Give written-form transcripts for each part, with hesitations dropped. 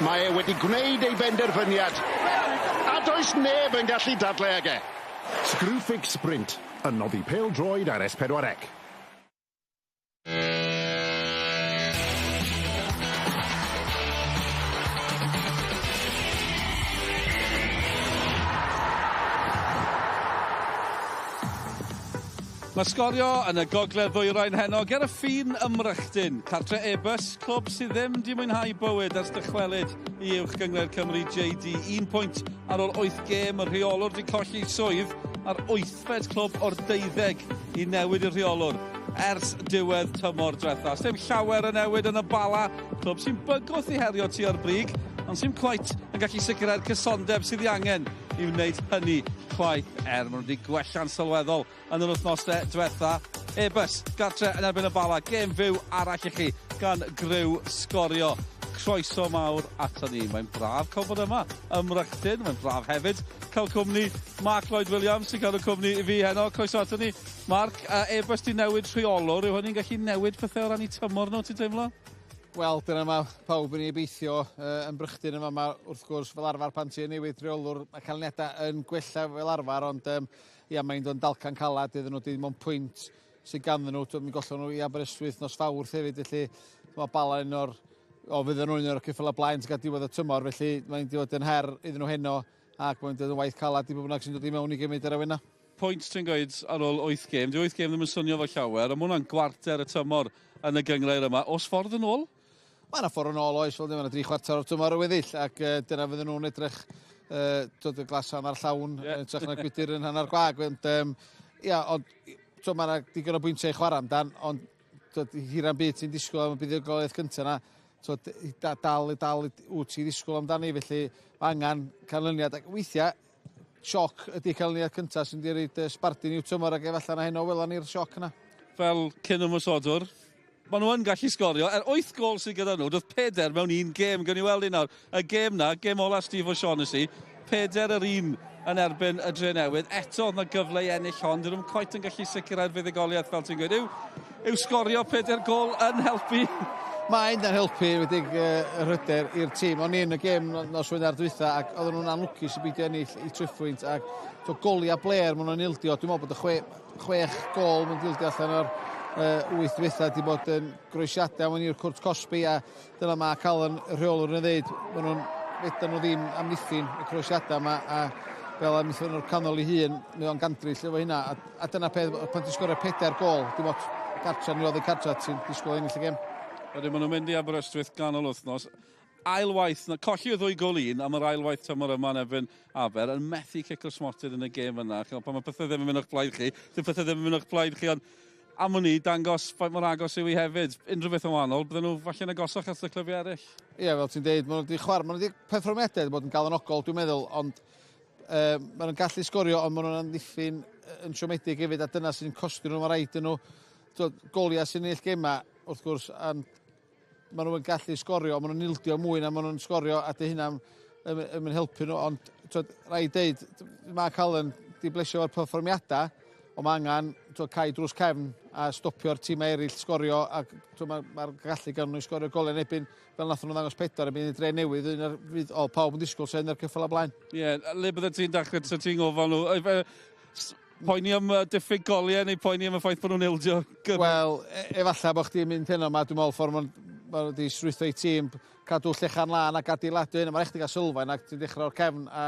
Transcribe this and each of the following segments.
Mae e wedi gwneud ei benderfyniad. A does neb yn gallu dadle ag e. Screwfix Sprint, yn noddi pêl-droed ar S4C. Mae sgorio yn y gogledd ddwyrain heno ger y ffin ym Mrychdyn, cartre Airbus, clwb sydd ddim 'di mwynhau bywyd ers dychwelyd i Uwch Gynghrair Cymru JD. Un pwynt ar ôl wyth gêm, y rheolwr 'di colli swydd a'r wythfed clwb o'r deuddeg i newid y rheolwr ers diwedd tymor diwetha. Sdim llawer yn newid yn y Bala, clwb sy'n bygwth i herio tua'r brig, ond sy'n cweit yn gallu sicrhau'r cysondeb sydd ei angen i wneud hynny chwaith, er maen nhw wedi gwella'n sylweddol yn yr wythnosau diwetha. Airbus, gartre yn erbyn y Bala, gêm fyw arall i chi gan griw Sgorio. Croeso mawr ato ni. Mae'n braf cael bod yma ym Mrychdyn. Mae'n braf hefyd cael cwmni Mark Lloyd Williams sy'n cael y cwmni i fi heno. Croeso ato ni. Mark, Airbus di newid rheolwr. Yw hynny'n gallu newid pethau o ran eu tymor nhw, ti'n teimlo? Wel, dyna mae pawb yn ei obeithio yn Brychdyn yma. Mae, wrth gwrs, fel arfer pan ti'n newid rheolwr, mae canlyniadau yn gwella fel arfer, ond um, ia, mae'n dod yn dalcan calad iddyn nhw, dim ond pwynt sydd ganddyn nhw. Mi gollon nhw i Aberystwyth nos Fawrth hefyd, felly mae Bala un o'r, o, fydden nhw'n un o'r ceffylau blaen sy'n cael diwedd y tymor, felly mae'n dod yn her iddyn nhw heno, ac mae'n dod yn waith calad i bobl bynnag sy'n dod i mewn i gymryd yr awenau. Pwynt ti'n gweud ar ôl 8 gêm, 'di 8 gêm ddim yn swnio fel llawer, ond mae hwnna'n gwarter y tymor yn y gynghrair yma. Oes ffordd yn ôl? Mae yna ffordd yn ôl oes, fel mae yna dri chwarter o'r tymor y weddill, ac uh, dyna fydden nhw'n edrych uh, dod y glas hanner llawn, yeah. yn trach na gwydr yn hanner gwag. Ond, um, ia, ond to, mae yna digon o bwyntiau i chwarae amdan, ond twod, hira'n byd ti'n disgwyl am y buddugoliaeth cyntaf yna, twod, da, dal, dal wyt ti ddisgwyl amdani, felly mae angen canlyniad. Ac weithiau, sioc ydy canlyniad cyntaf sy'n di roid sbardun i'w tymor ac efallai na heno welon ni'r sioc yna. Fel cyn ymosodwr, maen nhw yn gallu sgorio. Er 8 gol sydd gyda nhw, doedd peder mewn un gêm. Gawn ni weld un nawr. Y gêm na, gêm ola Steve O'Shaughnessy, peder yr un yn erbyn y Drenewydd. Eto oedd na gyfle i ennill hon. Dyn nhw'n cweit yn gallu sicrhau'r fuddugoliaeth fel ti'n gweud. Yw, yw sgorio peder gol yn helpu? Mae'n yn helpu wedi uh, yr hyder i'r tîm. O'n i yn y gêm nos Wener dwytha ac oedden nhw'n anlwcus i beidio ennill i triphwynt ac to goliau bler maen nhw'n ildio. Dwi'n meddwl bod y chwe, chwech gol mae'n dildio allan o'r uh, wyth dwytha wedi bod yn groesiadau mewn i'r cwrt cosbi a dyna mae Calon y rheolwr yn dweud maen nhw'n fedran nhw ddim amddiffyn y croesiadau yma a fel amddiffyn o'r canol i hun mae o'n gandryll efo hynna a, a dyna peth pan ti'n sgorio pedair gol dim ots gartra neu oddi cartra ti'n disgwyl ennill y gem. Wedyn maen nhw'n mynd i Aberystwyth ganol wythnos ail waith, na, colli o ddwy gol un am yr ail waith tymor yma yn erbyn Aber, yn methu cicio'r smotyn yn y gêm yna. Chimod, pan mae pethau ddim yn mynd o'ch blaid chi, dyw pethau ddim yn mynd o'ch blaid chi, ond am wn i, dangos faint mor agos yw hi hefyd. Unrhyw beth yn wahanol, bydden nhw falle'n agosach at y clybiau eraill. Ie, yeah, fel ti'n deud, maen nhw wedi chwarae, maen nhw wedi perfformiadau wedi bod yn galonogol, dwi'n meddwl, ond uh, maen nhw'n gallu sgorio, ond maen nhw'n amddiffyn yn siomedig hefyd, a dyna sy'n costio nhw, mae rhaid nhw, goliau sy'n ennill gemau, wrth gwrs, ond maen nhw'n gallu sgorio, maen nhw'n ildio mwy na maen nhw'n sgorio, a dy hynna'n yn, yn helpu nhw, ond twod, rhaid deud, mae Cullen di blesio o'r perfformiadau, ond mae angen twod, cau drws cefn a stopio'r tîmau eraill sgorio, ac mae'r ma gallu gan nhw i sgorio goliau yn ebyn, fel nath nhw ddangos pedwar erbyn i dre newydd, un ar, fydd, o, pawb yn disgwyl sy'n ar cyffel o blaen. Ie, yeah, le bydde ti'n dechrau, ti'n ngofal nhw? Poeni am diffyg goliau neu poeni am y ffaith bod nhw'n ildio? Wel, e efallai bod chdi'n mynd heno yma, dwi'n meddwl ffordd maen nhw wedi strwytho eu tîm, cadw llechan lân ac adeiladu hynna. Mae'n rhaid chdi gael sylfaen ac ti'n dechrau o'r cefn a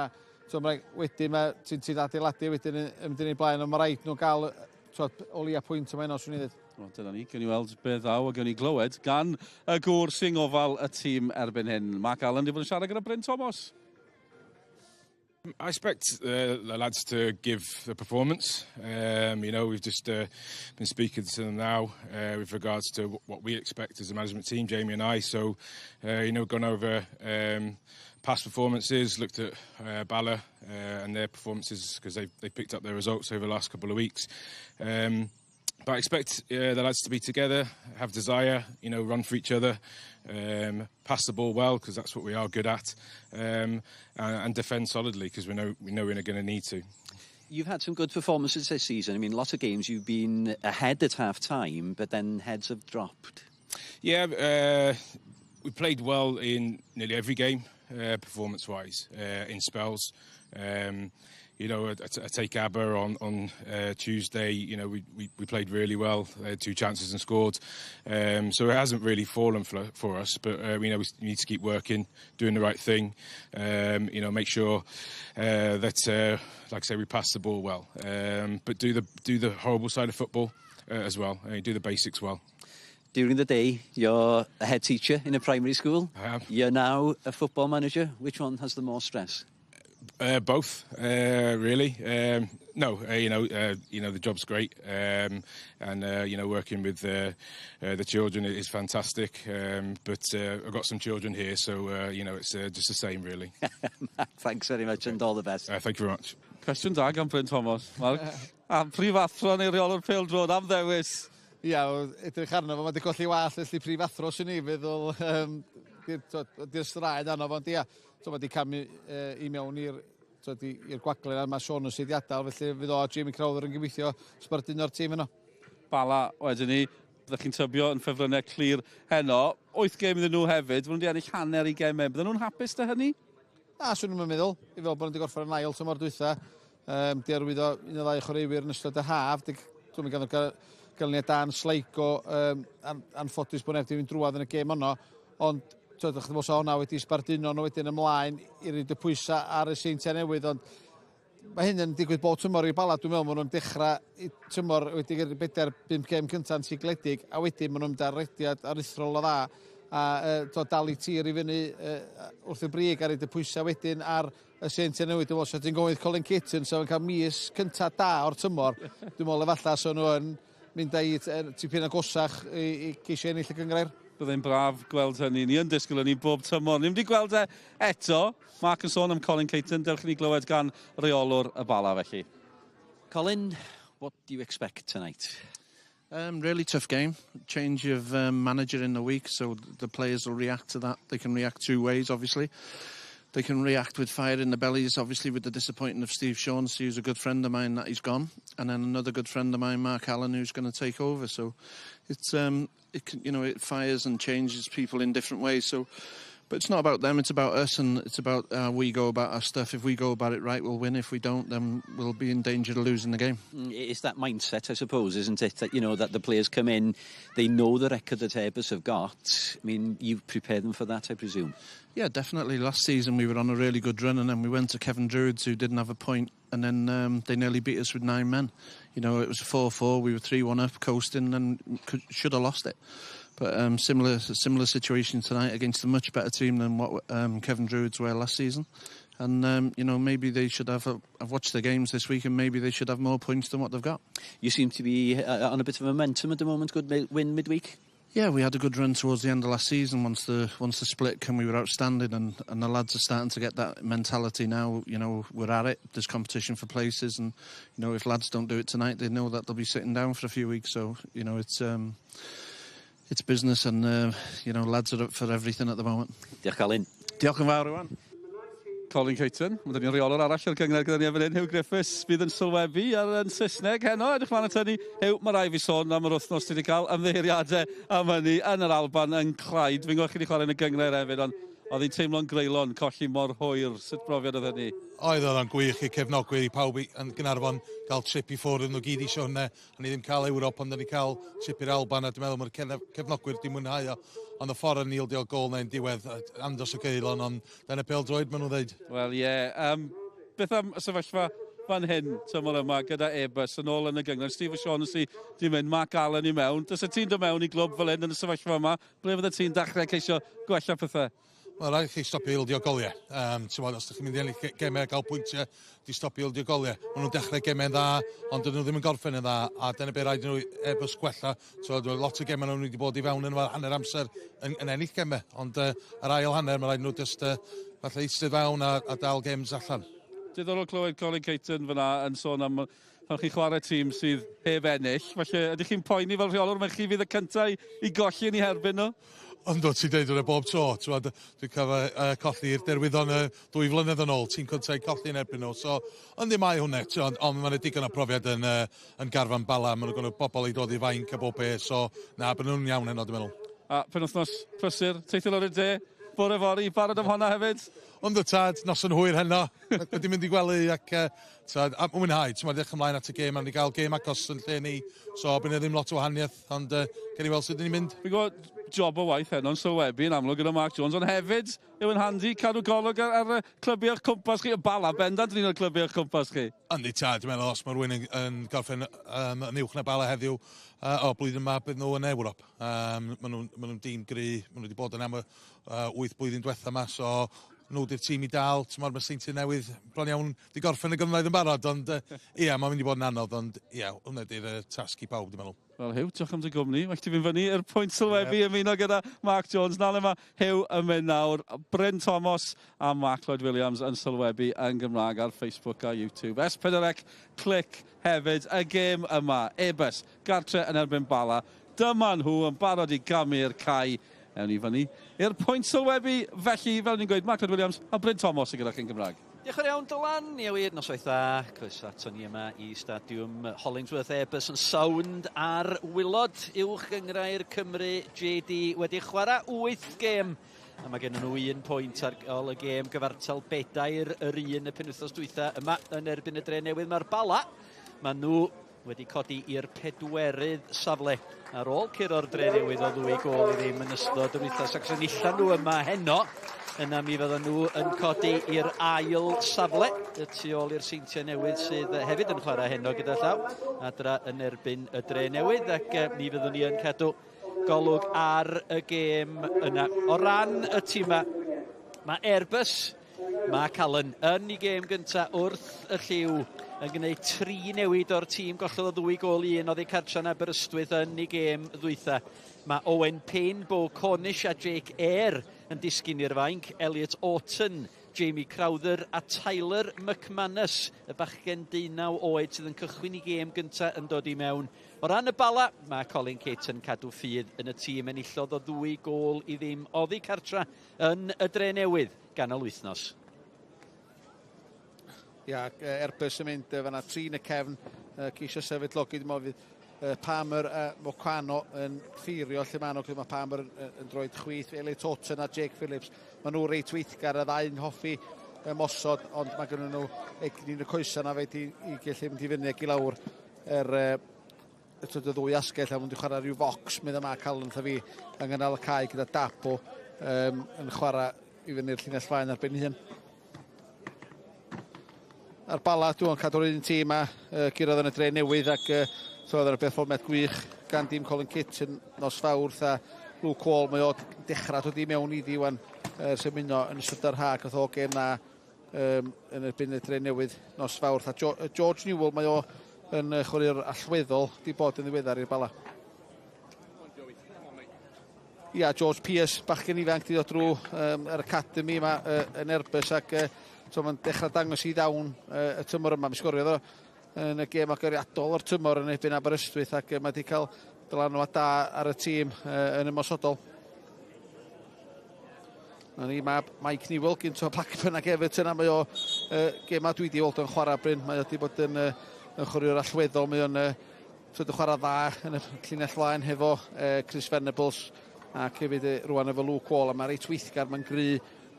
so, ma, wedyn mae, ti'n ti adeiladu wedyn yn mynd yn ei blaen, ond mae rhaid nhw gael twod, o leia pwynt yma heno, swn i'n dweud. Wel, dyna ni, gewn ni weld be ddaw a gewn ni glywed gan y gŵr sy'n ngofal y tîm erbyn hyn. Mark Allen wedi bod yn siarad gyda Bryn Thomas. I expect the lads to give the performance. Um, you know, we've just uh, been speaking to them now uh, with regards to what we expect as a management team, Jamie and I. So, uh, you know, gone over um, past performances, looked at uh, Bala uh, and their performances because they they picked up their results over the last couple of weeks. Um, but I expect uh, the lads to be together, have desire, you know, run for each other, um, pass the ball well because that's what we are good at, um, and, and defend solidly because we know we know we're going to need to. You've had some good performances this season. I mean, lots of games you've been ahead at half time, but then heads have dropped. Yeah, uh, We played well in nearly every game, performance-wise, in spells. I take Aber on Tuesday. We played really well. They had 2 chances and scored. So it hasn't really fallen for us, but we need to keep working, doing the right thing. Make sure that, like I say, we pass the ball well, but do the horrible side of football as well. Do the basics well. During the day, you're a head teacher in a primary school. I am. You're now a football manager. Which one has the more stress? Both, really. No, the job's great, and working with the children is fantastic. But I've got some children here, so it's just the same, really. Thanks very much, and all the best. Thank you very much. Cwestiwn da gan Bryn Thomas. Mark, am prifathro neu reolwr pêl-droed, am ddewis? Ia, edrych arno fo, mae wedi colli wallt, felly prifathro sy'n ni feddwl, di'r straen arno fo, ond ia, mae wedi camu i mewn i'r gwagle yna, mae Sean yn sydd i adael, felly fydd o a Jamie Crowther yn gobeithio sbarduno'r tîm yno. Bala, wedyn ni, byddwch chi'n tybio yn ffefrynnau clir heno. 8 gêm iddyn nhw hefyd, maen nhw wedi ennill hanner i gemau. Bydden nhw'n hapus 'da hynny? Na, swn i'n meddwl, i fel bod nhw wedi gorffen yn ail tymor dwytha. Di arwyddo un o ddau chwaraewyr yn ystod y haf. Dwi'n mynd gael ganlyniad da yn Sligo, anffodus bod neb wedi mynd drwadd yn y gêm honno, ond ch'mod sa hwnna wedi sbarduno nhw wedyn ymlaen i roid y pwysau ar y Seintiau Newydd, ond mae hyn yn digwydd bob tymor i Bala, dwi'n meddwl maen nhw'n dechrau tymor wedi gyrru 4-5 gêm cynta'n sigledig, a wedyn maen nhw'n mynd ar rediad aruthrol o dda, a dal i tir i fyny wrth y brig a roid y pwysau wedyn ar y Seintiau Newydd. Dwi'n meddwl, sa ti'n gofyn Colin Caton, sa fo'n cael mis cynta da o'r tymor, dwi'n meddwl efallai sa nhw yn mynd â'i tipyn agosach i geisio ennill y gynghrair. Byddai'n braf gweld hynny. Ni yn disgwyl hynny bob tymor. Ni'n mynd i gweld e eto. Mark yn sôn am Colin Caton. Dewch i ni glywed gan reolwr y Bala felly. Colin, what do you expect tonight? Really tough game. Change of manager in the week, so the players will react to that. They can react 2 ways, obviously. They can react with fire in the bellies, obviously, with the disappointment of Steve Shaughnessy, who's a good friend of mine, that he's gone, and then another good friend of mine, Mark Allen, who's going to take over. So it fires and changes people in different ways. But it's not about them, it's about us, and it's about how we go about our stuff. If we go about it right, we'll win. If we don't, then we'll be in danger of losing the game. It's that mindset, I suppose, isn't it? That, that the players come in, they know the record that Airbus have got. I mean, you've prepared them for that, I presume? Yeah, definitely. Last season we were on a really good run, and then we went to Cefn Druids, who didn't have a point, and then they nearly beat us with 9 men. It was 4-4, we were 3-1 up, coasting, and should have lost it. But similar situation tonight against a much better team than what Cefn Druids were last season. And, maybe they should have... I've watched the games this week, and maybe they should have more points than what they've got. You seem to be on a bit of momentum at the moment. Good win midweek? Yeah, we had a good run towards the end of last season. Once the split came, we were outstanding, and the lads are starting to get that mentality now. We're at it. There's competition for places, and, if lads don't do it tonight, they know that they'll be sitting down for a few weeks. So, it's business, and, lads are up for everything at the moment. Diolch, Colin. Diolch yn fawr, Iwan. Colin Caton, mae 'da ni reolwr arall o'r gynghrair gyda ni fan hyn, Huw Griffiths, fydd yn sylwebu ar yn Saesneg heno. Edrych mlaen at hynny. Huw, mae rhaid fi sôn am yr wythnos ti wedi cael ymddiheuriadau am hynny yn yr Alban, yn Clyde. Fi'n gwybod chi wedi chwarae yn y gynghrair hefyd, ond oedd hi'n teimlo'n greulon colli mor hwyr. Sut brofiad oedd hynny? Oedd o'n gwych i cefnogwyr, i pawb yn Gaernarfon gael trip i ffwrdd, nhw gyd isio hwnna. O'n i ddim cael Ewrop, ond o'n i cael trip i'r Alban, a dwi'n meddwl mae'r cefnogwyr di mwynhau o. Ond y ffordd yn ildio gôl neu'n diwedd, andros o geulon, ond dyna pêl-droed maen nhw'n dweud. Wel, ie. Yeah. Beth am y sefyllfa fan hyn, tymor yma, gyda Airbus yn ôl yn y gynghrair? Steve O'Shaughnessy di mynd, Mark Allen i mewn. Does y tîm dod mewn i glwb fel hyn yn y sefyllfa yma? Ble fydde ti'n dechrau ceisio gwella pethau? Mae'n rhaid i chi stopio ildio goliau. Os ydych chi'n mynd i ennill gemau a gael pwyntiau, di stopio ildio goliau. Maen nhw'n dechrau gemau'n dda, ond dyn nhw ddim yn gorffen yn dda, a dyna be rhaid nhw Airbus gwella. So, lot o gemau nhw wedi bod i fewn yn hanner amser yn ennill gemau, ond yr ail hanner, mae rhaid nhw just falle eistedd fewn a dal games allan. Diddorol clywed Colin Caton fyna yn sôn am pan chi'n chwarae tîm sydd heb ennill. Felly, ydych chi'n poeni fel rheolwr, mae chi fydd y cyntaf i golli yn eu herbyn nhw? Ond ti'n deud hwnna bob tro, dwi'n cael colli i'r Derwyddon 2 flynedd yn ôl, ti'n cyntaf i colli yn erbyn nhw, so yndi mae hwnna, ond mae'n digon o profiad yn garfan Bala, maen nhw'n gwneud bobl i dod i fainc a bob peth, so na, byd nhw'n iawn heno, dwi'n meddwl. A penwythnos prysur, teithio lawr i'r de, bore fory, barod am honna hefyd? Ond y tad, noson hwyr heno, wedi mynd i gwely ac tad, a mwynhau, ti'n edrych ymlaen at y gêm, a ni gael gêm agos yn lle ni, so bydd ddim lot o wahaniaeth, ond gen i weld sut ni'n mynd. Fi'n gwybod job o waith heno'n sylwebu yn amlwg gyda Mark Jones, ond hefyd yw yn handi cadw golwg ar y clybiau o'ch cwmpas chi, y Bala bendant yn un o'r clybiau o'ch cwmpas chi. Yndi tad, dwi'n meddwl os mae rhywun yn gorffen yn uwch na Bala heddiw, o blwyddyn yma bydd nhw yn Ewrop. Maen nhw'n dîm gry, maen nhw wedi bod yn am y 8 blwyddyn diwetha yma, so nhw di'r tîm i dal, ti'n meddwl, mae Seintiau Newydd bron iawn di gorffen y gynghrair yn barod, ond ia, mae'n mynd i bod yn anodd, ond ia, hwnna di'r tasg i pawb, dwi'n meddwl. Wel, Huw, diolch am dy gwmni. Well ti fynd fyny i'r pwynt sylwebu ymuno gyda Mark Jones. Na le mae Huw yn mynd nawr. Bryn Thomas a Mark Lloyd Williams yn sylwebu yn Gymraeg ar Facebook a YouTube. S4C Clic hefyd. Y gêm yma, Airbus, gartre yn erbyn Bala. Dyma nhw yn barod i gamu'r cae. Ewn ni fyny i'r pwynt sylwebu. Felly, fel ni'n gweud, Mark Lloyd Williams a Bryn Thomas yn gyda chi'n Gymraeg. Diolch yn iawn, Dylan. Ie wir, noswaith dda. Croeso ato ni yma i Stadiwm Hollingsworth. Airbus yn sownd ar waelod uwch gynghrair Cymru JD wedi chwarae 8 gêm. A mae gen nhw 1 pwynt ar ôl y gêm gyfartal 4-1 y penwythnos dwytha yma yn erbyn y Dre Newydd. Mae'r Bala, mae nhw wedi codi i'r pedwerydd safle ar ôl curo'r Dre Newydd o 2-0 yn ystod yr wythnos. Ac os enillan nhw yma heno, yna mi fyddan nhw yn codi i'r ail safle y tu ôl i'r Seintiau Newydd sydd hefyd yn chwarae heno gyda llaw adra yn erbyn y Dre Newydd, ac mi fyddwn ni yn cadw golwg ar y gêm yna. O ran y tîma, mae Airbus, mae Callan yn ei gêm gyntaf wrth y lliw yn gwneud 3 newid o'r tîm gollodd o 2-1 oddi cartra yn Aberystwyth yn ei gêm ddwytha. Mae Owen Payne, Bo Cornish a Jake Eyre yn disgyn i'r fainc, Elliot Orton, Jamie Crowther a Tyler McManus, y bachgen 19 oed sydd yn cychwyn ei gêm gyntaf yn dod i mewn. O ran y Bala, mae Colin Caton cadw ffydd yn y tîm, enillodd o 2-0 oddi cartra yn y Dre Newydd ganol wythnos. Ia, Airbus yn mynd fanna 3 yn y cefn, ceisio sefydlogi, dwi'n meddwl fydd Palmer a Mocano yn ffeirio lle maen nhw, mae Palmer yn droed chwith, Elliot Orton a Jake Phillips, maen nhw reit weithgar, y ddau'n hoffi ymosod, ond mae gen nhw egni yn y coesau na fed i gallu mynd i fyny ac i lawr y ddwy asgell, a mwyn chwarae rhyw fox, mynd yma Callan wrtha fi, yng nghanol y cae gyda Dabo yn chwarae i fyny'r llinell faen ar ben hun. Ar Bala, dwi'n cadw'r un tîm a gurodd yn y Dre Newydd ac so oedd yr berfformiad gwych gan dîm Colin Kitson nos Fawrth a Luke Wall, mae o dechrau dod i mewn iddi wan ers ymuno yn ystod yr ha, gath o gêm na yn erbyn y Dre Newydd nos Fawrth. A George Newell, mae o yn chwaraewr allweddol di bod yn ddiweddar i'r Bala. Ia, George Pierce, bachgen ifanc, di ddod drwy yr academy yma yn Airbus ac so mae'n dechrau dangos i ddawn y tymor yma. Mi sgoriodd o yn y gêm agoriadol o'r tymor yn erbyn Aberystwyth ac mae wedi cael dylanwad da ar y tîm yn ymosodol. Na ni, mae Mike Newell gynt o Blackburn ac Everton, a mae o gema dwi wedi weld o'n chwarae Bryn. Mae o wedi bod yn chwaraewr allweddol, mae o'n chwarae dda yn y llinell flaen hefo Chris Venables ac hefyd rwan efo Luke Wall, a mae reit weithgar, mae'n gry,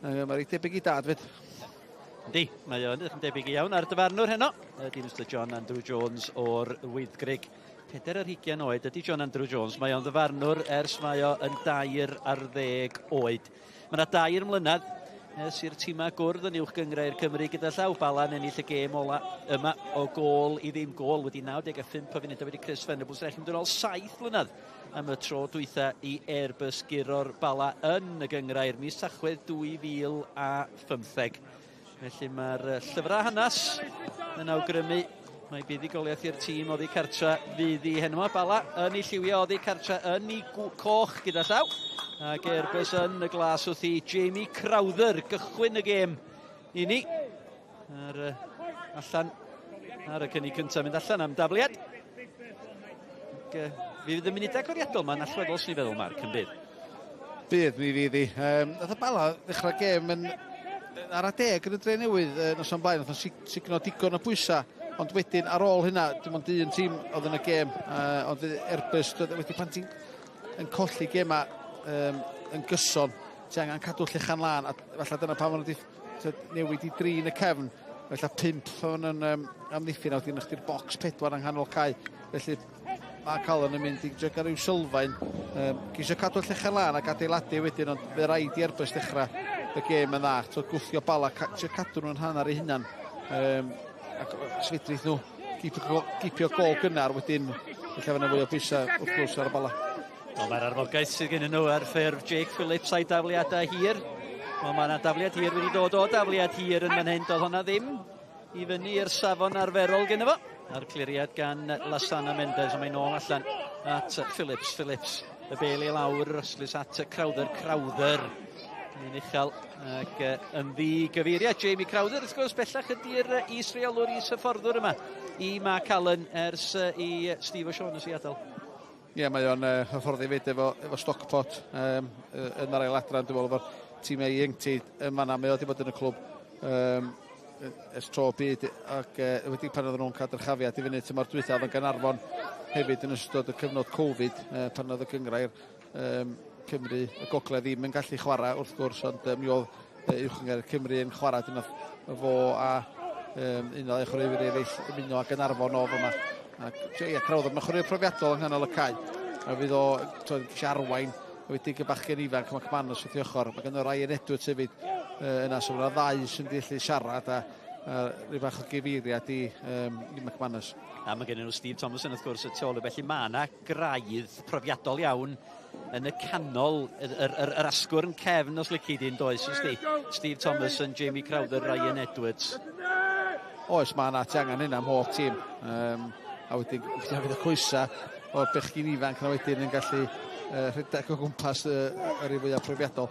mae reit debyg i dad fyd. Yndi, mae o'n edrych yn debyg iawn ar dyfarnwr heno. Ydy Mr John Andrew Jones o'r Wyddgrug. 24 oed ydy John Andrew Jones. Mae o'n ddyfarnwr ers mae o yn 23 oed. Mae yna 3 mlynedd ers i'r tîmau gwrdd yn uwch gynghrair Cymru gyda llaw. Bala'n ennill y gêm ola yma o 0-0 gôl wedi 95 o funudau wedi Chris Venables. Felly mynd yn ôl 7 mlynedd am y tro dwytha i Airbus guro'r Bala yn y gynghrair mis Tachwedd 2015. Felly mae'r llyfrau hanes yn awgrymu mae buddugoliaeth i'r tîm oddi cartra fydd i heno. Bala yn ei lliwio oddi cartra yn ei coch gyda llaw. Ac Airbus yn y glas wrth i Jamie Crowther gychwyn y gêm i ni. Ar, allan ar y cynnig cyntaf mynd allan am dafliad. Ac, fi fydd y munudau agoriadol ma'n allweddol, swn i'n feddwl, Mark, yn bydd. Bydd, mi fydd hi. Nath y Bala ddechrau gêm yn ar adeg yn y Dre Newydd noson blaen, nath o'n sugno digon o bwysau, ond wedyn ar ôl hynna, dim ond un tîm oedd yn y gêm, ond Airbus, wedi pan ti'n yn colli gêma um, yn gyson. Ti angen cadw llechan lân, a falle dyna pam maen nhw wedi newid i drin y cefn. Felly pump o'n yn um, amddiffyn, a wedyn chdi'r bocs pedwar yng nghanol cae. Felly mae Calon yn mynd i drio gael rhyw sylfaen. Um, geisio cadw llechan lân ac adeiladu wedyn, ond fe rhaid i Airbus dechrau y gêm yn dda. So, gwthio bala, ca trio cadw nhw'n hanner eu hunan. Um, ac os fedrith nhw gipio, gipio gol gynnar wedyn, felly fyna fwy o bwysau wrth gwrs ar y bala. Wel, mae'r arfogaeth sydd gen nhw ar ffurf Jake Phillips a'i dafliadau hir. Wel, mae yna dafliad hir wedi dod o dafliad hir yn fan hyn. Doedd hwnna ddim i fyny i'r safon arferol gen fo. A'r cliriad gan Lasana Mendes, ond mae'n ôl allan at Phillips. Phillips, y bel i lawr, Ryslis at Crowther. Crowther yn uchel ac yn ddi-gyfeiriad. Jamie Crowther, wrth gwrs, bellach ydy'r is-reolwr, is-hyfforddwr yma i Mark Allen ers i Steve O'Shaughnessy adael. Ie, yeah, mae o'n uh, hyfforddi fyd efo, efo Stockport um, yn yr ail adran, dwi'n meddwl, efo'r tîmau ieuenctid yn fanna. Mae o wedi bod yn y clwb um, ers tro byd ac uh, wedi pan oedden nhw'n cael dyrchafiad i fyny tymor dwytha oedd yn Gaernarfon hefyd yn ystod y cyfnod Covid uh, pan oedd y gyngrair um, Cymru y Gogledd ddim yn gallu chwarae wrth gwrs ond um, mi oedd uh, uwch gyngrair Cymru yn chwarae dyna fo a um, un o'r chwaraewyr eraill ymuno â Gaernarfon o fyma. Ac ie, Crowther, mae'n chwaraewr profiadol yng nghanol y cae. A fydd o twyd, eisiau arwain wedi y bachgen ifanc, mae Cmanos wrth ei ochr. Mae gen Ryan Edwards hefyd uh, yna, so mae yna ddau sy'n gallu siarad a uh, rhyw bach o gyfeiriad i, um, i McManus. A mae gen nhw Steve Thomason wrth gwrs y tu ôl, felly mae yna graidd profiadol iawn yn y canol, yr, yr, yr, yr asgwrn cefn os lici di'n does, ysdi? Steve Thomason, Jamie Crowther, Ryan Edwards. Oes, mae yna, ti angen hynna am holl tîm. Um, a wedyn, fydd y coesa o'r bechgyn ifanc na wedyn yn gallu uh, rhedeg o gwmpas uh, yr un fwyaf profiadol.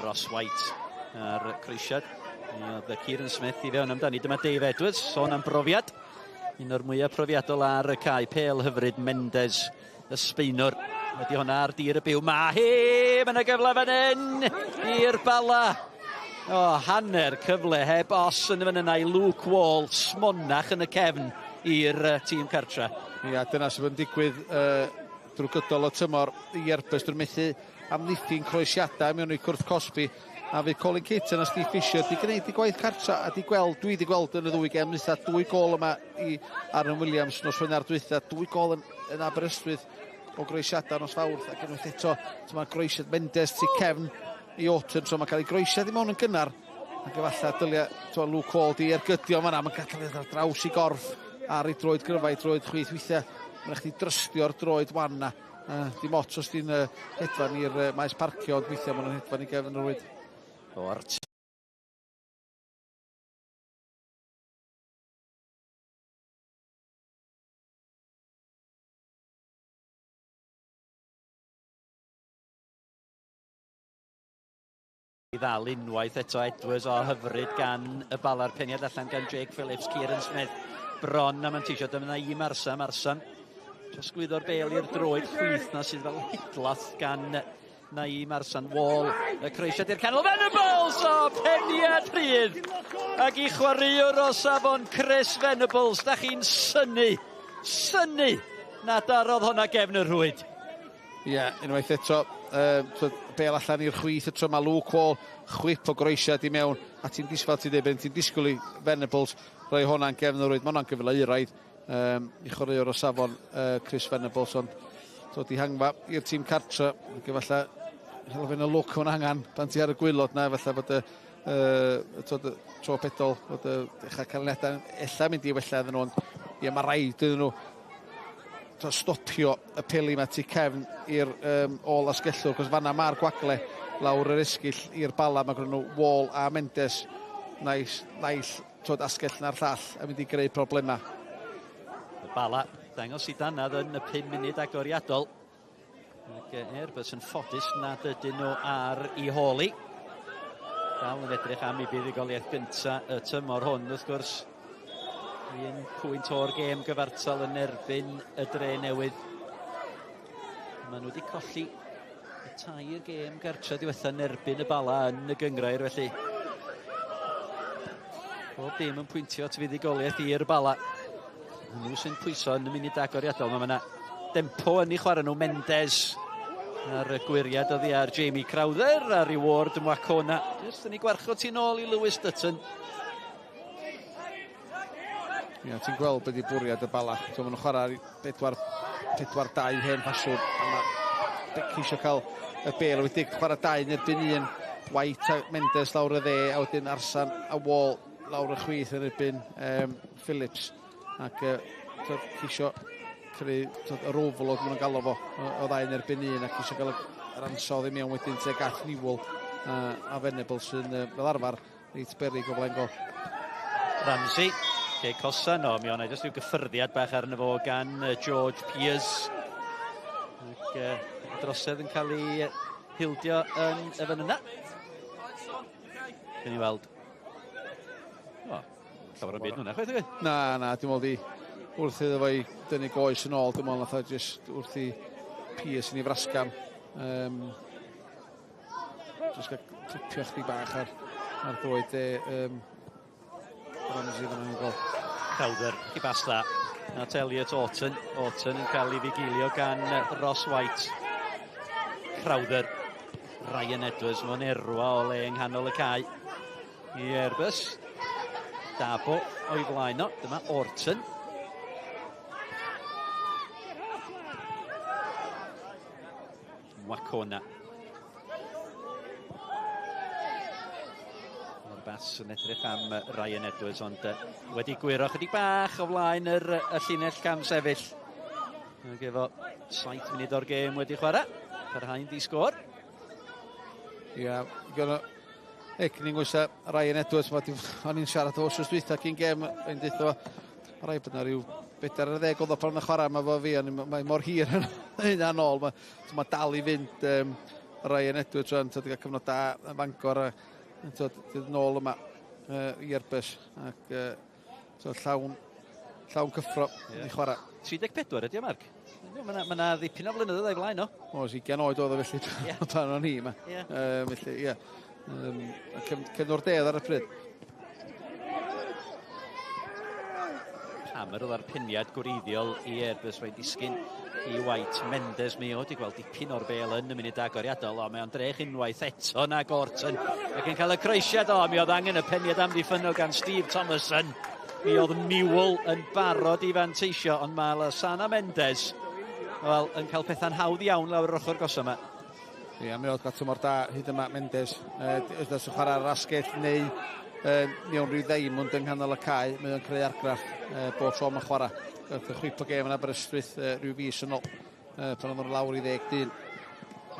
Ross White ar croesiad. Mi oedd Kieran Smith i fewn amdani. Dyma Dave Edwards, sôn am brofiad. Un o'r mwyaf profiadol ar y cae. Pêl hyfryd Mendes, y Sbeinwr. Wedi hwnna ar dir y byw. Mae hi! Mae yna gyfle fan hyn i'r Bala. O, hanner cyfle heb os yn y fan yna i Luke Wall, smonach yn y cefn i'r uh, tîm cartra. Ia, dyna sydd yn digwydd uh, drwy gydol y tymor i Airbus. Drwy methu amddiffyn croesiadau mewn i cwrdd cosbi. A fydd Colin Caton a Steve Fisher di gwneud i gwaith cartra a di gweld, dwi di gweld yn y ddwy gem nesa, dwy gol yma i Aaron Williams nos Wener dwytha, dwy gol yn, yn Aberystwyth o groesiadau nos Fawrth ac unwaith eto, mae groesiad Mendes tu cefn i Orton, so mae'n cael ei groesiad i mewn yn gynnar ac efallai dylia to, Luke Hall di ergydio fanna, mae'n gadael iddo ar draws i gorff ar ei droed gryfa, ei droed chwith weithiau. Mae'n rhaid chdi drystio'r droed wan na. Uh, dim ots os ti'n uh, hedfan i'r uh, maes parcio, ond weithiau maen nhw'n hedfan i gefn yr rwyd. O'r I ddal unwaith eto Edwards o hyfryd gan y bala'r peniad allan gan Jake Phillips, Kieran Smith bron a manteisio dyma i Marsa, Marsan trosglwyddo'r bel i'r droed chwith na sydd fel hidlath gan Naïm Arsan Wall y croesiad i'r canol Venables o peniad rhydd ac i chwaraewr o safon Chris Venables da chi'n synnu synnu na darodd hwnna gefn y rhwyd. Ie, yeah, unwaith eto, uh, so, bel allan i'r chwith y tro mae Luke Wall, chwip o groesiad i mewn, a ti'n disgwyl, ti'n dweud, ti'n disgwyl i Venables rhoi hwnna'n gefn y rwyd, mae hwnna'n gyfle euraidd um, i chwaraewr o safon uh, Chris Venables, ond so, dihangfa i'r tîm cartra, ac efallai elfen o lwc o'n angen pan ti ar y gwylod na, efallai bod y, uh, tod, tro pedol, bod y dechrau canlyniadau ella mynd i wella iddyn nhw, ond ie, mae rhaid iddyn nhw to, stopio y peli yma tu cefn i'r um, ôl asgellwr, cos fanna mae'r gwagle lawr yr esgyll i'r bala, mae gyda nhw Wall a Mendes, naill, naill tod, asgell na'r llall yn mynd i greu problemau. Y bala dangos i danad yn y 5 munud agoriadol. Ac Airbus yn ffodus nad ydyn nhw ar ei hôl i. Dal yn edrych am ei buddugoliaeth gyntaf y tymor hwn, wrth gwrs. Un pwynt o'r gêm gyfartal yn erbyn y dre newydd. Maen nhw wedi colli y tair gêm gartre diwetha yn erbyn y Bala yn y gyngrair, felly bob dim yn pwyntio at fuddugoliaeth i'r Bala. Nhw sy'n pwyso yn y munud agoriadol. Mae yna dempo yn ei chwarae nhw, Mendes. Ar y gwyriad oddi ar Jamie Crowther a reward Mwakona. Just yn ei gwarchod tu nôl i Lewis Dutton. Ia, ti'n gweld beth i bwriad y Bala. So, maen nhw'n chwarae 4-4-2 hen ffasiwn. A mae ceisio cael y bel wedi chwarae 2 yn erbyn 1. White a Mendes lawr y dde, a wedyn Arsan a Wall lawr y chwith yn erbyn Phillips. Ac ceisio creu yr overload maen nhw'n galw fo o ddau yn erbyn 1, ac ceisio gael yr ansawdd i mewn wedyn tuag at Newell a Venables sy'n fel arfer reit beryg o flaen gol. Ramsey, lle cosa, no, mi o'na jyst rhyw gyffyrddiad bach arno fo gan George Pears. Ac drosedd yn cael ei hildio yn y fan yna. Dyn ni weld. O, llawer o'n byd hwnna, chwaith i? Na, na, dim ond i wrth iddo fo i dynnu goes yn ôl, dim ond nath o jyst wrth i Pears yn ei frasgam. Jyst gael clipio chdi bach ar droed de, Ramsey fan hyn gol. Crowther i bas dda. At Elliot Orton. Orton yn cael ei fugilio gan Ross White. Crowther. Ryan Edwards mewn erwa o le yng nghanol y cae. I Airbus. Dabo o'i flaen o. Dyma Orton. Mwakona. Mae'r bas yn edrych am Ryan Edwards, ond wedi gwyro chydig bach o flaen y llinell cam sefyll. Ac efo 7 munud o'r gêm wedi chwarae, parhau'n di-sgôr. Ia, gyda egni ngwysa Ryan Edwards, o'n i'n siarad o wsos dwytha cyn gêm, yn deutha fo, ma' raid bod 'na ryw 40 oedd o pan yn chwarae yma fo fi, ond mae mor hir yn hynna nôl, mae dal i fynd Ryan Edwards rwan, wedi cael cyfnod da yn Fangor a dod nôl yma i Airbus, ac llawn cyffro i chwarae. 34 ydi o, Mark? Mae 'na ddipyn o flynyddoedd o'i flaen o. Oes, 20 oed oedd o felly pan o'n i yma. Felly, ie. Cefnwr dedd ar y pryd. Palmer oedd ar peniad gwreiddiol i Airbus, mae'n disgyn i White. Mendes mi o wedi gweld dipyn o'r bel yn y munud agoriadol, o mae o'n drech unwaith eto na Gorton ac yn cael y croesiad, o mi oedd angen y peniad amddiffynnol gan Steve Thomason. Mi oedd Newell yn barod i fanteisio, ond mae Lasana Mendes wel, yn cael pethau'n hawdd iawn lawr yr ochr gosa yma. Ia, mi oedd gael tymor da hyd yma Mendes. Os oes chwarae ar asgell neu mewn rhyw ddeimwnd yng nghanol y cae, mae o'n creu argraff bob tro mae'n chwarae. Gath y chwip o gêm yn Aberystwyth rhyw fis yn ôl, pan oedd nhw'n lawr i 10 dyn.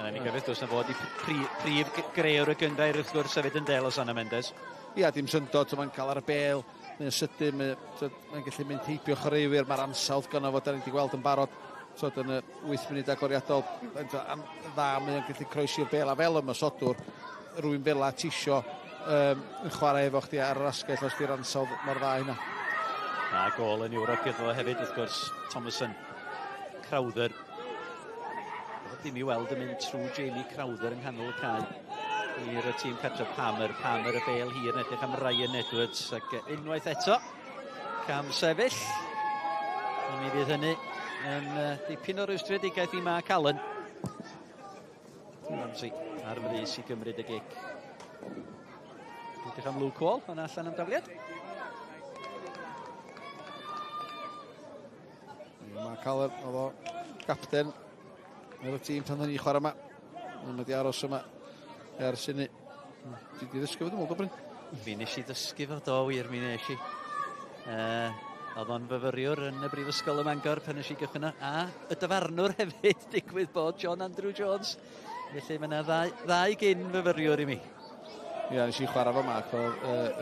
A ni gofio wrth gwrs na fod i prif grëwr y gynghrair wrth gwrs hefyd yn del Lasana Mendes. Ia, dim syndod, mae'n cael ar y bel, mae'n sydyn, mae'n gallu mynd heibio chwaraewyr, mae'r ansawdd gynno fo, da ni wedi gweld yn barod. Yn y 8 munud agoriadol, am dda, mae'n gallu croesi'r bel, a fel ymosodwr, rwy'n fel a tisio yn chwarae efo chdi ar yr asgell os di'r ansawdd mor dda hynna. A gôl yn Ewrop gyda fo hefyd, wrth gwrs, Thomason. Crowther. Ddim i weld yn mynd trwy Jamie Crowther yng nghanol y cae i'r tîm cartre. Palmer, Palmer y bel hir yn edrych am Ryan Edwards, ac unwaith eto, cam sefyll. A mi fydd hynny yn dipyn o rwystredigaeth i Mark Allen. Ramsey ar frys i gymryd y gic. Edrych am Luke Wall, ond allan am dafliad. Mark Allen, oedd o gapten o'r tîm pan o'n i chwarae yma. Mae wedi aros yma ers hynny. Ti wedi ddysgu fo, dwi'n meddwl, Bryn? Mi nes i ddysgu fo, do wir, mi nes i. Oedd o'n fyfyriwr yn y Brifysgol ym Mangor pan nes i gychwyn o, a y dyfarnwr hefyd, digwydd bod John Andrew Jones. Felly mae yna ddau gyn fyfyriwr i mi. Ia, nes i chwarae fo Mark o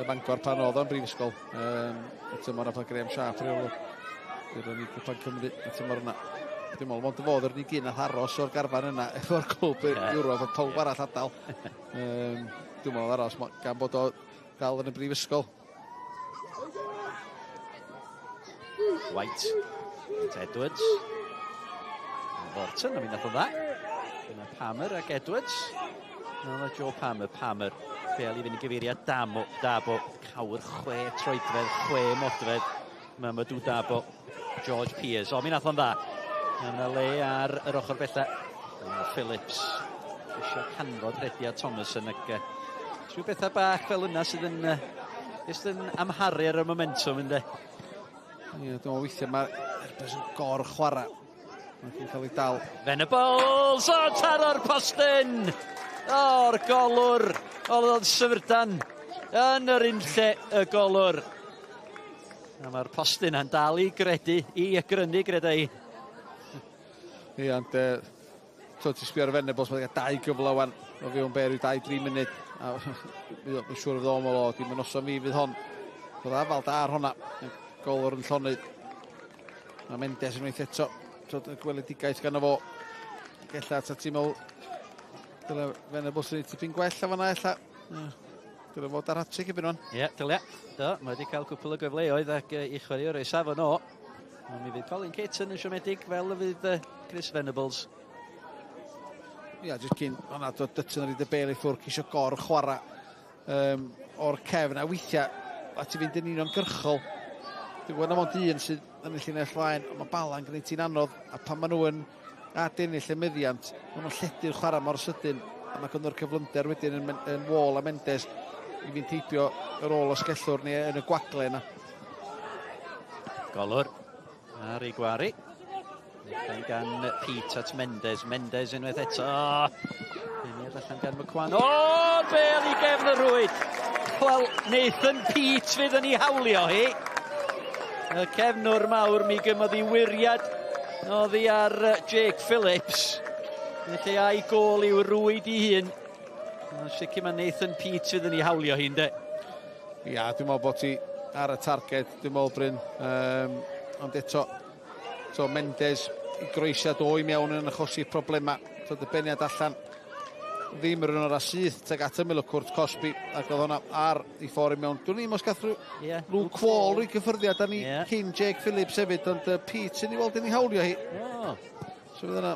y Bangor pan oedd o'n brifysgol. Y tymor a Graham Sharp rheolwr. Gyda ni Cwpan Cymru y tymor yna. Dwi'n meddwl, mond y fodd yr unig un nath aros o'r garfan yna efo'r clwb Ewrop, a pawb arall adael. Dwi'n meddwl aros gan bod o dal yn y brifysgol. White, Edwards, Orton, a mi nath o dda. Dyna Palmer ac Edwards. Dyna Joe Palmer, Palmer, bel i fynd i gyfeiriad Dabo, cawr 6 troedfedd, 6 modfedd. Mamadou Dabo, George Pears. O, mi nath o'n dda. Mae yna le ar yr ochr bella Phillips eisiau canfod rediad Thomason ac rhyw bethau bach fel yna sydd yn jyst yn amharu ar y momentum, ynddo. Ie, dwi'n meddwl weithiau mae Airbus yn gor chwarae. Mae'n cael ei dal. Venables! O, taro'r postyn! O'r golwr! Oedd o'n syfrdan yn yr unlle y golwr. A mae'r postyn yn dal i gredu, i grynu greda i. Ie, ond so, ti'n sbio ar Venables, mae'n cael dau gyfle wan o fewn be, rhyw 2-3 munud. A mae'n siŵr fydd o'n meddwl, o, dim yn noson fi fydd hon. Roedd afal da ar honna. Golwr yn llonydd. Mae Mendes yn weithio eto. So, gweledigaeth gan fo. Gella, ta ti'n meddwl, dyle Venables yn ei tipyn gwell a fanna, ella. Dyle fod ar hat-trick erbyn hwn. Ie, dyle. Do, mae wedi cael cwpl o gyfleoedd ac i chwarae o'r safon o. Ond mi fydd Colin Caton yn siomedig fel y fydd Chris Venables. Ia, jyst cyn hwnna, dod Dutton ar ei bêl i ffwrdd, ceisio gor chwarae o'r cefn, a weithiau, a ti fynd yn uniongyrchol. Dwi'n gwybod na mond un sydd yn y llinell flaen, ond mae Bala'n gwneud ti'n anodd, a pan maen nhw yn adennill y meddiant, maen nhw'n lledu'r chwarae mor sydyn, a mae gynno'r cyflymder wedyn yn Wall a Mendes i fynd heibio yr ôl osgellwr neu yn y gwagle yna. Golwr ar ei gwari. Allan gan Pete at Mendes. Mendes unwaith eto. Beniad allan gan McQuan. O, bel i gefn y rwyd. Wel, Nathan Pete fydd yn ei hawlio hi. Y cefnwr mawr mi gymodd i wiriad oddi ar Jake Phillips. Felly a'i gôl i'w rwyd i hun. Sicr mae Nathan Pete fydd yn ei hawlio hi'n de. Ia, dwi'n meddwl bod ti ar y targed, dwi'n meddwl, Bryn. Ond eto, so Mendes i groesiad o i mewn yn achosi problemau. So dybeniad allan ddim yr un o'r syth teg at ymyl y cwrt cosbi, ac oedd hwnna ar ei ffordd i mewn. Dwi'n ni'n os gath Luke Wall rwy gyffyrddiad â ni cyn Jake Phillips hefyd, ond Pete sy'n ei weld yn ei hawlio hi. Oh. So fydd yna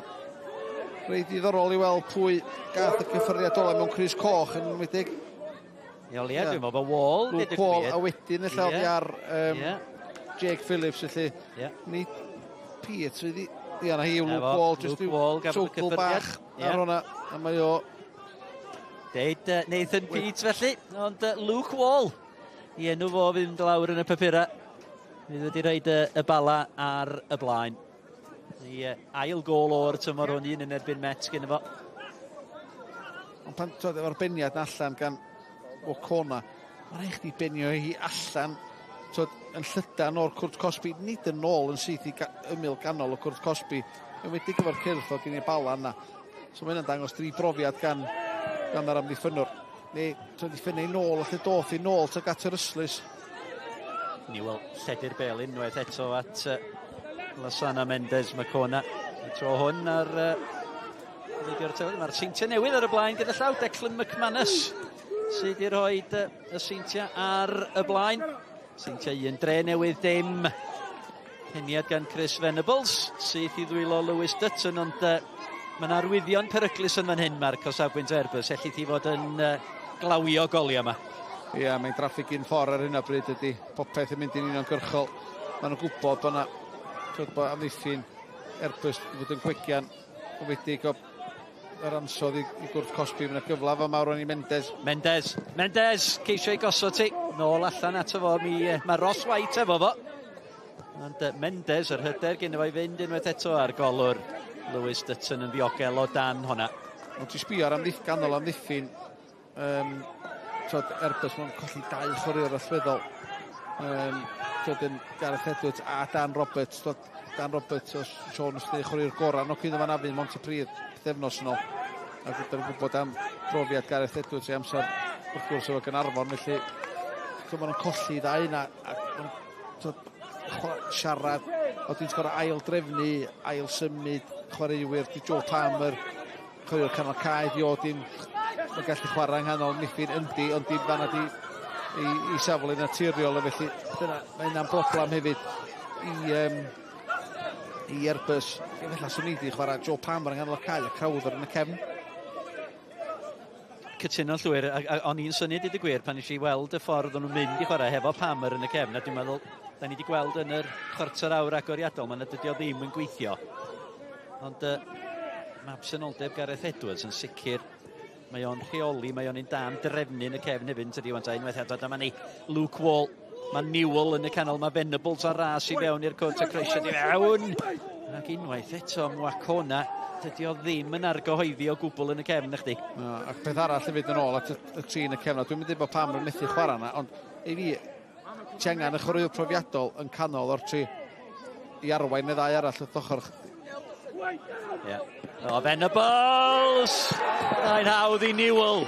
reit ddiddorol i weld pwy gath y cyffyrddiad ola mewn crys coch yn enwedig. Ie, dwi'n meddwl bod Wall. Luke Wall, a wedyn ella oddi ar Jake Phillips, felly nid Pete sydd i... Ia, na hi yw Luke Wall, jyst yw togl bach ar hwnna, a mae o... Deud Nathan Pete felly, ond Luke Wall, i enw fo fynd lawr yn y papurau. Fydd wedi rhoid y Bala ar y blaen. I ail gôl o'r tymor hwn, un yn erbyn Met gyda fo. Ond pan twyd efo'r beniad allan gan O'Connor, mae'n rhaid chdi benio hi allan twyd, yn llydan o'r cwrt cosbi, nid yn ôl yn syth i ymyl ganol y cwrt cosbi, yn wedi gyfo'r cyrff o gen i'r Bala yna. So mae hynna'n dangos dri brofiad gan yr amddiffynnwr. Neu, twyd, i ffynnu nôl, alle doth i nôl tuag at yr ystlys. Newell lledu'r bel unwaith eto at Lasana Mendes Macona. Y tro hwn ar fideo'r teledu. Mae'r Seintiau Newydd ar y blaen gyda llaw Declan McManus sydd wedi rhoi y Seintiau ar y blaen. Seintiau un, Dre Newydd dim. Peniad gan Chris Venables sydd i ddwylo Lewis Dutton, ond mae'n arwyddion peryglus yn fan hyn, Mark, o safbwynt Airbus. Ellith i fod yn glawio goliau yma. Ie, mae'n traffig un ffordd ar hyn o bryd ydy. Popeth yn mynd yn uniongyrchol. Maen nhw'n gwybod bod yna bod amddiffyn Airbus wedi bod yn gwegian wedig o yr ansodd i gwrth cosbi. Mae'n gyfle fa mawr o'n i Mendes. Mendes, ceisio ei gosod ti. Nôl allan ato fo. Mae Ross White efo fo. Ond Mendes, yr hyder gyda fo i fynd unwaith eto ar golwr Lewis Dutton yn ddiogel o dan honna. Ond ti'n sbio ar ganol amddiffyn Airbus, mae'n colli dau chwaraewr allweddol. Twyd, Gareth Edwards a Dan Roberts. Twyd, Dan Roberts o Sean Ysdi, chwaraewr gorau. No cyn fan afyn Montypridd pythefnos yn ôl. Ac wrth yn gwybod am brofiad Gareth Edwards i amser wrth gwrs efo Gaernarfon. Felly, twyd, maen nhw'n colli ddau yna. Ac twyd, siarad, o ti'n sgoro ail drefnu, ail symud, chwaraewyr, di Joe Palmer, chwaraewr canol cae, di o dim yn gallu chwarae yng nghanol amddiffyn yndi, ond dim fanna di i safle naturiol, felly dyna, mae hynna'n broblem hefyd i Airbus. Felly swn i di chwarae Joe Palmer yng nghanol y cae a Crowther yn y cefn. Cytuno'n llwyr, o'n i'n syni dweud y gwir pan nes i weld y ffordd o'n nhw'n mynd i chwarae hefo Palmer yn y cefn, a dwi'n meddwl, da ni wedi gweld yn yr chwarter awr agoriadol, mae yna dydy o ddim yn gweithio. Ond Mae absenoldeb Gareth Edwards yn sicr. Mae o'n rheoli, mae o'n un da am drefnu yn y cefn hefyd, yn tydi, wan ta unwaith eto, dyma ni, Luke Wall. Mae Newell yn y canol, mae Venables ar ras i fewn i'r cwrt a croesiad i fewn. Ac unwaith eto, Mwakona, dydy o ddim yn argyhoeddi o gwbl yn y cefn, na chdi. No, ac peth arall hefyd yn ôl at y, y tri yn y cefn, dwi'n mynd i bod pam yn methu chwarae yna, ond i fi, ti angen y chwaraewr profiadol yn canol o'r tri i arwain y ddau arall wrth ochr. Yeah. O, Venables! Mae'n hawdd i Newell.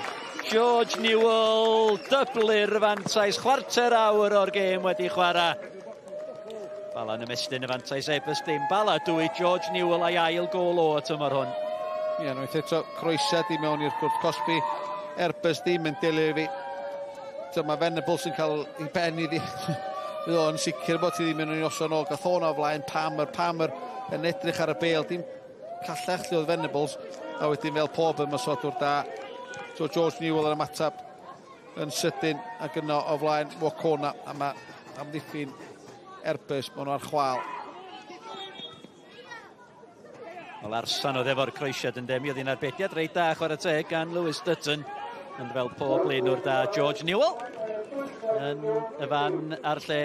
George Newell, dyblu'r fantais, chwarter awr o'r gêm wedi chwarae. Bala'n ymestyn y fantais Airbus dim. Bala dwy, George Newell a'i ail gol o y tymor hwn. Ie, yeah, unwaith eto croesiad i mewn i'r cwrt cosbi. Airbus ddim yn delio i fi. Dyma Venables yn cael ei ben iddi. Fydd o'n sicr bod ti ddim yn ei noson ôl. Gath o'n o flaen Palmer. Palmer yn edrych ar y bêl. Dim callach lle oedd Venables. A wedyn fel pob ymosodwr da. So George Newell yn ymateb yn sydyn ac yno o flaen Wokona. A mae amddiffyn Airbus, maen nhw ar chwal. Wel, Arsan oedd efo'r croesiad yn demi, oedd hi'n arbediad reit da chwarae teg gan Lewis Dutton. Ond fel pob blaenwr da, George Newell yn y fan a'r lle.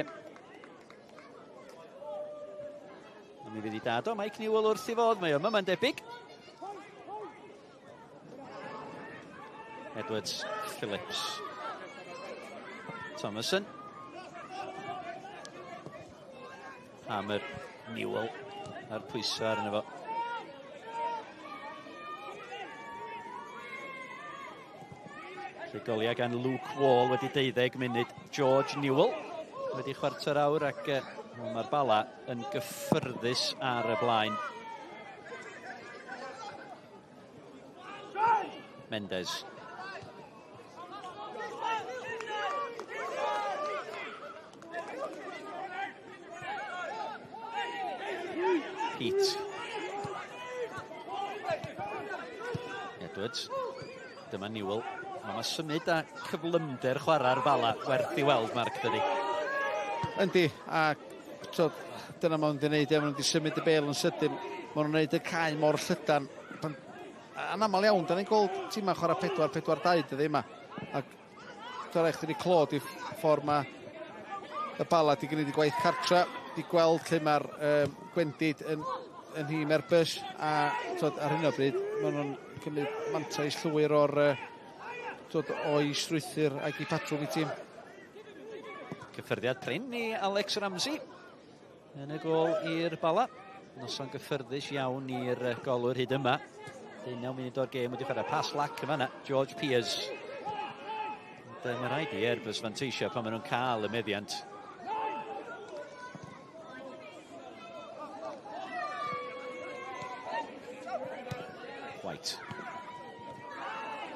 A mi fydd i dad o Mike Newell wrth i fod, mae yma, mae'n debyg. Edwards, Phillips, Thomason. Palmer, Newell a'r pwysau arno fo. Lle goliau gan Luke Wall wedi 12 munud. George Newell wedi chwarter awr ac mae'r Bala yn gyffyrddus ar y blaen. Mendes. Pete. Edwards. Dyma Newell. Mae symud a cyflymder chwarae'r Bala werth i weld, Mark, dydy. Yndi, a so, dyna maen nhw'n gwneud, maen nhw'n wedi symud y bel yn sydyn, maen nhw'n gwneud y cae mor llydan. Pan, anaml iawn, da ni'n gweld tîmau chwarae 4-4-2 dyddi yma. Ac dyna rhaid chdi clod i ffordd mae y Bala di gwneud i gwaith cartra, di gweld lle mae'r um, gwendid yn, yn nhîm Airbus, a tod, ar hyn o bryd maen nhw'n cymryd mantais llwyr o'r uh, tod, o'i strwythur ac i patrwm i tîm. Cyffyrddiad prin i Alex Ramsey yn y gol i'r Bala. Noson gyffyrddus iawn i'r golwr hyd yma. 19 munud o'r gêm wedi chwarae. Pas lac yma yna, George Pears. Ond mae rhaid i Airbus fanteisio pan maen nhw'n cael y meddiant. White.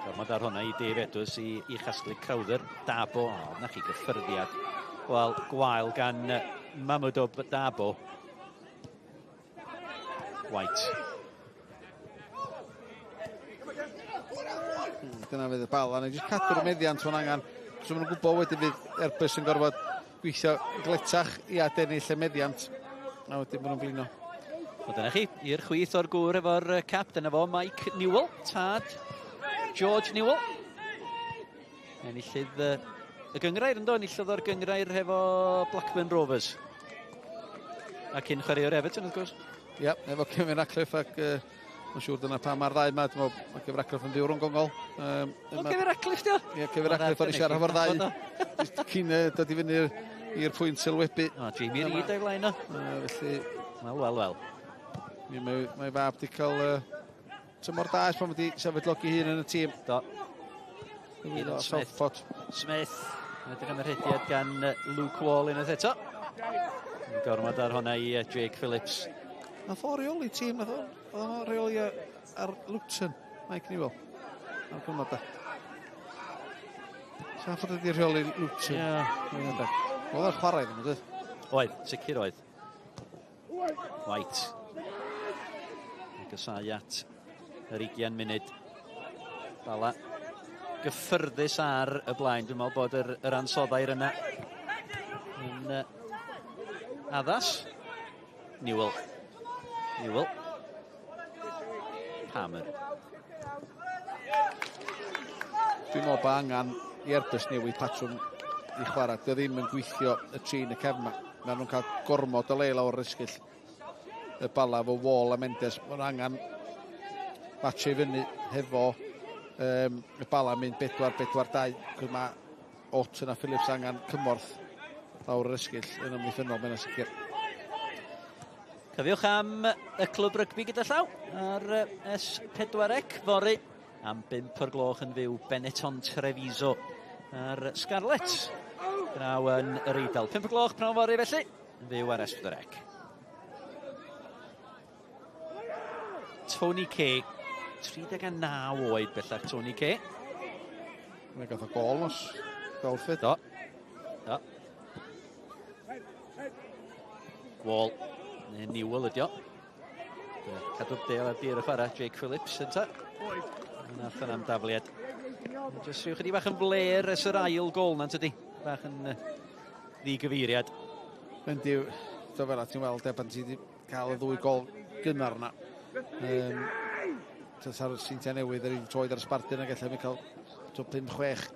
Gormod ar hwnna i Dave Edwards i, i chasglu Crowther. Dabo, o, na chi gyffyrddiad. Wel, gwael gan Mamadou Dabo. White. Dyna fydd y bal, a jyst cadw'r meddiant o'n angen. So maen nhw'n gwybod wedyn fydd Airbus yn gorfod gweithio gletach i adennill y meddiant. A wedyn maen nhw'n blino. Wel dyna chi, i'r chwith o'r gŵr efo'r cap, dyna fo Mike Newell, tad George Newell. Enillydd y gyngrair ynddo, enillydd o'r gyngrair hefo Blackburn Rovers. A cyn chwaraewr Everton, wrth gwrs. Ie, yeah, efo Kevin Ratcliffe ac uh, mae'n siŵr dyna pam mae'r ddau yma. Dwi'n meddwl mae Kevin Ratcliffe yn byw rhwng gongol. Um, o, Kevin Ratcliffe, dio? Ie, yeah, Kevin Ratcliffe, o'n i siarad efo'r ddau. Cyn uh, dod i fyny i'r pwynt sylwebu. O, Jamie Reid o'i flaen o. Uh, felly... Wel, wel, wel. Mae, mae fab di cael uh, tymor da ers pan wedi sefydlogi hun yn y tîm. Do. Aiden Smith. Southport. Smith. Yn edrych am y rhediad gan Luke Wall unwaith eto. Yn gormod ar hwnna i Jake Phillips. Nath o reoli tîm, nath o, oedd o'n reoli ar Luton, Mike Newell. Ar gyfnod da. Sa'n ffordd ydi rheoli Luton? Ie. Yeah. Oedd o'r chwarae iddyn nhw, dweud? Oedd, sicr oedd. White. Agosau at yr 20 munud. Bala gyffyrddus ar y blaen. Dwi'n meddwl bod yr, yr ansoddair yna yn uh, addas. Newell. Newell. Palmer. Dwi'n meddwl bod angen i Airbus newid patrwm i chwarae. Dio ddim yn gweithio y tri yn y cefn yma. Maen nhw'n cael gormod o le lawr yr esgyll. Y Bala efo Wall a Mendes. Maen nhw angen match i fyny hefo y Bala mynd 4-4-2. Cos mae Orton a Phillips angen cymorth lawr yr esgyll yn ymddiffynnol, mae'n sicr. Cofiwch am y clwb rygbi gyda llaw ar S4C fory am 5 o'r gloch yn fyw Benetton Treviso ar Scarlett draw yn yr Eidal. 5 o'r gloch pnawn fory felly, yn fyw ar S4C. Tony Kay, 39 oed bellach Tony Kay. Mae'n gath o gol nos Belford. Do. Do. Wall. Neu Newell ydi o. Cadw'r bêl ar dir y chwarae, Jake Phillips ynta. Nath yna am dafliad. Jyst rhyw chydig bach yn fler ers yr ail gol na'n tydi. Bach yn ddigyfeiriad. Yndi, do fel ti'n weld e, pan ti wedi cael y ddwy gol gynnar yna. Sa'r Seintiau Newydd yr un troed ar y sbardun ac ella mi cael 5-6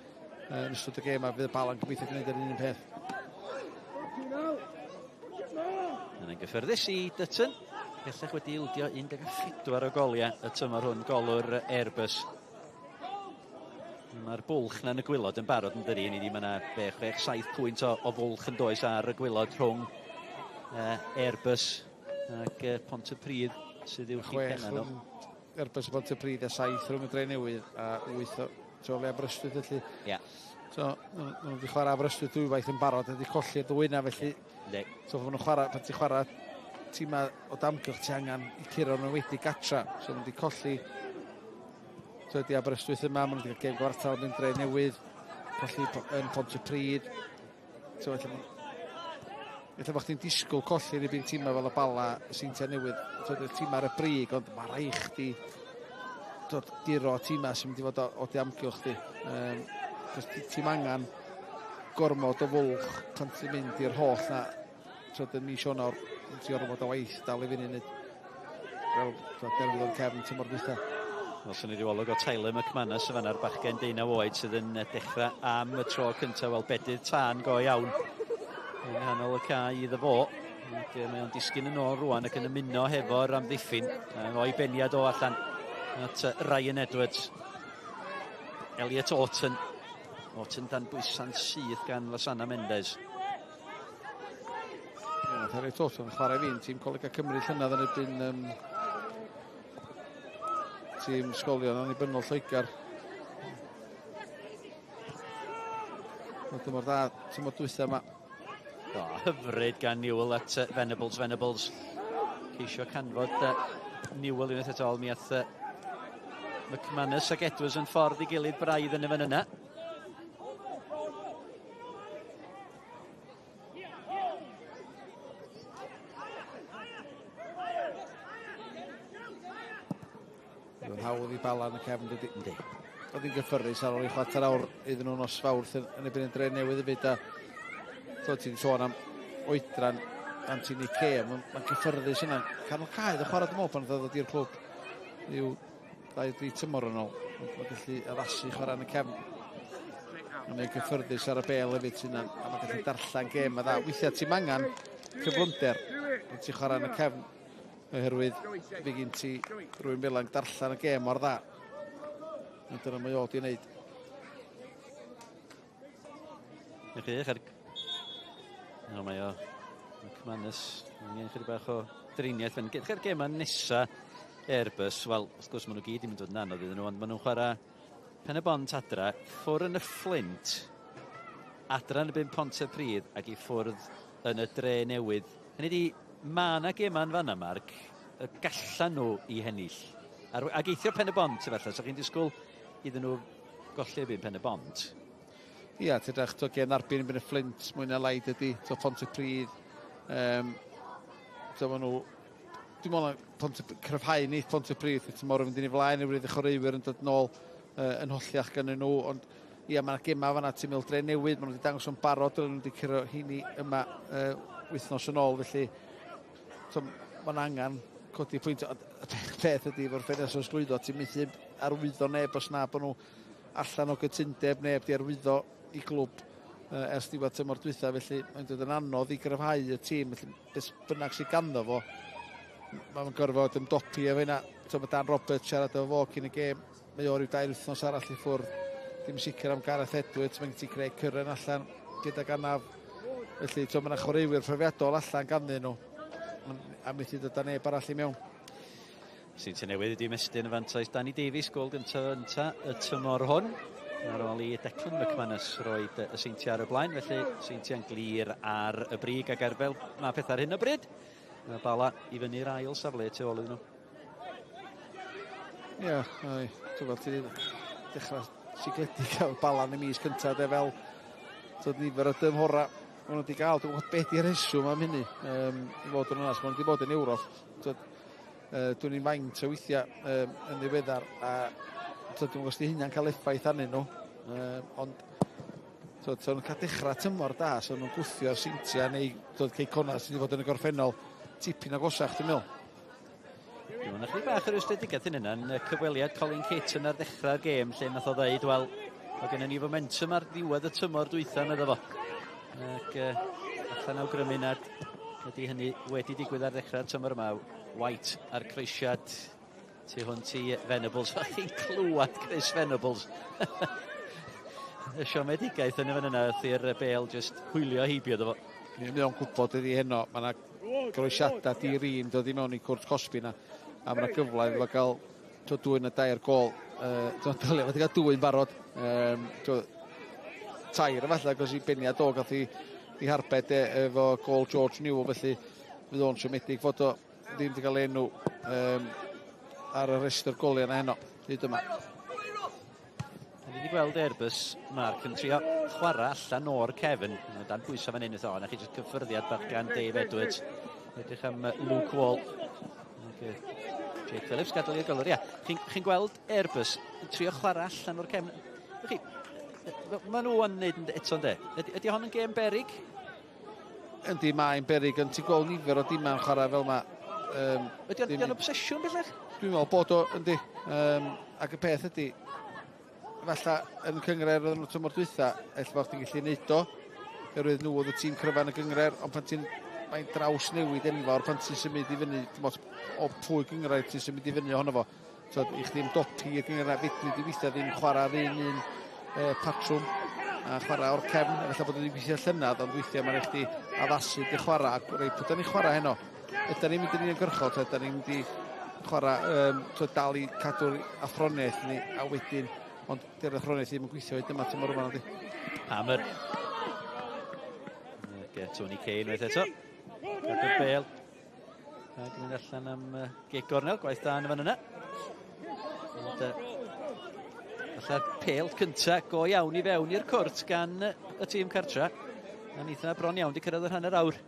yn ystod y gêm a fydd y Bala'n gobeithio gwneud yr un peth. Yna'n gyffyrddus i Dutton. Bellach wedi ildio 14 o goliau y tymor hwn, golwr Airbus. Mae'r bwlch na yn y gwylod yn barod yn dydi, hynny ydi mae yna 6, 7 pwynt o fwlch yn does ar y gwylod rhwng Airbus ac Pontypridd sydd i'w penna nhw. Airbus a Pontypridd a 7 rhwng y Dre Newydd a 8 o troli Aberystwyth felly. Ia. Yeah. So, maen nhw wedi chwarae Aberystwyth dwywaith yn barod, wedi colli'r ddwy yna felly. Yeah. So, maen nhw'n chwarae, pan ti'n chwarae tîmau o damgylch ti angen i curo nhw wedi gatra. So, maen nhw wedi colli. So, ydi Aberystwyth yma, maen nhw wedi cael gêm gwartal yn Dre Newydd, colli yn Pontypridd. So, felly, Ella bod chdi'n disgwyl colli yn erbyn tîmau fel y Bala, y Seintiau Newydd, so, ydy'r tîmau ar y brig, ond mae rhaid chdi dod guro tîmau sy'n mynd i fod o dy amgylch chdi. Cos ti'n angen gormod o fwlch pan ti'n mynd i'r holl na tyd yn mis Ionawr, ti'n ormod o waith dal i fyny wneud fel derwydd o'n cefn tymor dwytha. Wel, swn i ryw olwg o Tyler McManus yn fanna'r bachgen 19 oed sydd yn dechrau am y tro cyntaf, wel bedydd tân go iawn yng nghanol y cae iddo fo. Ac mae o'n disgyn yn ôl rwan ac yn ymuno hefo'r amddiffyn. O'i beniad o allan at Ryan Edwards. Elliot Orton. Orton dan bwysa'n syth gan Lasana Mendes. Ie, Elliot Orton yn chwarae fi'n tîm Colega Cymru llynedd yn erbyn tîm Sgolion Annibynnol Lloegr. Tymor dda, tymor dwytha yma. O, hyfryd gan Newell at Venables. Venables ceisio canfod Newell unwaith eto, mi ath McManus ac Edwards yn ffordd i gilydd braidd yn y fan yna. Mae'n hawdd i Bala yn y cefn, dydy. Yndi. Oedd hi'n gyffyrddus ar ôl i chwarter awr iddyn nhw nos Fawrth yn erbyn y Dre Newydd hefyd. A so, ti'n sôn am oedran Anthony Kay, mae'n gyffyrddus yna. Canol cae, oedd y chwarae dwi'n meddwl pan oedd i'r clwb i'w 2-3 tymor yn ôl. Mae'n gallu addasu chwarae yn y cefn. Mae'n gyffyrddus ar y bel hefyd sy'n a mae'n gallu darllen gêm a dda. Weithiau ti'n angen cyflymder pan ti'n chwarae yn y cefn, oherwydd fe gen ti rhywun fel yn darllen y gêm mor dda. Ond dyna mae o di wneud. Ych ar... No, mae o McManus angen chydig bach o driniaeth. Gyda'r gêm nesa Airbus, wel, wrth gwrs maen nhw gyd i mynd yn anodd iddyn nhw, ond maen nhw'n chwarae Pen-y-bont adra, ffwr yn y Fflint, adra yn y byn Pontypridd ac i ffwrdd yn y Dre Newydd. Hynny di, mae yna gêmau yn fanna, Mark, y gallan nhw i hennill. Ac eithio Pen-y-bont, efallai, so chi'n disgwyl iddyn nhw golli erbyn Pen-y-bont? Ia, ti'n edrych, to gêm erbyn y Fflint, mwy na lai dydy, to Pontypridd. To maen nhw, dwi'n meddwl cryfhau neith Pontypridd, tymor yn mynd yn ei flaen, yw'r chwaraewyr yn dod nôl yn holliach gan nhw, ond ia, mae yna gemau fanna, ti'n meddwl Dre Newydd, maen nhw wedi dangos o'n barod, maen nhw wedi curo heini yma wythnos yn ôl, felly so, mae'n angen Codi pwynt, y peth ydy efo'r ffenest trosglwyddo, ti'n methu arwyddo neb os na bod nhw allan o gytundeb, neb di arwyddo i glwb ers diwedd tymor dwytha, felly mae'n dod yn anodd i gryfhau y tîm, felly beth bynnag sydd ganddo fo, mae'n gorfod ymdopi efo hynna. So, mae Dan Roberts siarad efo fo cyn y gêm, mae o ryw 2 wythnos arall i ffwrdd. Dim sicr am Gareth Edwards, mae'n ti Craig Curran allan gydag anaf. Felly, so, mae yna chwaraewyr profiadol allan ganddyn nhw, a methu dod â neb arall i mewn. Seintiau Newydd wedi ymestyn y fantais. Danny Davies, gol gyntaf ynta y tymor hwn. Ar ôl i Declan McManus roed y Seintiau ar y blaen, felly Seintiau'n glir ar y brig ac ar fel mae pethau ar hyn o bryd. Mae Bala i fyny'r ail safle tu ôl iddyn nhw. Ie, yeah, ti'n gweld, ti dechrau sigledig cael Bala yn y mis cyntaf, de fel tyd, nifer o dymhora maen nhw wedi cael, dwi'n gwybod beth di'r rheswm am hynny, i fod yn onast, maen nhw wedi bod yn Ewrop, tyd, dwi'n i'n faint o weithiau yn ddiweddar, a tyd, dwi'n gwybod os di hynna'n cael effaith arnyn nhw, ond tyd, so nhw'n cael dechrau tymor da, so nhw'n gwthio'r Seintiau neu tyd, Cei Connah sydd wedi bod yn y gorffennol tipyn agosach, dwi'n meddwl. Dwi'n meddwl chydig bach o rwystredigaeth yn yna, yn cyfweliad Colin Caton ar ddechrau'r gêm, lle nath o ddeud, wel, mae gennym ni fomentum ar ddiwedd y tymor dwytha, medda fo. Ac allan awgrymu nad ydy hynny wedi digwydd ar ddechrau'r tymor yma. White a'r croesiad tu hwnt i Venables. A chi'n clywed Chris Venables. Y siomedigaeth yn y fan yna wrth i'r bel just hwylio heibio iddo fo. Mae o'n gwybod ydi heno, mae yna groesiadau di-rin dod i mewn i cwrt cosbi na, a mae yna gyfle iddo fo gael 2 na 3 gol. Dylia fo wedi cael 2 yn barod. 3 efallai, agos i beniad o gath i harbed efo gol George Newell, felly fydd o'n siomedig fod o ddim wedi cael enw ar y rhestr goliau yna heno, hyd yma. Da ni wedi gweld Airbus, Mark, yn trio chwarae allan o'r cefn. Mae dan bwysau fan hyn, o, na chi jyst cyffyrddiad bach gan Dave Edwards. Edrych am Luke Wall. Okay. Jake Phillips gadael i'r golwr, ia. Chi'n gweld Airbus yn trio chwarae allan o'r cefn. Chi, maen nhw yn neud eto, yndê? Ydy hon yn gêm berig? Yndi, mae'n berig. Ond ti'n gweld nifer o dimau'n chwarae fel yma. Ydy o'n obsesiwn bellach? Dwi'n meddwl bod o, yndi. Ac y peth ydy, falle yn y cynghrair oedd nhw tymor dwytha, ella bod chdi'n gallu neud o, oherwydd nhw oedd y tîm cryfa yn y gynghrair, ond pan ti'n, mae'n draws newid enfawr pan ti'n symud i fyny, dim ots o pwy gynghrair ti'n symud i fyny ohono fo. So, i chdi ymdopi i'r gynghrair, fedri di weithiau ddim chwarae'r un patrwm a chwarae o'r cefn, a falle bod o'n gweithio llynedd, ond weithiau mae'n rhaid chdi addasu dy chwarae, ac reit, pwy da ni'n chwarae heno? Ydan ni'n mynd yn uniongyrchol, ta ydan ni'n mynd i chwarae, dal i cadw'r athroniaeth ni, a wedyn, ond dy'r athroniaeth ddim yn gweithio hyd yma tymor yma, nadi. Hammer. Get Tony Kane unwaith eto. Cadw'r bel. Ac yn mynd allan am gig gornel, gwaith da yn y fan yna. Ond falla'r pêl cynta go iawn i fewn i'r cwrt gan y tîm cartra. A nitha bron iawn di cyrraedd yr hanner awr.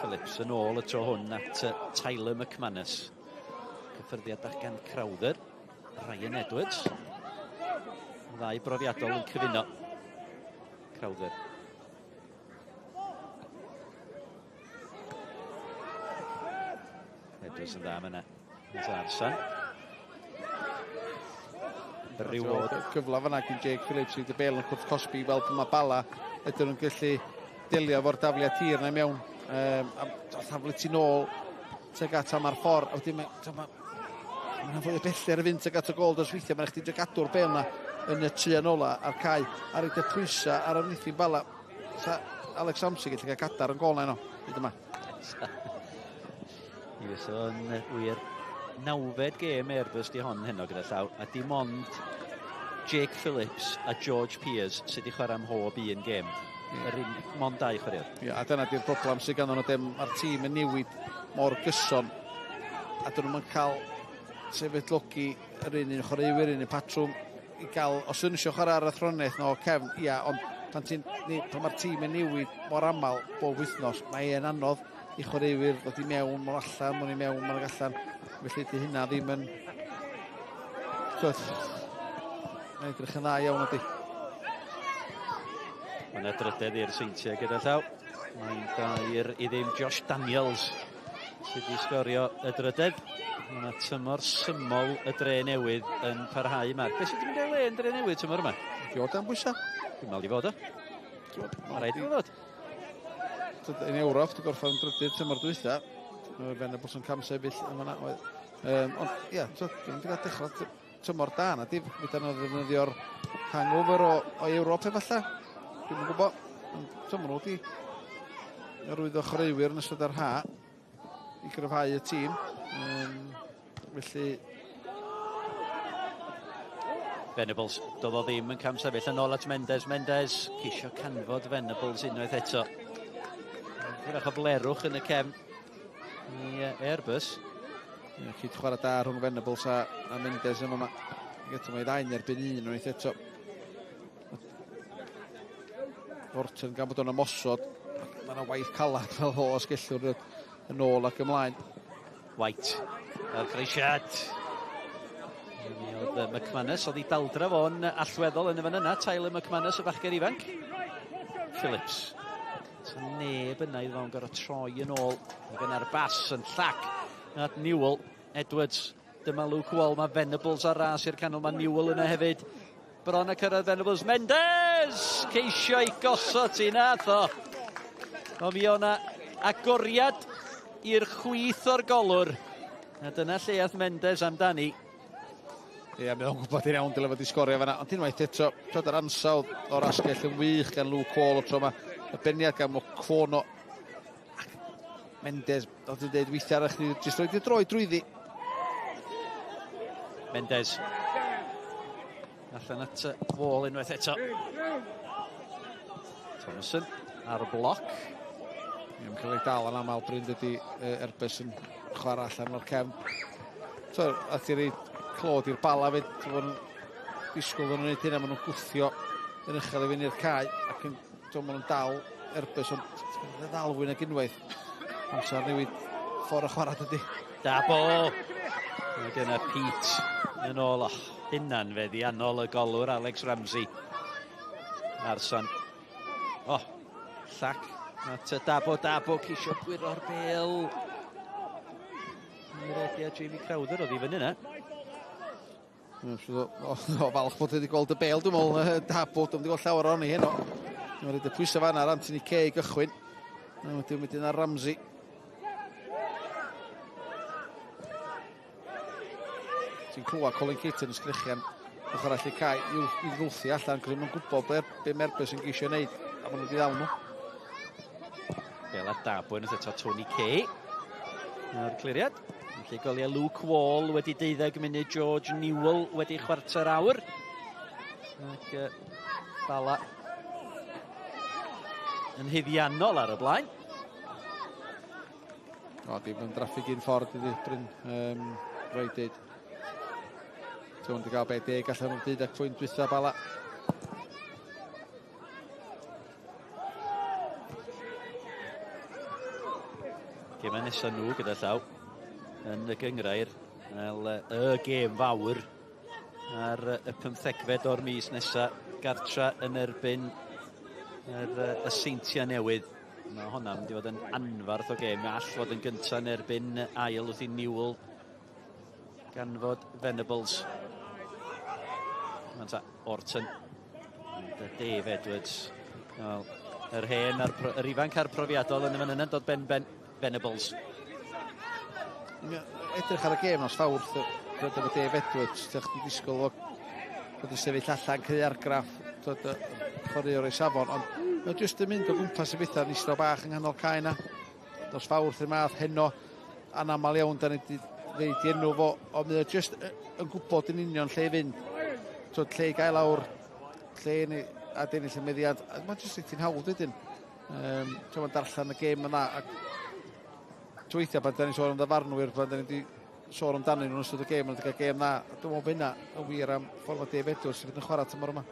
Phillips yn ôl y tro hwn at Tyler McManus. Cyffyrddiad bach gan Crowther. Ryan Edwards. Ddau brofiadol yn cyfuno. Crowther. Edwards yn dda am yna. Arsan. Reward. Cyfle fanna gyn Jake Phillips i dy bel yn cwrt cosbi i weld mae Bala ydyn nhw'n gallu delio efo'r dafliad hir na mewn. A thaflu ti nôl tuag at am ar ffordd. A wedyn mae'n fwy o bellter i fynd tuag at y gôl dros weithiau. Mae'n chdi gadw'r bel na yn y trian ola a'r cae a roed y pwysau ar amddiffyn Bala. Sa Alex Ramsey gallu cael gadar yn gôl na heno, hyd yma. Mi fysa fo'n wir 9fed gêm Airbus di hon heno gyda llaw, a dim ond Jake Phillips a George Pears sydd wedi chwarae am mhob un gêm. Yr un, mond 2 chwaraewr. Ie, a dyna di'r broblem sydd ganddyn nhw, dim mae'r tîm yn newid mor gyson, a dyn nhw'n cael sefydlogi yr un chwaraewyr, un patrwm i gael, os ydyn nhw eisiau chwarae ar athroniaeth no cefn, ia, ond pan mae'r tîm yn newid mor aml bob wythnos, mae e'n anodd i chwaraewyr ddod i mewn, mor allan, mor i mewn, mor allan. Felly di hynna ddim yn... Mae'n edrych yn dda iawn ydi. Mae yna drydedd i'r Seintiau gyda llaw. Mae'n 2-0. Josh Daniels sydd wedi sgorio y drydedd. Mae yna tymor symol y Dre Newydd yn parhau, Mark. Beth sydd wedi mynd o'i le yn Dre Newydd tymor yma? Di o dan bwysau? Dwi'n meddwl i fod o. Mae rhaid i fod. Yn Ewrop, dwi'n gorffen yn drydydd tymor dwytha. Mae Venables yn camsefyll yn fanna. Ond ia, dwi'n wedi cael dechrau tymor da na di. Fydda nhw ddefnyddio'r hangover o Ewrop efallai. Dwi'm yn gwybod. Ond maen nhw wedi arwyddo chwaraewyr yn ystod yr ha i gryfhau y tîm. Felly... Venables, doedd o ddim yn camsefyll, yn ôl at Mendes. Mendes ceisio canfod Venables unwaith eto. Hwyrach o blerwch yn y cefn i Airbus. Ie, cyd chwarae da rhwng Venables a Mendes yn yma. Eto mae ddau'n erbyn un unwaith eto. Orton gan bod o'n ymosod. Mae yna waith calad fel o asgellwr yn ôl ac ymlaen. White a'r croesiad. Mi oedd McManus, oedd ei daldra fo'n allweddol yn y fan yna. Tyler McManus, y bachgen ifanc. Phillips. So neb yna iddo fo'n gorfod troi yn ôl. Ac yna'r bas yn llac at Newell. Edwards. Dyma Luke Wall. Mae Venables ar ras i'r canol. Mae Newell yna hefyd. Bron a cyrraedd Venables. Mendes! Ceisio i gosod ti nath o. O mi o'na agoriad i'r chwith o'r golwr. A dyna lle ath Mendes amdani. Ie, mae o'n gwybod i'n iawn dyle fod i sgorio fanna. Ond unwaith eto, twyd yr ansawdd o'r asgell yn wych gan Luke Wall o tro yma. Y beniad gan Mokono. Ac Mendes, oedd yn dweud weithiau arall chdi, jyst roed i droi drwyddi. Mendes. Allan at Wall unwaith eto. Thomason ar y bloc. Ie, mae'n cael ei dal yn aml Bryn dydy Airbus yn chwarae allan o'r cefn. So, a ti rei clod i'r Bala fyd, ti'n disgwyl nhw'n gwneud hynna, maen nhw'n gwthio yn uchel i fynd i'r cae, ac yn, maen nhw'n dal Airbus, ond ti'n ddal fwy nag unwaith. Amser newid ffordd o chwarae dydy. Dabo! Mae dyna Pete yn ôl. Oh, hynna'n feddiannol y golwr Alex Ramsey. Arson. Oh, llac at Dabo, Dabo, ceisio gwiro'r bel. Mi redia Jamie Crowther oedd i fyny yna. O, falch bod wedi gweld y bel, dwi'n meddwl, Dabo, dwi'n wedi gweld llawer ohoni heno. Mae'n rhaid y pwysau fanna ar Anthony Kay gychwyn. Wedyn wedyn ar Ramsey. Ti'n clywed Colin Caton yn sgrechian ochr arall i cae i ddwlthi allan, cos nhw'n gwybod be mae Airbus yn geisio wneud, a maen nhw wedi ddal nhw. Bel ar Dabo unwaith eto Tony Kay. A'r cliriad. Felly goliau Luke Wall wedi 12 munud, George Newell wedi chwarter awr. Ac Bala yn haeddiannol ar y blaen. O, dim yn draffig un ffordd iddi, Bryn. Rhaid dweud. Ti'n wedi cael be 10 allan o'r 12 pwynt dwytha Bala. Gemau nesaf nhw gyda llaw yn y gynghrair. Fel y gêm fawr ar y 15fed o'r mis nesaf, gartra yn erbyn y Seintiau Newydd. Mae hwnna'n mynd i fod yn anfarth o gêm. Mae all fod yn gyntaf yn erbyn ail wrth i Newell ganfod Venables. Mae'n ta Orton. Dave Edwards. Wel, yr hen a'r yr ifanc a'r profiadol yn y fan yna'n dod ben-ben Venables. Edrych ar y gêm nos Fawrth, dod efo Dave Edwards, ti'n chdi disgwyl o fod yn sefyll allan, creu argraff, dod chwaraewr o'i safon, ond mae'n jyst yn mynd o gwmpas y bethau yn eistedd bach yng nghanol cae yna. Nos Fawrth i'r math, heno, anamal iawn, da ni wedi ddeud i enw fo, ond mae o jyst yn gwybod yn union lle i fynd. Twyd, lle i gael awr, lle ni, a dennill y meddiant. A mae'n jyst ti'n hawdd wedyn. Ti'n darllen y gêm yna. Ac weithiau pan da ni'n sôn am ddyfarnwyr, pan da ni wedi sôn amdanyn nhw'n ystod y gêm, ond wedi cael gêm dda. Dwi'n meddwl bod hynna yn wir am ffordd mae Dave Edwards sydd yn chwarae tymor yma.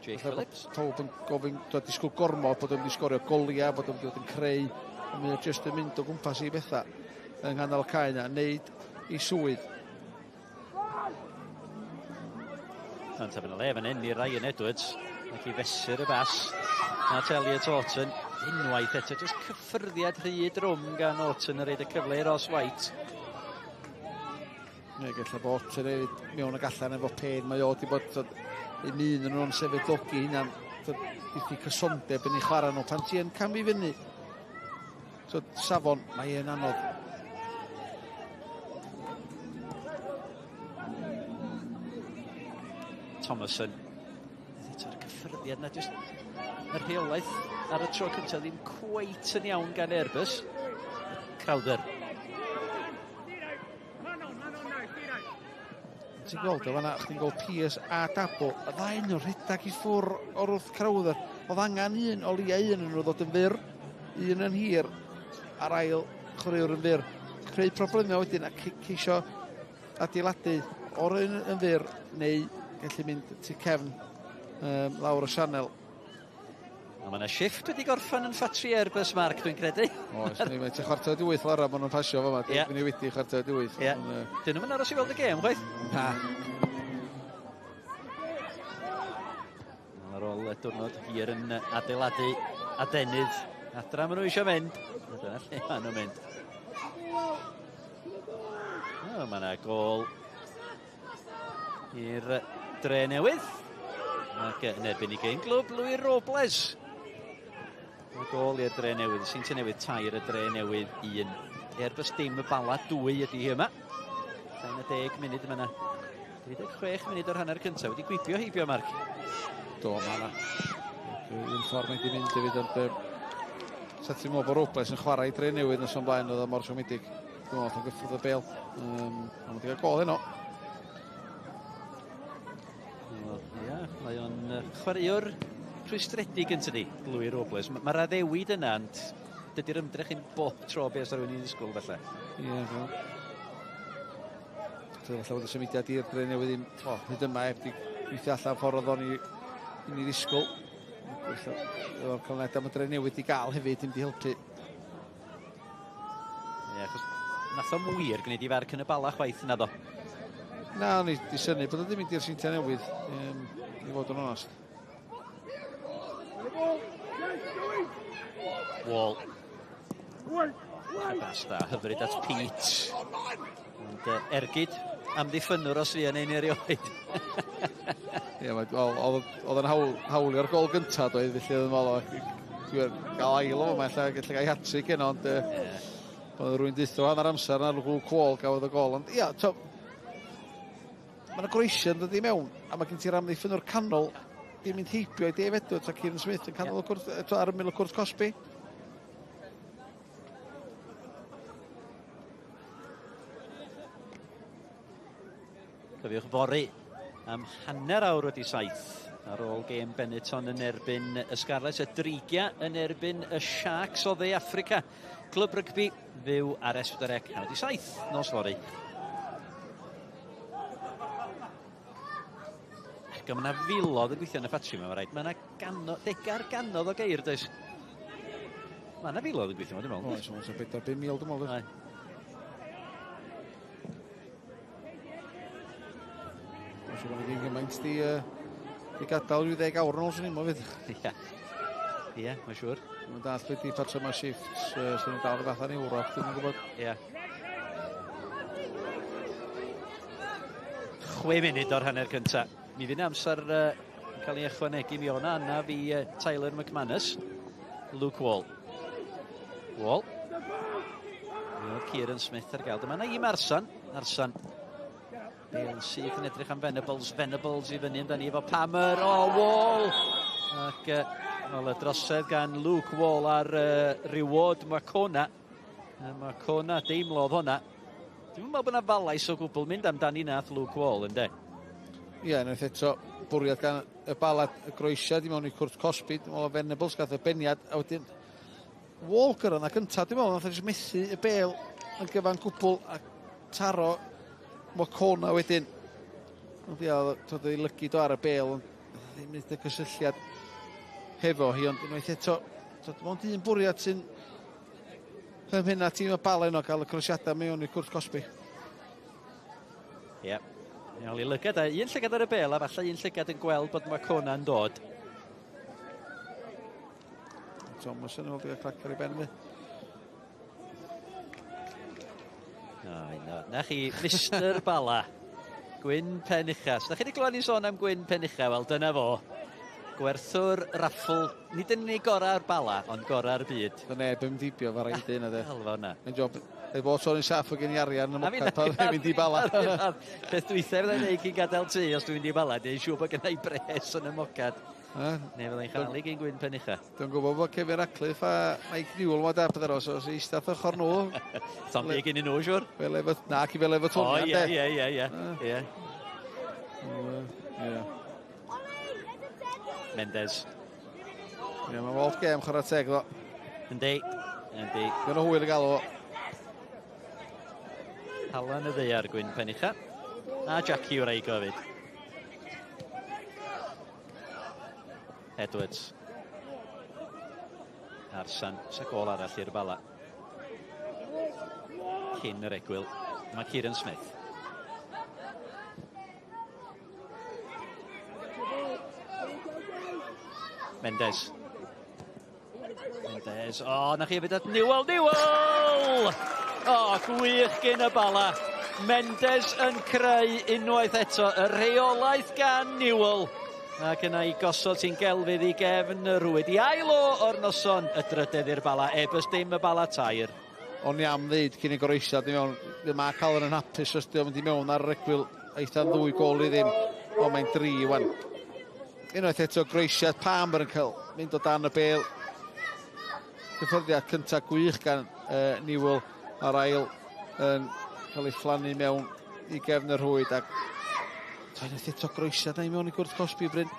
Jake Phillips. Pawb yn gofyn, dwi'n disgwyl gormod bod o'n mynd i sgorio goliau, bod o'n mynd i fod yn creu. Ond mae o jyst yn mynd o gwmpas i bethau yng nghanol y cae yna, wneud i swydd. Ond ta fyna le fan hyn i Ryan Edwards. Ac i fesur y bas at Elliot Orton. Unwaith eto, jyst cyffyrddiad rhy drwm gan Orton yn rhaid y cyfle i Ross White. Neu gallai bod Orton hefyd mewn ag allan efo pen. Mae o wedi bod un yn nhw'n sefydlogi hynna'n diffyg cysondeb yn ei chwarae nhw. Pan ti yn camu fyny, so, safon, mae e'n anodd. Thomason. Eto'r cyffyrddiad na, jyst y rheolaeth ar y tro cyntaf ddim cweit yn iawn gan Airbus. Crowther. Ti'n gweld o fanna, chdi'n gweld Pearce a Dabo, y ddau nhw rhedeg i ffwr o'r wrth Crowther. Oedd angen un, o leia un yn nhw ddod yn fyr, un yn hir, a'r ail chwaraewr yn fyr. Creu problemau wedyn a ceisio adeiladu o'r un yn fyr neu gallu mynd tu cefn lawr y sianel. A mae yna shift wedi gorffen yn ffatri Airbus, Mark, dwi'n credu. Oes, ni mae 7:45 lawr a maen nhw'n pasio fama. Dwi'n ni wedi 7:45. Ie. Dyn nhw'n aros i weld y gêm, chwaith? Na. Ar ôl y diwrnod hir yn adeiladu adenydd. Adra maen nhw eisiau mynd. A dyna lle maen nhw'n mynd. O, mae yna gôl i'r Dre Newydd. Ac yn erbyn i gyn glwb, Louis Robles. Mae gôl i'r Dre Newydd. Seintiau Newydd 3, y Dre Newydd 1. Airbus dim, y Bala 2 ydy hi yma. 10 munud yma yna. 36 munud o'r hanner cyntaf. Wedi gwibio heibio, Mark. Do, mae yna. Un ffordd mae wedi mynd hefyd, ond sa ti'n meddwl bod Robles yn chwarae i Dre Newydd nos o'n blaen, oedd o mor siomedig. Dwi'n meddwl oedd o'n gyffwrdd y bêl. Ond wedi cael gôl heno. Ia, mae o'n chwaraewr rhwystredig yn tydi, Louis Robles. Mae'r addewid yna, ond dydy'r ymdrech yn bob tro beth sy'n rhywun i'n ddisgwyl felly. Ie, fel. Falle bod y symudiad i'r Dre Newydd ddim, hyd yma heb di gweithio allan ffordd oedd o'n i ni ddisgwyl. Efo'r canlyniadau mae Dre Newydd di gael hefyd, ddim di helpu. Ie, achos nath o'm wir gwneud i farc yn y Bala chwaith yna ddo. Na, o'n i di synnu bod o ddim mynd i'r Seintiau Newydd, i fod yn onast. Wall. Bas da, hyfryd at Pete. Ond ergyd amddiffynnwr os fi yn ein erioed. Ie, oedd yn hawlio'r gol gyntaf doedd, felly oedd yn meddwl, dwi'n gael ail o fama, ella gallu gael hat-trick heno, ond oedd rhywun deutho hanner amser na Luke Wall gafodd y gol, ond ia, mae yna groesiad yn dod i mewn, a mae gen ti'r amddiffynnwr canol di mynd heibio i Dave Edwards a Kieran Smith yn canol y cwrt, ar ymyl y cwrt cosbi. Cofiwch fory am 7:30 ar ôl gêm Benetton yn erbyn y Scarlets, y Dreigia yn erbyn y Sharks o Dde Affrica. Clwb Rygbi fyw ar S4C 7:30 nos fory. Ac mae yna filoedd yn gweithio yn y ffatri yma, mae rhaid. Mae yna dega'r ganodd o geir, does? Mae yna filoedd yn gweithio yma, dwi'n meddwl. Oes, oes, 4-5 mil, dwi'n meddwl. Dwi'n siŵr bod ddim gymaint di gadael rhyw 10 awr yn ôl, swn i'n meddwl fyd. Ie. Ie, mae'n siŵr. Mae'n dall beth di patrymau shifts, sy'n nhw'n dal y fath yn Ewrop, dwi'n gwybod. Ie. 6 munud o'r hanner cyntaf. Mi fydd amser yn cael ei ychwanegu mi o'na anaf i Tyler McManus. Luke Wall. Wall. Mi oedd Kieran Smith ar gael. Dyma na i Marsan. Marsan. Bale syth yn edrych am Venables. Venables i fyny amdani efo Palmer. O, Wall! Ac y drosedd gan Luke Wall ar Reward Mwakona. Mwakona deimlodd hwnna. Dwi'n meddwl bod yna falais o gwbl mynd amdani nath Luke Wall, yndê? Ie, unwaith eto bwriad gan y Bala, y groesiad i mewn i cwrt cosbi. Dwi'n meddwl Venables gath y beniad, a wedyn Wall gyrraedd yna gyntaf, dwi'n meddwl, nath o jyst methu y bêl yn gyfan gwbl a taro Mwakona wedyn. Ond ia, oedd ei lygid o ar y bêl, ond ddim mynd y cysylltiad hefo hi, ond unwaith eto, dim ond un bwriad sy'n ymhynna tîm y Bala yno gael y croesiadau mewn i'r cwrt cosbi. Ie. Iawn, i lygad, a un llygad ar y bêl, a falle un llygad yn gweld bod Mwakona'n dod. Thomas yn ôl, dwi'n clac ar ei ben mi. Na, na chi, Mr Bala. Gwyn Pen Ucha. Da chi wedi clywed ni sôn am Gwyn Pen Ucha? Wel, dyna fo. Gwerthwr raffl, nid yn unig gorau'r Bala, ond gorau'r byd. Dyna neb yn dibio fo rhaid un ydy. Alfa hwnna. Mae'n job, ei bod sôn i'n saff o gen i arian yn y mwcad pan dwi'n mynd i Bala. Peth dwytha fyddai'n neud cyn gadael tŷ os dwi'n mynd i Bala, dwi'n siŵr bod gennau bres yn y mocad. Neu fyddai'n chael ei gyn Gwyn Pen Ucha. Dwi'n gwybod bod Kevin Ratcliffe a Mike Newell ma da pethau os oes eistedd ochr nhw. Tom di gen i nhw, siwr. Fel efo, na, ci fel efo Tony. O, ie, ie. Ie. Mendes. Ie, mae'n wolf gêm chwarae teg ddo. Yndi, yndi. Dwi'n hwyl i gael o. Halan y ddaear Gwyn Pen Ucha. A Jackie wraig o fyd. Edwards. Arsan, sa gol arall i'r Bala. Cyn yr egwyl. Mae Kieran Smith. Mendes. Mendes. O, oh, na chi hefyd at Newell. Newell! O, oh, gwych gyn y Bala. Mendes yn creu unwaith eto. Y rheolaeth gan Newell. Ac yna i gosod sy'n gelfydd i gefn y rwyd. I ail o o'r noson y drydedd i'r Bala. Airbus dim, y Bala 3. O'n i am ddeud cyn i goroesiad i mewn, mae cael yn hapus os di o'n mynd i mewn ar yr egwyl eitha 2 gôl i ddim, ond mae'n 3 wan. Unwaith eto groesiad Palmer yn cael mynd o dan y bel. Cyffyrddiad cyntaf gwych gan Newell a'r ail yn cael ei phlannu mewn i gefn y rhwyd ac unwaith eto groesiad na i mewn i gwrt cosbi Bryn.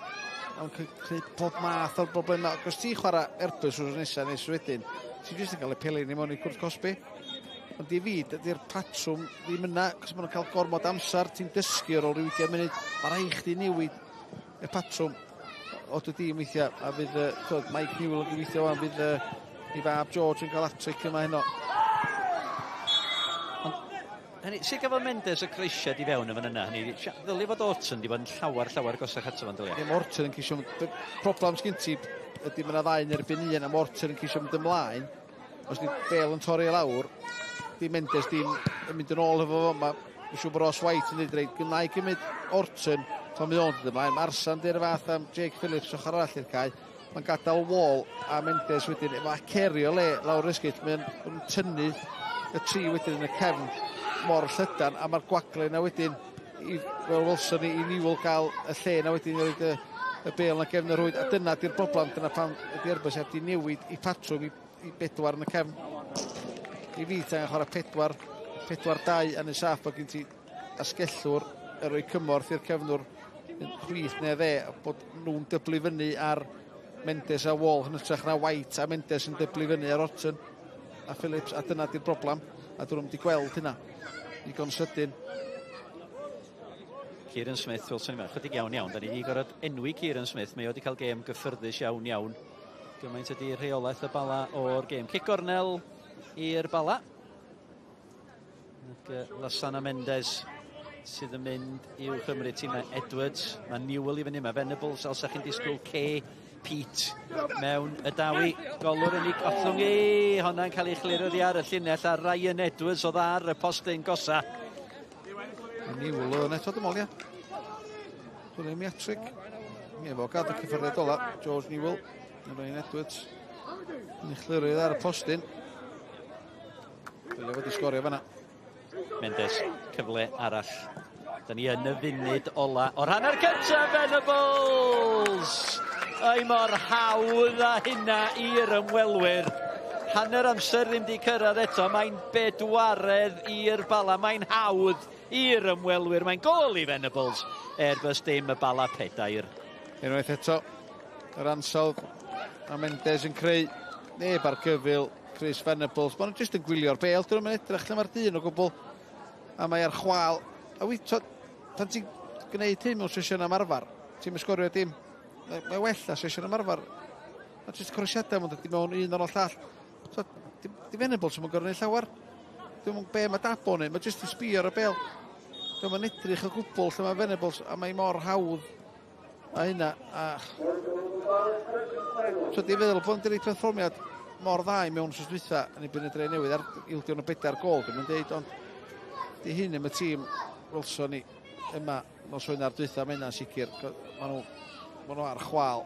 Mae'n creu pob math o'r broblemau. Ac os ti chwarae Airbus wrth nesaf nes wedyn, ti'n jyst yn cael y pelyn i mewn i gwrt cosbi. Ond i fi, dydy'r patrwm ddim yna, cos maen nhw'n cael gormod amser, ti'n dysgu ar ôl rhyw 20 munud. Mae rhaid chdi newid y patrwm o dy dîm weithiau, a fydd twod, Mike Newell yn gobeithio wan, fydd i fab George yn cael hat-trick yma heno. Hynny, sut gafodd Mendes y croesiad i fewn yn fan yna? Hynny, ddylai fod Orton di bod yn llawer, llawer gosach ato fo'n dylia. Ie, mae Orton yn ceisio... Problem sgyn ti ydy mae yna ddau yn erbyn un, a mae Orton yn ceisio mynd ymlaen. Os di bel yn torri i lawr, di Mendes dim yn mynd yn ôl efo fo. Mae siŵr bod Ross White yn dweud, reit, gynna i gymryd Orton pan mae o'n dod ymlaen. Mae Arsan di'r fath am Jake Phillips ochr arall i'r cae. Mae'n gadael Wall a Mendes wedyn. Mae cerio le lawr ysgyd. Mae'n tynnu y tri wedyn yn y cefn mor llydan a mae'r gwagle yna wedyn i fel Wilson i Newell gael y lle yna wedyn i roed y bel na gefn y rwyd a dyna di'r broblem, dyna pam ydy Airbus heb di newid i patrwm i bedwar yn y cefn. I fi ti'n chwarae 4, 4, 2 yn y saff bod gen ti asgellwr yn rhoi cymorth i'r cefnwr yn chwith neu dde a bod nhw'n dyblu fyny ar Mendes a Wall yn hytrach na White a Mendes yn dyblu fyny ar Orton a Phillips a dyna di'r broblem a dyn nhw'n wedi gweld hynna digon sydyn. Kieran Smith, Wilson yma, chydig iawn iawn. Da ni wedi gorfod enwi Kieran Smith. Mae o wedi cael gêm gyffyrddus iawn iawn. Gymaint ydy rheolaeth y Bala o'r gêm. Cic gornel i'r Bala. Ac Lasana Mendes sydd yn mynd i'w chymryd tîmau Edwards. Mae Newell i fyny, mae Venables, os ydych chi'n disgwyl K. Pete mewn y dawi. Golwr yn ei gollwng i. Honna'n cael ei chlirio oddi ar y llinell a Ryan Edwards oedd ar y postyn gosa. Newell oedd yn eto dim ol, ia. Dwi'n ei hat-trick. Ie, fo gadw cyffyrddiad ola. George Newell. Ryan Edwards. Yn ei chlirio ar y postyn. Dylai fod i sgorio fanna. Mendes, cyfle arall. Da ni yn y funud ola o'r hanner cyntaf, Venables! Ai mor hawdd a hynna i'r ymwelwyr. Hanner amser ddim di cyrraedd eto, mae'n bedwaredd i'r Bala. Mae'n hawdd i'r ymwelwyr. Mae'n gôl i Venables. Airbus dim, y Bala 4. Unwaith eto, yr ansawdd a Mendes yn creu neb ar gyfyl Chris Venables. Maen nhw jyst yn gwylio'r bel, dyn nhw'n edrych lle mae'r dyn o gwbl. A mae ar chwal. A wy, to, pan ti'n gwneud hyn mewn sesiwn ymarfer, ti'n sgorio dim. Mae well na sesiwn ymarfer. Mae jyst croesiadau mae'n dod i mewn un ar ôl llall. So, di Venables yn gorfod gwneud llawer. Dwi'n mwyn be mae Dabo yn neud, mae jyst yn sbio ar y bel. Dwi'n mynd edrych o gwbl lle mae Venables, a mae mor hawdd A hynna, a... So, di feddwl bod yn direct perfformiad mor dda i mewn wsos dwytha yn erbyn y Dre Newydd ar ildio nhw 4 gol, dwi'n deud, ond di hyn am y tîm welson ni yma nos Wener dwytha, mae hynna'n sicr. Maen nhw ar chwal.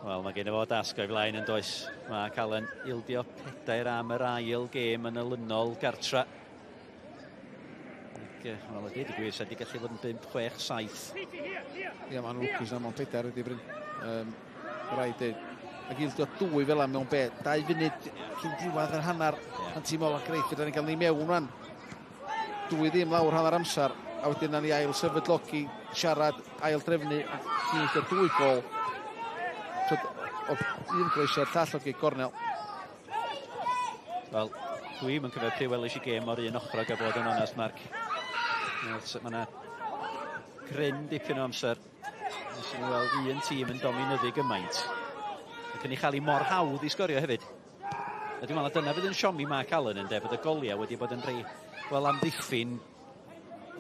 Wel, mae gen i fo dasg o'i flaen yn does. Mae Calen ildio 4 am yr ail gêm yn olynol gartra. Ac, wel, ydy, di gwir, sa'n di gallu fod yn 5, 6, 7. Ie, mae'n lwcus na mewn 4 ydy, Bryn. Rhaid dweud. Ac ildio 2 fel am mewn be, 2 funud cyn diwedd yr hanner. Pan ti'n meddwl, greit, fydda ni'n cael ni mewn rwan. 2-0 lawr hanner amser, a wedyn na ni ail sefydlogi, siarad, ail drefnu, a ti'n ildio 2 gol. O un groesiad, llall o gig gornel. Wel, dwi'm yn cyfio pryd welis i gêm o'r un ochrog a bod yn onest, Mark. Mae yna gryn dipyn o amser. Nes i weld un tîm yn dominyddu gymaint. Ac yn ei chael hi mor hawdd i sgorio hefyd. A dwi'n meddwl dyna fydd yn siomi Mark Allen yn de, bod y goliau wedi bod yn rhai, wel, amddiffyn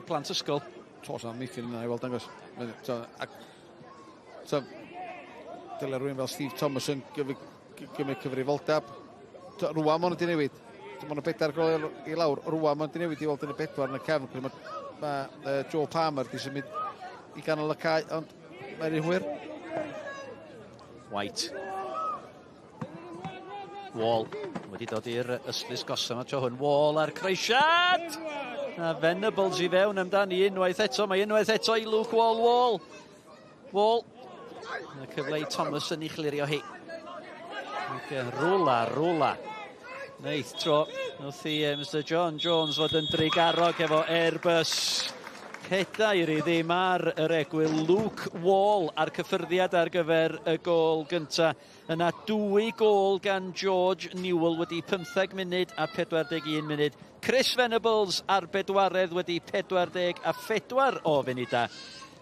y plant ysgol. Tos amddiffyn yna i weld dangos. So, dyle rhywun fel Steve Thomas yn gymryd cyfrifoldeb. Rwan maen nhw wedi newid. Maen nhw 4 gol i lawr. Rwan maen nhw wedi newid i weld yn y 4 yn y cefn. Mae Joe Palmer wedi symud i ganol y cae, ond mae'n rhy hwyr. White. Wall wedi dod i'r ystlys gosod yma tro hwn. Wall a'r croesiad! A Venables i fewn amdani unwaith eto. Mae unwaith eto i Luke Wall. Wall. Wall. Y cyfle i Thomas yn ei chlirio hi. Rwla, rwla. Neith tro. Wrth i Mr John Jones fod yn drugarog efo Airbus. 4-0 ar yr egwyl. Luke Wall a'r cyffyrddiad ar gyfer y gôl gynta. Yna 2 gôl gan George Newell wedi 15 munud a 41 munud. Chris Venables ar bedwaredd wedi 44 o funudau.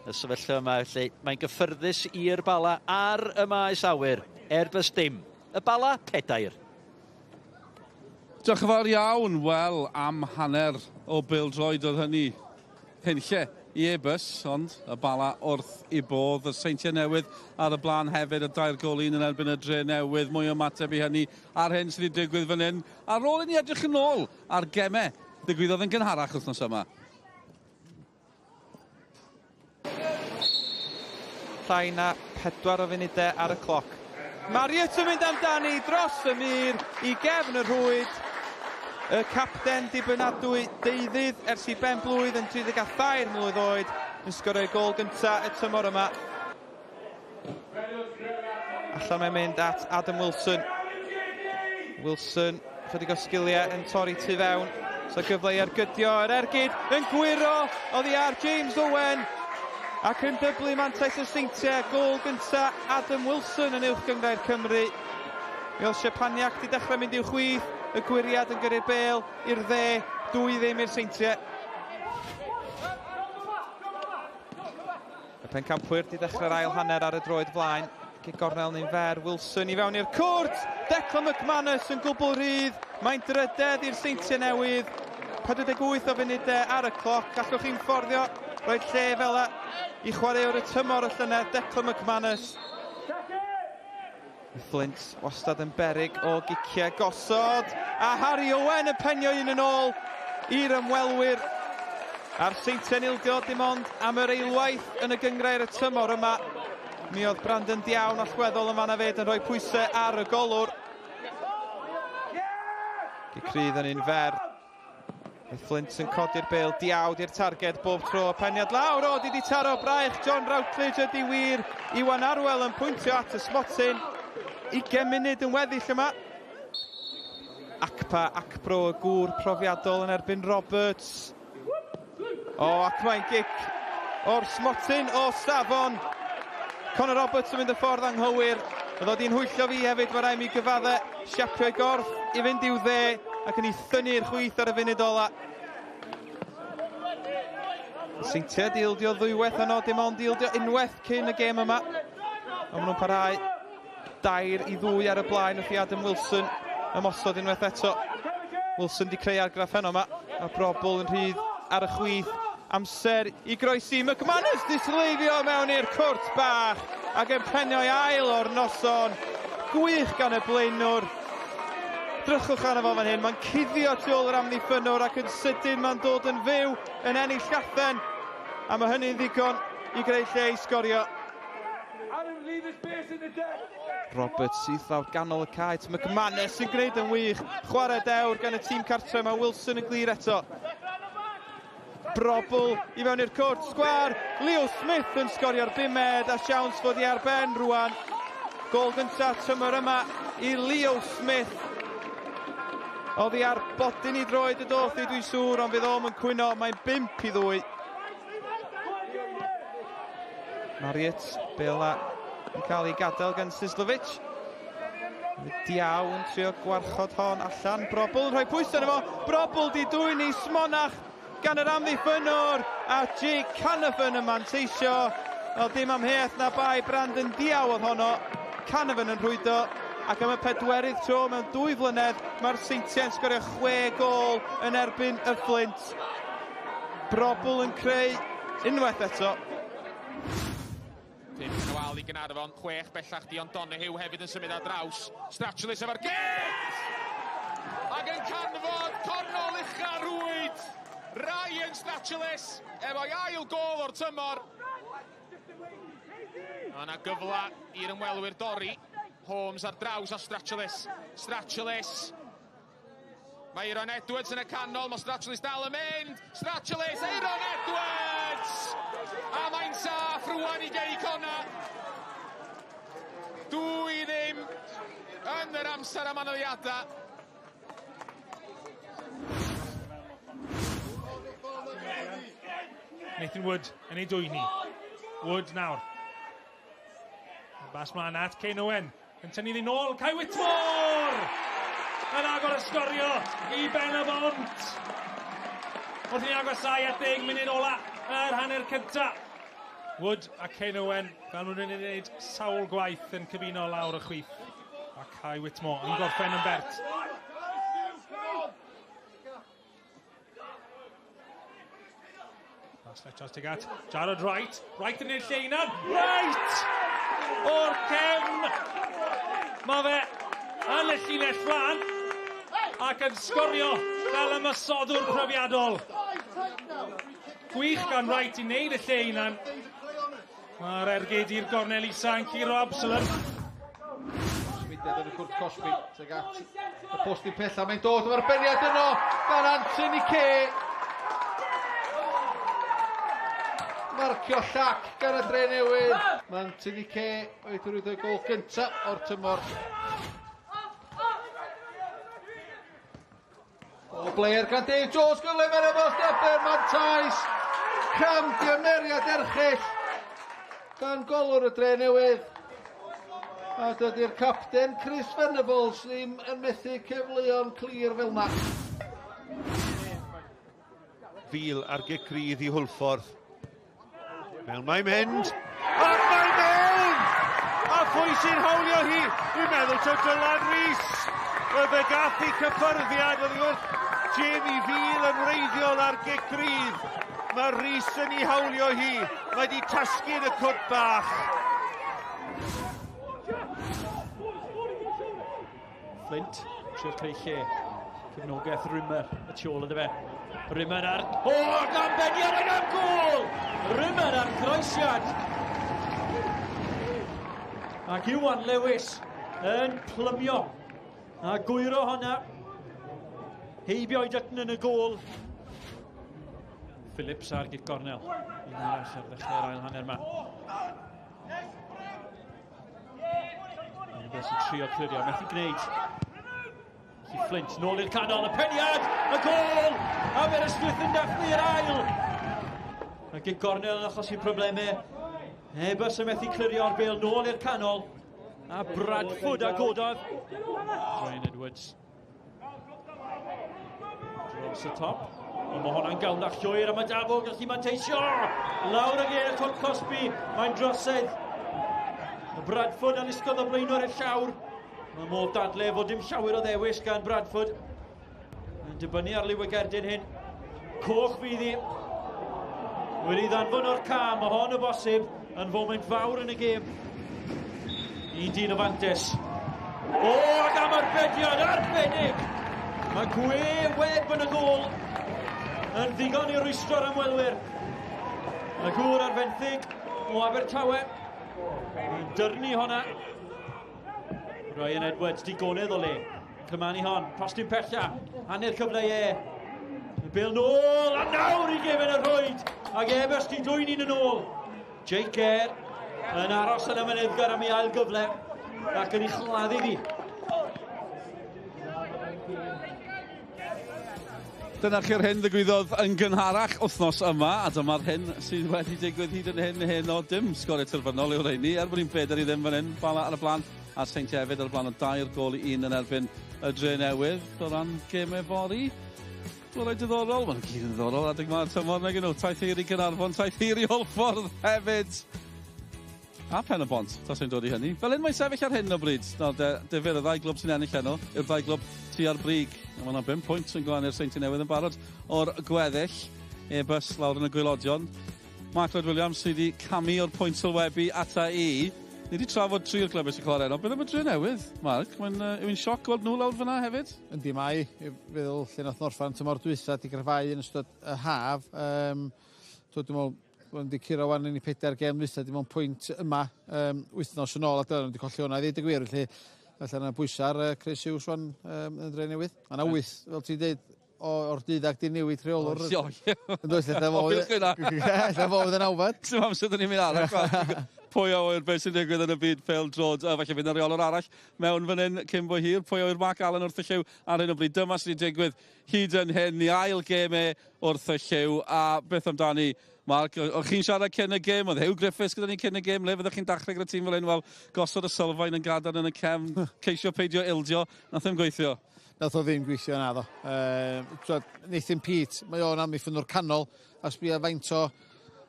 Y sefyllfa yma, felly, mae'n gyffyrddus i'r Bala ar y maes awyr. Airbus dim. Y Bala, 4. Diolch yn fawr iawn. Wel, am hanner o bêl-droed oedd hynny. Hunlle i Airbus, ond y Bala wrth i bodd. Y Seintiau Newydd ar y blaen hefyd, y 2-1 yn erbyn y Dre Newydd. Mwy o ymateb i hynny ar hyn sydd wedi digwydd fan hyn. Ar ôl i ni edrych yn ôl ar gemau ddigwyddodd yn gynharach wythnos yma. Llai na 4 o funudau ar y cloc. Marriott yn mynd amdani dros y mur i gefn y rhwyd. Y capten dibynadwy deuddydd ers i ben blwydd yn 33 mlwydd oed yn sgorio gôl gynta y tymor yma. Allan mae'n mynd at Adam Wilson. Wilson, chydig o sgiliau yn torri tu fewn. So gyfle i ergydio yr ergyd yn gwyro oddi ar James Owen. Ac yn dyblu mantais y Seintiau, gôl gynta Adam Wilson yn uwch gynghrair Cymru. Mi oedd Siepaniak wedi dechrau mynd i'w chwith, y gwyriad yn gyrru'r bêl i'r dde, 2-0 i'r Seintiau. Y pencampwyr wedi dechrau'r ail hanner ar y droed flaen. Cic gornel neu'n fer, Wilson i fewn i'r cwrt! Declan McManus yn gwbl rhydd, mae'n drydedd i'r Seintiau Newydd. 48 o funudau ar y cloc, gallwch chi'n fforddio roed lle fel y i chwaraewr y tymor y llynedd, Declan McManus. Flint wastad yn berig o giciau gosod, a Harry Owen yn penio un yn ôl i'r ymwelwyr. A'r Seintiau'n ildio dim ond am yr eilwaith yn y gynghrair y tymor yma. Mi oedd Brandon Diawn allweddol yn fanna fyd yn rhoi pwysau ar y golwr. Gic rydd yn un fer. Flint yn codi'r bêl, Diawd i'r targed bob tro, peniad lawr, o, di taro braich, John Routledge ydi wir, Iwan Arwel yn pwyntio at y smotyn, 20 munud yn weddill yma. Akpa, Akpro, y gŵr profiadol yn erbyn Roberts. O, ac mae'n gic o'r smotyn o safon. Conor Roberts yn mynd y ffordd anghywir. Oedd o di'n hwyllo fi hefyd, mae rhaid mi gyfadde, siapio ei gorff i fynd i'w dde, ac yn ei thynnu'r chwith ar y funud ola. Seintiau di ildio ddwywaith yno, dim ond ildio unwaith cyn y gêm yma. Ond maen nhw'n parhau 2-2 ar y blaen wrth i Adam Wilson ymosod unwaith eto. Wilson di creu argraff heno yma. Mae Brobl yn rhydd ar y chwith. Amser i groesi. McManus di sleifio mewn i'r cwrt bach ac yn penio'i ail o'r noson. Gwych gan y blaenwr. Drychwch arno fo fan hyn, mae'n cuddio tu ôl yr amddiffynnwr ac yn sydyn mae'n dod yn fyw yn ennill llathen. A mae hynny'n ddigon i greu lle i sgorio. Roberts syth lawr ganol y cae. McManus yn gwneud yn wych. Chwarae dewr gan y tîm cartre. Mae Wilson yn glir eto. Brobl i mewn i'r cwrt. Sgwar. Leo Smith yn sgorio'r bumed a siawns fod i ar ben rwan. Gôl gyntaf tymor yma i Leo Smith. Oddi ar bodyn i droed y doth i dwi'n siŵr, ond fydd o'm yn cwyno. Mae'n 5-2. Marriott, Bela yn cael ei gadael gan Sislovic. Diaw yn trio gwarchod hon allan. Brobl yn rhoi pwysau arno fo. Brobl di dwyn i Smonach gan yr amddiffynnwr a Jake Canavan yn manteisio. Wel, dim amheuaeth na bai Brandon Diaw oedd honno. Canavan yn rhwydo ac am y pedwerydd tro mewn 2 flynedd mae'r Seintiau'n sgorio 6 gôl yn erbyn y Fflint. Brobl yn creu unwaith eto. 5 yn y wal i Gaernarfon, 6 bellach Dion Donoghue hefyd yn symud ar draws. Stratulus efo'r gêt! Ac yn canfod cornol ucha rwyd! Ryan Stratulus efo'i ail gôl o'r tymor. Mae yna gyfle i'r ymwelwyr dorri. Holmes ar draws a Stratulus. Stratulus. Mae Aaron Edwards yn y canol, mae Stratulus dal yn mynd. Stratulus, Aaron Edwards! A mae'n saff rwan i Gei Conna. 2-0 yn yr amser am anoliadau. Nathan Wood yn ei dwyni. Wood nawr. Bas mlaen at Kane Owen. Yn tynnu ddyn nôl, Kai Whitmore! Yn agor y sgorio i Ben y Bont. Wrth i ni agosau at 10 munud ola yr hanner cynta. Wood a Kane Owen, fel maen nhw'n gwneud sawl gwaith yn cyfuno lawr y chwith. A Kai Whitmore yn gorffen yn bert. Pass Fletcher tuag at Jarrod Wright. Wright yn ei lle hunan. Wright! O'r cefn! Mae fe yn y llinell flan ac yn sgorio fel ymosodwr profiadol. Gwych gan Wright i wneud y lle hunan. Mae'r ergyd i'r gornel isa yn curo Absalom. Symudiad yn y cwrt cosbi tuag at y postyn pella. Mae'n dod efo'r beniad yno gan Anthony Kay. Marcio llac gan y Dre Newydd. Mae Anthony Kay wedi rhwydo gôl gyntaf o'r tymor. O Blair gan Dave Jones, gyfle mewn efo Stephen Mantais. Camgymeriad erchyll gan golwr y Dre Newydd. A dydy'r capten Chris Venables ddim yn methu cyfleon clir fel yma. Fil ar gic rydd i Hwlffordd. Mewn mae'n mynd. Ac mae'n mewn! A phwy sy'n hawlio hi? Dwi'n meddwl taw Dylan Rees. Wel, fe gath ei cyffyrddiad oddi wrth Jamie Veal yn wreiddiol ar gic rydd. Mae Rees yn ei hawlio hi. Mae wedi tasgu yn y cwrt bach. Flint, trio creu lle. Cefnogaeth Rimmer y tu ôl iddo fe. Rimmer ar... O, gan beniad ac am gôl! Rimmer ar croesiad. Ac Iwan Lewis yn plymio. A gwyro honna. Heibio i Dutton yn y gôl. Phillips ar gic gornel. Un arall ar ddechrau'r ail hanner yma. Beth sy'n trio clirio, methu gwneud. Felly Flint nôl i'r canol, y peniad, y gôl! Aberystwyth yn dathlu'r ail! A gic gornel yn achosi problemau. Ebus yn methu clirio'r bêl nôl i'r canol. A Bradford a gododd. Ryan Edwards. Dros y top. Ond mae hwnna'n gawnach llwyr a mae Dafo gallu manteisio! Lawr ag e, Cwrt Cosby, mae'n drosedd. Bradford yn ysgodd o blaenor i'r llawr. Mae modd dadle fod dim llawer o ddewis gan Bradford. Yn dibynnu ar liw y gerdyn hyn. Coch fydd hi. Wedi ddanfon o'r cam, mae hon o bosib yn foment fawr yn y gêm. Un dyn o fantes. O, ac am arbediad arbennig! Mae Gwe Webb yn y gôl yn ddigon i rwystro'r ymwelwyr. Y gŵr ar fenthyg o Abertawe. Yn dyrnu honna. Ryan Edwards, digonedd o le. Cymanu hon, postyn pella, hanner cyfle e. Y bêl nôl, a nawr i gefen y rhwyd. Ac Airbus di dwyn un yn ôl. Jake Eyre yn aros yn amyneddgar am ei ail gyfle ac yn ei chladdu ddi. Dyna chi'r hyn ddigwyddodd yn gynharach wythnos yma, a dyma'r hyn sydd wedi digwydd hyd yn hyn heno. Dim sgoriau terfynol yw'r rheini, er bod ni'n 4-0 fan hyn, Bala ar y blaen, a Seintiau hefyd ar y blaen o 3-1 yn erbyn y Dre Newydd. O ran gemau fory, dwi'n rhaid diddorol, maen nhw gyd yn ddiddorol adeg ma'r tymor, nag nhw. Taith hir i Gaernarfon, taith hir i Hwlffordd hefyd. A Pen y Bont, taswn i'n dod i hynny. Fel hyn mae'n sefyll ar hyn o bryd. Nawr, de, Defyr, y ddau glwb sy'n ennill heno yw'r ddau glwb tu ar brig. A mae yna 5 pwynt yn gwahanu'r Seintiau Newydd yn barod o'r gweddill. Airbus lawr yn y gwaelodion. Mark Lloyd Williams sydd wedi camu o'r pwynt sylwebu ata i. Ni wedi trafod tri'r clybiau sy'n chwarae heno. Beth am y Dre Newydd, Mark? Mae'n yw'n sioc gweld nhw lawr fyna hefyd? Yndi mae. I feddwl lle nath Norfan tymor dwytha di gryfhau yn ystod y haf. So, dwi'n meddwl, Maen nhw wedi curo wan yn eu pedair gêm ddwytha, dim ond pwynt yma wythnos yn ôl, a dyna nhw wedi colli hwnna i ddeud y gwir, felly felly yna bwysau ar Chris Hughes wan yn y Dre Newydd. Mae yna wyth, fel ti'n dweud, o'r deuddag di newid rheolwr. O, ie. Yn does, lle fo oedd yn awfad. Ti'n amser dyn ni'n mynd arall. Pwy a ŵyr beth sy'n digwydd yn y byd pêl-droed. Falle fydd yna reolwr arall mewn fan hyn cyn bo hir. Pwy a ŵyr Mark Allen wrth y llyw ar hyn o bryd. Dyma sydd wedi digwydd hyd yn hyn. Ni ail gêm e wrth y llyw. A beth amdani, Mark? O'ch chi'n siarad cyn y gêm? Oedd Huw Griffiths gyda ni cyn y gêm. Le fyddech chi'n dachrau gyda tîm fel hyn? Wel, gosod y sylfaen yn gadarn yn y cefn, ceisio peidio ildio. Nath ddim gweithio. Nath o ddim gweithio naddo. Nathan Peate, mae o'n amddiffynnwr canol, a sbia faint o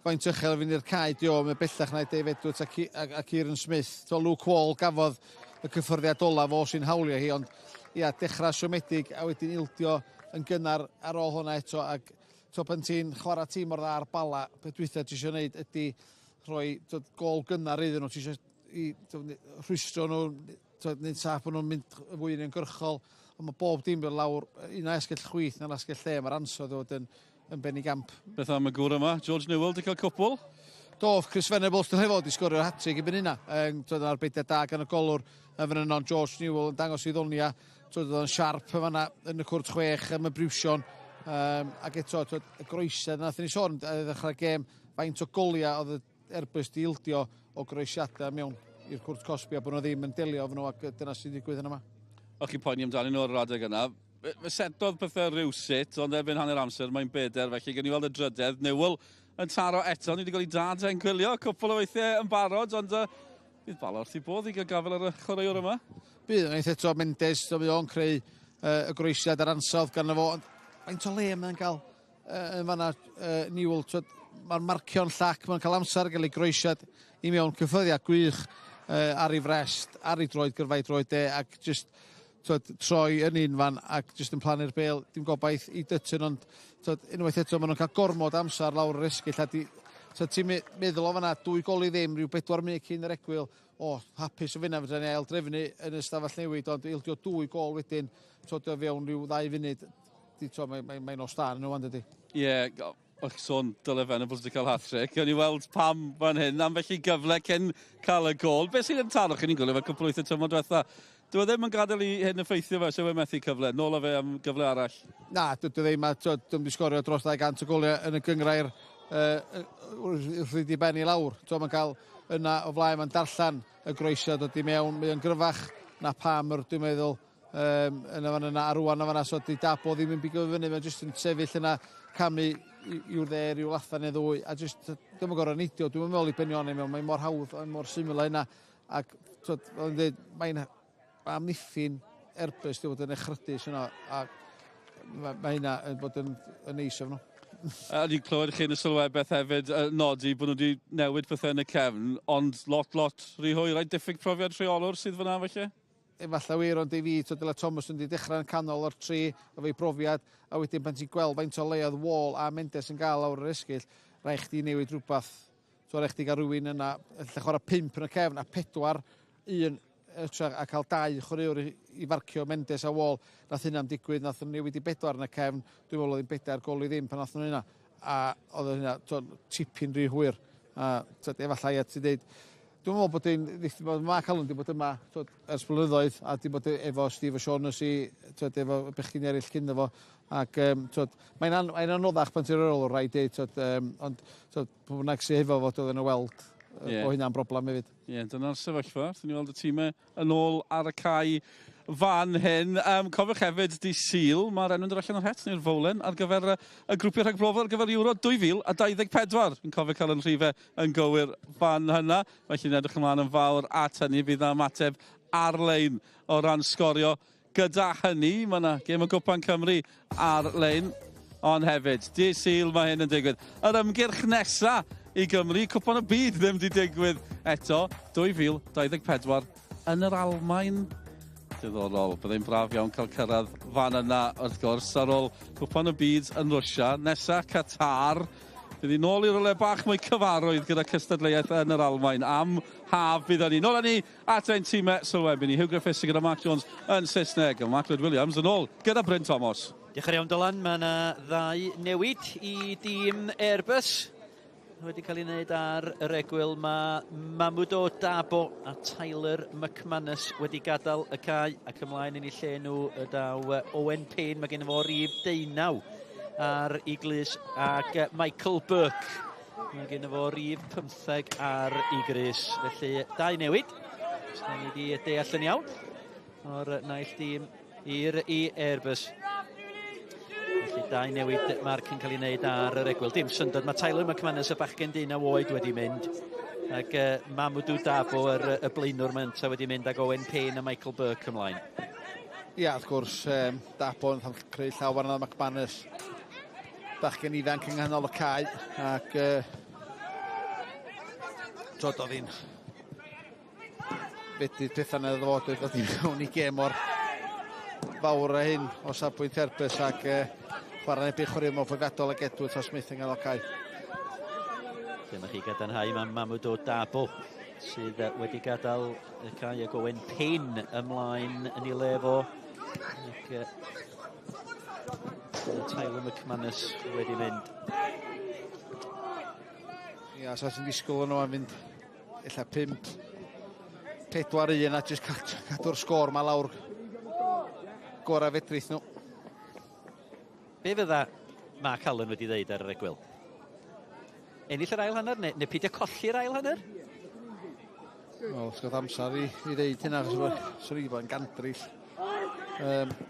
faint uchel fynd i'r cae di o, mae bellach na Dave Edwards a, a, a Kieran Smith. So Luke Wall gafodd y cyffyrddiad olaf o sy'n hawlio hi, ond ia, dechrau siomedig a wedyn ildio yn gynnar ar ôl hwnna eto, ac to, pan ti'n chwarae tîm mor dda ar Bala, beth dwytha ti eisiau gwneud ydy rhoi twod, gol gynnar iddyn nhw, ti eisiau i, twod, rhwystro nhw, twod, wneud saff bod nhw'n mynd fwy uniongyrchol, ond mae bob dim yn lawr, un asgell chwith na'r asgell lle, mae'r ansawdd wedi bod yn, yn benigamp. Beth am y gŵr yma, George Newell, di cael cwpl? Do, Chris Venables, dylai fod i sgorio'r hat-trick erbyn hynna. Twod, arbediad da gan y golwr yn fan yno, George Newell yn dangos i ddonia. Twod, oedd o'n siarp yn fanna yn y cwrt chwech am y briwsion. Ac eto, twod, y groesiad nath ni sôn ar ddechrau'r gêm, faint o goliau oedd y Airbus di ildio o groesiadau mewn i'r cwrt cosbi a bod nhw ddim yn delio efo nhw, ac dyna sy'n digwydd yn yma. O'ch chi'n poeni amdanyn nhw ar yr adeg yna. Fe setodd pethau rhywsut, ond erbyn hanner amser mae'n beder, felly gen i weld y drydedd. Newell yn taro eto, ni wedi gweld ei dad e'n gwylio cwpl o weithiau yn barod, ond bydd Bala wrth ei bodd i gael gafael ar y chwaraewr yma. Bydd, unwaith eto Mendes, so bydd o'n creu y groesiad a'r ansawdd gan fo, ond faint o le mae'n cael yn fanna, Newell, twyd, mae'r marcio'n llac, mae'n cael amser gael ei groesiad i mewn, cyffyrddiad gwych ar ei frest, ar ei droed, gyrfa ei droed de, ac just twyd, troi yn un fan ac just yn plannu'r bêl, dim gobaith i Dutton, ond twyd, unwaith eto maen nhw'n cael gormod amser lawr yr esgyll, a di, twyd, ti'n meddwl o fanna, 2-0, rhyw 4 munud cyn yr egwyl, o, hapus o fyna, fedra ni ail drefnu yn y stafell newid, ond ildio 2 gol wedyn, twyd, o fewn rhyw 2 funud, di, twyd, mae'n mae, mae nos da yn nhw, dydy. Ie, yeah, o'ch sôn dyle Venables wedi cael hat-trick, gawn ni weld pam fan hyn, am felly gyfle cyn cael y gol. Beth sy'n yn taro chi'n gwylio fe cwpl wyth y tymor diwetha? Dyw e ddim yn gadael i hyn effeithio fe, so e methu cyfle. Nôl â fe am gyfle arall. Na, dydw i ddim, a dwi'm wedi sgorio dros 200 o goliau yn y gynghrair wrth iddi ben i lawr. Mae'n cael yna o flaen, mae'n darllen y groesiad dod i mewn, mae o'n gryfach na Palmer, dwi'n meddwl, yna fan yna, a rwan yna fan yna, so di Dabo ddim yn bigo fyny, mae'n jyst yn sefyll yna, camu i'w dde, rhyw latha neu ddwy, a jyst, dwi'm yn gorfod neidio, dwi'm yn meddwl i benio i mewn, mae'n mor hawdd, mae'n mor syml â hynna, ac twod, fel o'n dweud, mae'n amddiffyn Airbus di bod yn echrydus yna, a mae ma hynna yn bod yn neis efo nhw. A ni'n clywed chi yn y sylwebaeth hefyd nodi bod nhw wedi newid pethau yn y cefn, ond lot, lot rhy hwy, rhaid diffyg profiad rheolwr sydd fyna felly? Efallai wir, ond i fi, twyd, Dylan Thomas yn wedi dechrau yn canol o'r tri efo'i brofiad, a wedyn pan ti'n gweld faint o leoedd Wall a Mendes yn gael lawr yr esgyll, Rhaid chdi newid rhywbeth. So rhaid chdi gael rhywun yna, lle chwarae 5 yn y cefn a 4 1 a cael 2 chwaraewr i farcio Mendes a Wall. Nath hynna'n digwydd, nath nhw newid i 4 yn y cefn. Dwi'n meddwl oedd hi'n 4 gol i ddim pan nath nhw hynna. A oedd hynna tipyn rhy hwyr. A efallai a ti dweud, dwi'n meddwl bod hi'n, Mark Allen wedi bod yma ers blynyddoedd a wedi bod efo Steve O'Shaughnessy, efo bechgyn eraill cyn efo. Ac mae'n anoddach pan ti'n rheolwr, rhaid dweud, ond pwy bynnag sydd efo fo, doedden nhw weld bod hynna'n broblem hefyd. Ie, dyna'r sefyllfa. Wrth i ni weld y tîmau yn ôl ar y cae fan hyn. Cofiwch hefyd di Sul, mae'r enw'n dod allan o'r het neu'r fowlen ar gyfer y grwpiau rhagbrofol ar gyfer Euro 2024. Yn cofio cael yn rhifau yn gywir fan hynna. Felly ni'n edrych ymlaen yn fawr at hynny. Bydd yna ymateb ar-lein o ran sgorio. Gyda hynny, mae yna gêm o Gwpan Cymru ar-lein, ond hefyd, dydd Sul mae hyn yn digwydd. Yr ymgyrch nesa i Gymru, Cwpan y Byd ddim wedi digwydd eto, 2024 yn yr Almaen. Diddorol, byddai'n braf iawn cael cyrraedd fan yna, wrth gwrs, ar ôl Cwpan y Byd yn Rwsia, nesa Qatar. Bydd ni nôl i rywle bach mwy cyfarwydd gyda cystadleuaeth yn yr Almaen am haf bydd ni. Nôl â ni at ein tîmau sylwebu ni. Hugh Griffiths gyda Mark Jones yn Saesneg a Mark Lloyd Williams yn ôl gyda Bryn Thomas. Diolch yn iawn Dylan, mae yna ddau newid i dîm Airbus wedi cael ei wneud ar yr egwyl. Mae Mamudo Dabo a Tyler McManus wedi gadael y cae ac ymlaen yn ei lle nhw y daw Owen Payne. Mae gen fo rif 19 ar ei glus ac Michael Burke. Mae gen fo rif 15 ar ei grys. Felly dau newid. Os da ni wedi deall yn iawn o'r naill dîm i'r i Airbus. Felly dau newid Mark yn cael ei wneud ar yr egwyl. Dim syndod, mae Tyler McManus y bachgen 19 oed wedi mynd. Ac Mamoudou Dabo, y blaenwr mae wedi mynd, ac Owen Payne a Michael Burke ymlaen. Ia, wrth gwrs, Dabo yn creu llawer yna McManus. Bachgen ifanc yng nghanol y cae, ac oedd hi'n fedydd pethau na ddod oedd i mewn i gêm o'r fawr a hyn o safbwynt Airbus ac chwarae erbyn chwarae mor profiadol ag Edwards a Smith yng nghanol cae. Dyma chi gadarnhau mae Mamoudou Dabo sydd wedi gadael y cae ac Owen Payne ymlaen yn ei le fo. Ac Tyler McManus wedi mynd. Ia, so ti'n disgwyl nhw am fynd ella 5 4 1 a jyst cadw'r sgôr ma lawr gorau fedrith nhw. Be fydda Mark Allen wedi ddeud ar yr egwyl? Ennill yr ail hanner neu peidio colli'r ail hanner? Wel, os gath amser i ddeud hynna, swn i wedi bod yn gandryll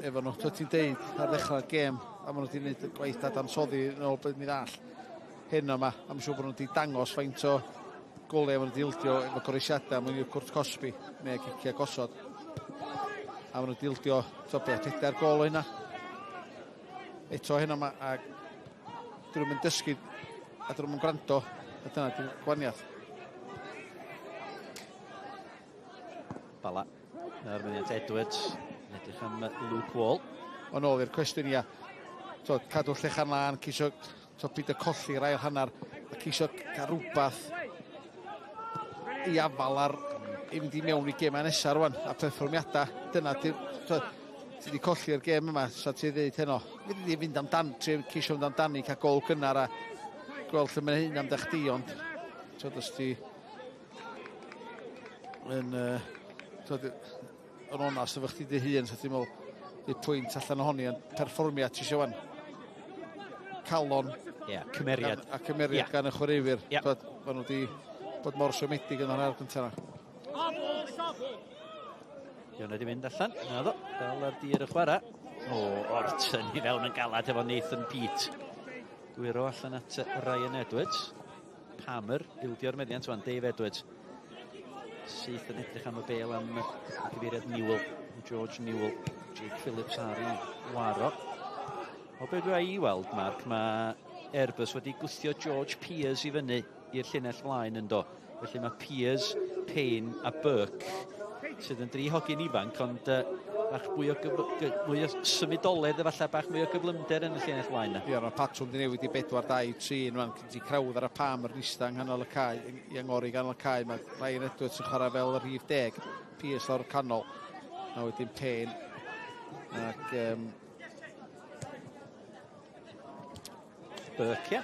efo nhw. Ti'n deud ar ddechrau'r gêm, a maen nhw wedi gwneud y gwaith dadansoddi yn ôl beth ni ddall hyn yma. A mae'n siŵr bod nhw wedi dangos faint o golau maen nhw wedi ildio efo goroesiadau mwyn i'r cwrt cosbi neu ciciau gosod. A maen nhw wedi ildio 4 gol o hynna. Eto hyn yma, a dyn nhw'n dysgu a dyn nhw'n gwrando, a dyna di'r gwaniaeth. Bala, ar myniant Edwards, yn edrych am Luke Wall. Ond ôl i'r cwestiwn, ia, cadw llechan lan, ceisio beidio colli'r ail hanner, a ceisio cael rhywbeth i afal ar i fynd i mewn i gemau nesaf rwan, a perfformiadau, dyna ti wedi colli'r gêm yma, sa ti ddeud heno. Fydd i fynd amdan, ceisio fynd amdani, cael gol gynnar a gweld lle mae'n hyn am chdi, ond os ti yn yn onast efo chdi dy hun, sa ti'n meddwl i'r pwynt allan ohoni, ond perfformiad ti eisiau wan. Calon. Ie, cymeriad. A cymeriad gan y chwaraewyr. Maen nhw wedi bod mor siomedig yn yr hanner gyntaf yna. Dion wedi mynd allan, naddo, dal ar dir y chwarae. O, Orton i fewn yn galad efo Nathan Peate. Gwyro allan at Ryan Edwards. Palmer, ildio'r meddiant wan, Dave Edwards. Syth yn edrych am y bel am gyfeiriad Newell, George Newell, Jake Phillips ar ei waro. O be dwi i weld, Mark, mae Airbus wedi gwthio George Pears i fyny i'r llinell flaen yn do. Felly mae Pears, Payne a Burke sydd yn dri hogyn ifanc, ond Bach mwy o, mwy o symudoledd efallai, bach mwy o gyflymder yn y llinell flaen. Ie, mae'r patrwm di newid i 4, 2, 3 yn fan. Ti Crowther a Palmer yn ista yng nghanol y cae, i angori ganol y cae. Mae Ryan Edwards yn chwarae fel y rhif 10, Pierce lawr y canol. A wedyn Payne. Ac... Burke, ie.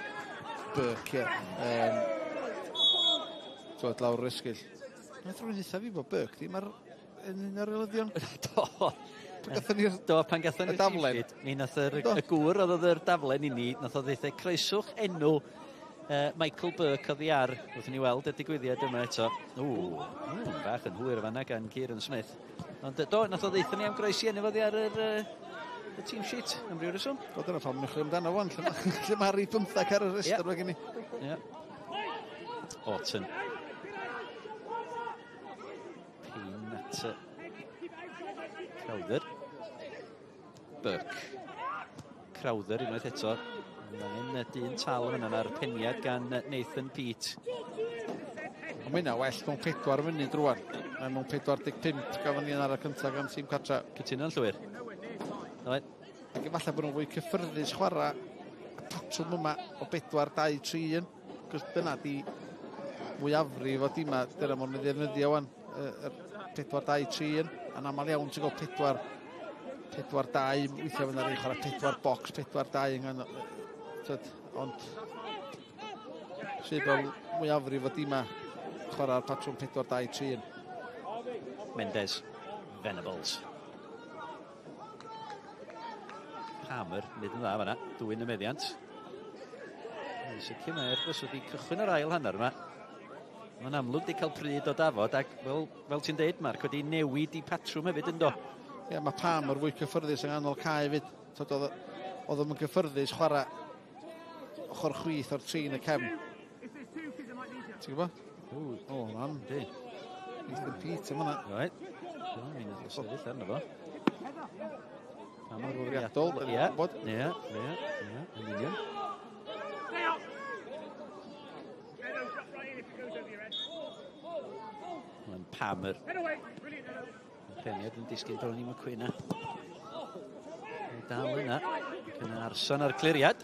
Burke, ie. Dod lawr yr esgyll. Nath rhywun ddeutha fi bod Burke ddim ar yn un o'r elyddion. Do. Pan gathon ni'r Do, pan gathon ni'r daflen. Mi nath yr, y gŵr oedd yr daflen i ni, nath o ddeutha croeswch enw Michael Burke oddi ar, wrth i ni weld y digwyddiad yma eto. Ww, bach yn hwyr fanna gan Kieran Smith. Ond do, nath o ddeutha ni am groesi enw oddi ar yr y team sheet am ryw reswm. Do, dyna pam ni'n chwilio amdano fo, lle mae rhif 15 ar y rhestr yeah. gen i. Ie. Orton. Payne at Crowther. Burke. Crowther unwaith eto. Mae'n dyn tal yn yna ar peniad gan Nathan Peate. Ond mae hynna well mewn 4 munud rwan. Mae mewn 45 gafon ni yn ar y cyntaf gan tîm cartra. Cytuno'n llwyr. Oedd. Ac efallai bod nhw'n fwy cyffyrddus chwarae y patrwm yma o 4, 2, 3, 1. Cos dyna di mwyafrif o dîma, dyna maen nhw'n ddefnyddio wan, yr 4, 2, 3, 1. A'n aml iawn ti'n gweld 4, 4, 2, weithiau fyna rei chwarae 4 box, 4, 2 yng nghanol. Ond sydd fel mwyafrif o dîma chwarae'r patrwm 4, 2, 3, 1. Mendes, Venables. Palmer, nid yn dda fanna, dwyn y meddiant. Yn sicr mae Airbus wedi cychwyn yr ail hanner yma. Mae'n amlwg wedi cael pryd o dafod ac, fel ti'n deud, Mark, wedi newid i patrwm hefyd yn do. Ie, mae Palmer fwy cyffyrddus yng nghanol cae hefyd. Oedd o'n gyffyrddus chwarae ochr chwith o'r trin y cefn. Ti'n gwybod? O, man. Di. Nathan Peate yma. Right. Mi'n sefyll arno fo. Palmer fwriadol, Ie, ie, ie, yn union. Mae'n Palmer. Mae peniad yn disgyn bron i McQueen. Dal yna. Ac yna Arson ar cliriad.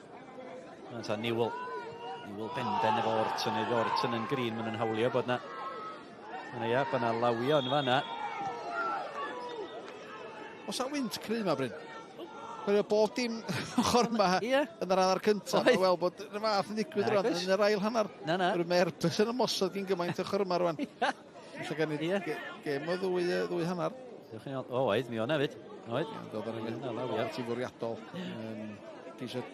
Mae'n ta Newell. Newell benben efo Orton. Efo Orton yn green. Maen nhw'n hawlio bod na... Yna ia, bod na lawio yn fanna. Oes na wynt cry yma, Bryn? Mae bob dim ochr yma yn yr hanner cyntaf. Mae weld bod y fath yn digwydd rwan yn yr ail hanner. Na, na. Mae Airbus yn ymosod gyn gymaint ochr yma rwan. Felly gan i gêm o ddwy hanner. Diolch yn iawn. O, oedd, mi o'na fyd. Oedd. Dod ar y ti fwriadol. Geisio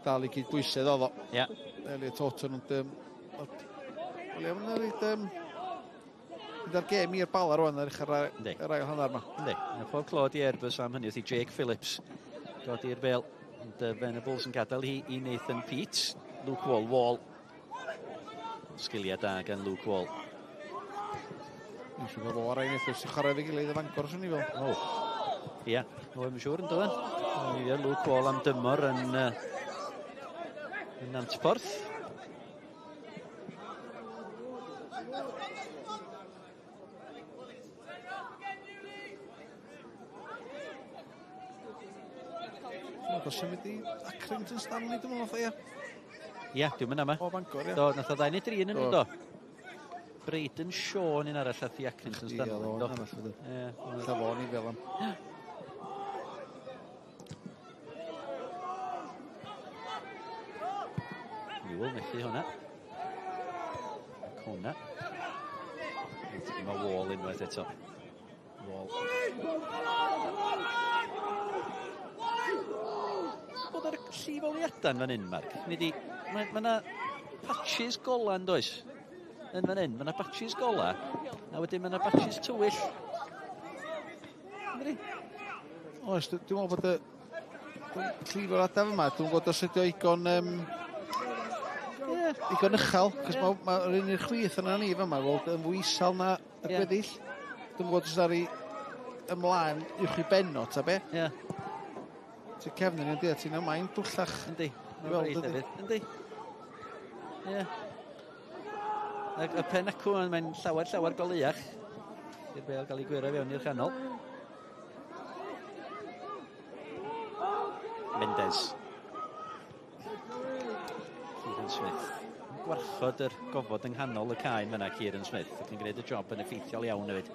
dal i gyd bwysedd oedd o. Ie. Elliot Orton, ond... Wel, iawn, yn mynd ar gêm i'r Bala rwan ar yr ail hanner yma. Yndi. Mae pob clod i Airbus am hynny wrth i Jake Phillips godi'r bel. Ond Venables yn gadael hi i Nathan Peate. Luke Wall. Wall. Sgiliau da gan Luke Wall. Dwi'n siŵr bod o ar ein eithaf sy'n chwarae fe gilydd y Fangor, swn i fel. O. Ia, o, i'm siŵr yn dod. Luke Wall am dymor yn Nantporth. Mae'n symud i Accrington Stanley, dwi'n meddwl, ia. Ia, dwi'n mynd yma. O, Bangor, ia. Do, nath o ddau neu dri yn nhw, do. Braden Shaw yn un arall ath i Accrington Stanley. Ie, do. arall, do. Ie. Lla fo, ni fel am. Newell methu hwnna. Ac hwnna. Mae Wall unwaith eto. Wall. Bod ar llifoliadau yn fan hyn, Mark. Mae yna patches gola yn does? Yn fan hyn, mae yna patches gola, a wedyn mae yna patches tywyll. Ynddi? Oes, dwi'n meddwl bod y llifoliadau yma, dwi'n gwybod os ydi o igon... Igon uchel, cos mae'r un i'r chwith yna ni fama, weld yn fwy isel na y gweddill. Dwi'n gwybod os ar ei ymlaen uwch i benno, ta be? Ie. Ti'n cefn yn yndi, ti'n ymlaen dwllach. Yndi. I weld, yndi. Yndi. Ie. Y pen acw, mae'n llawer, llawer goleuach. I'r bel gael ei gwyro fewn i'r canol. Mendes. Kieran Smith. Yn gwarchod yr gofod yng nghanol y cae yn fanna, Kieran Smith, ac yn gwneud y job yn effeithiol iawn hefyd.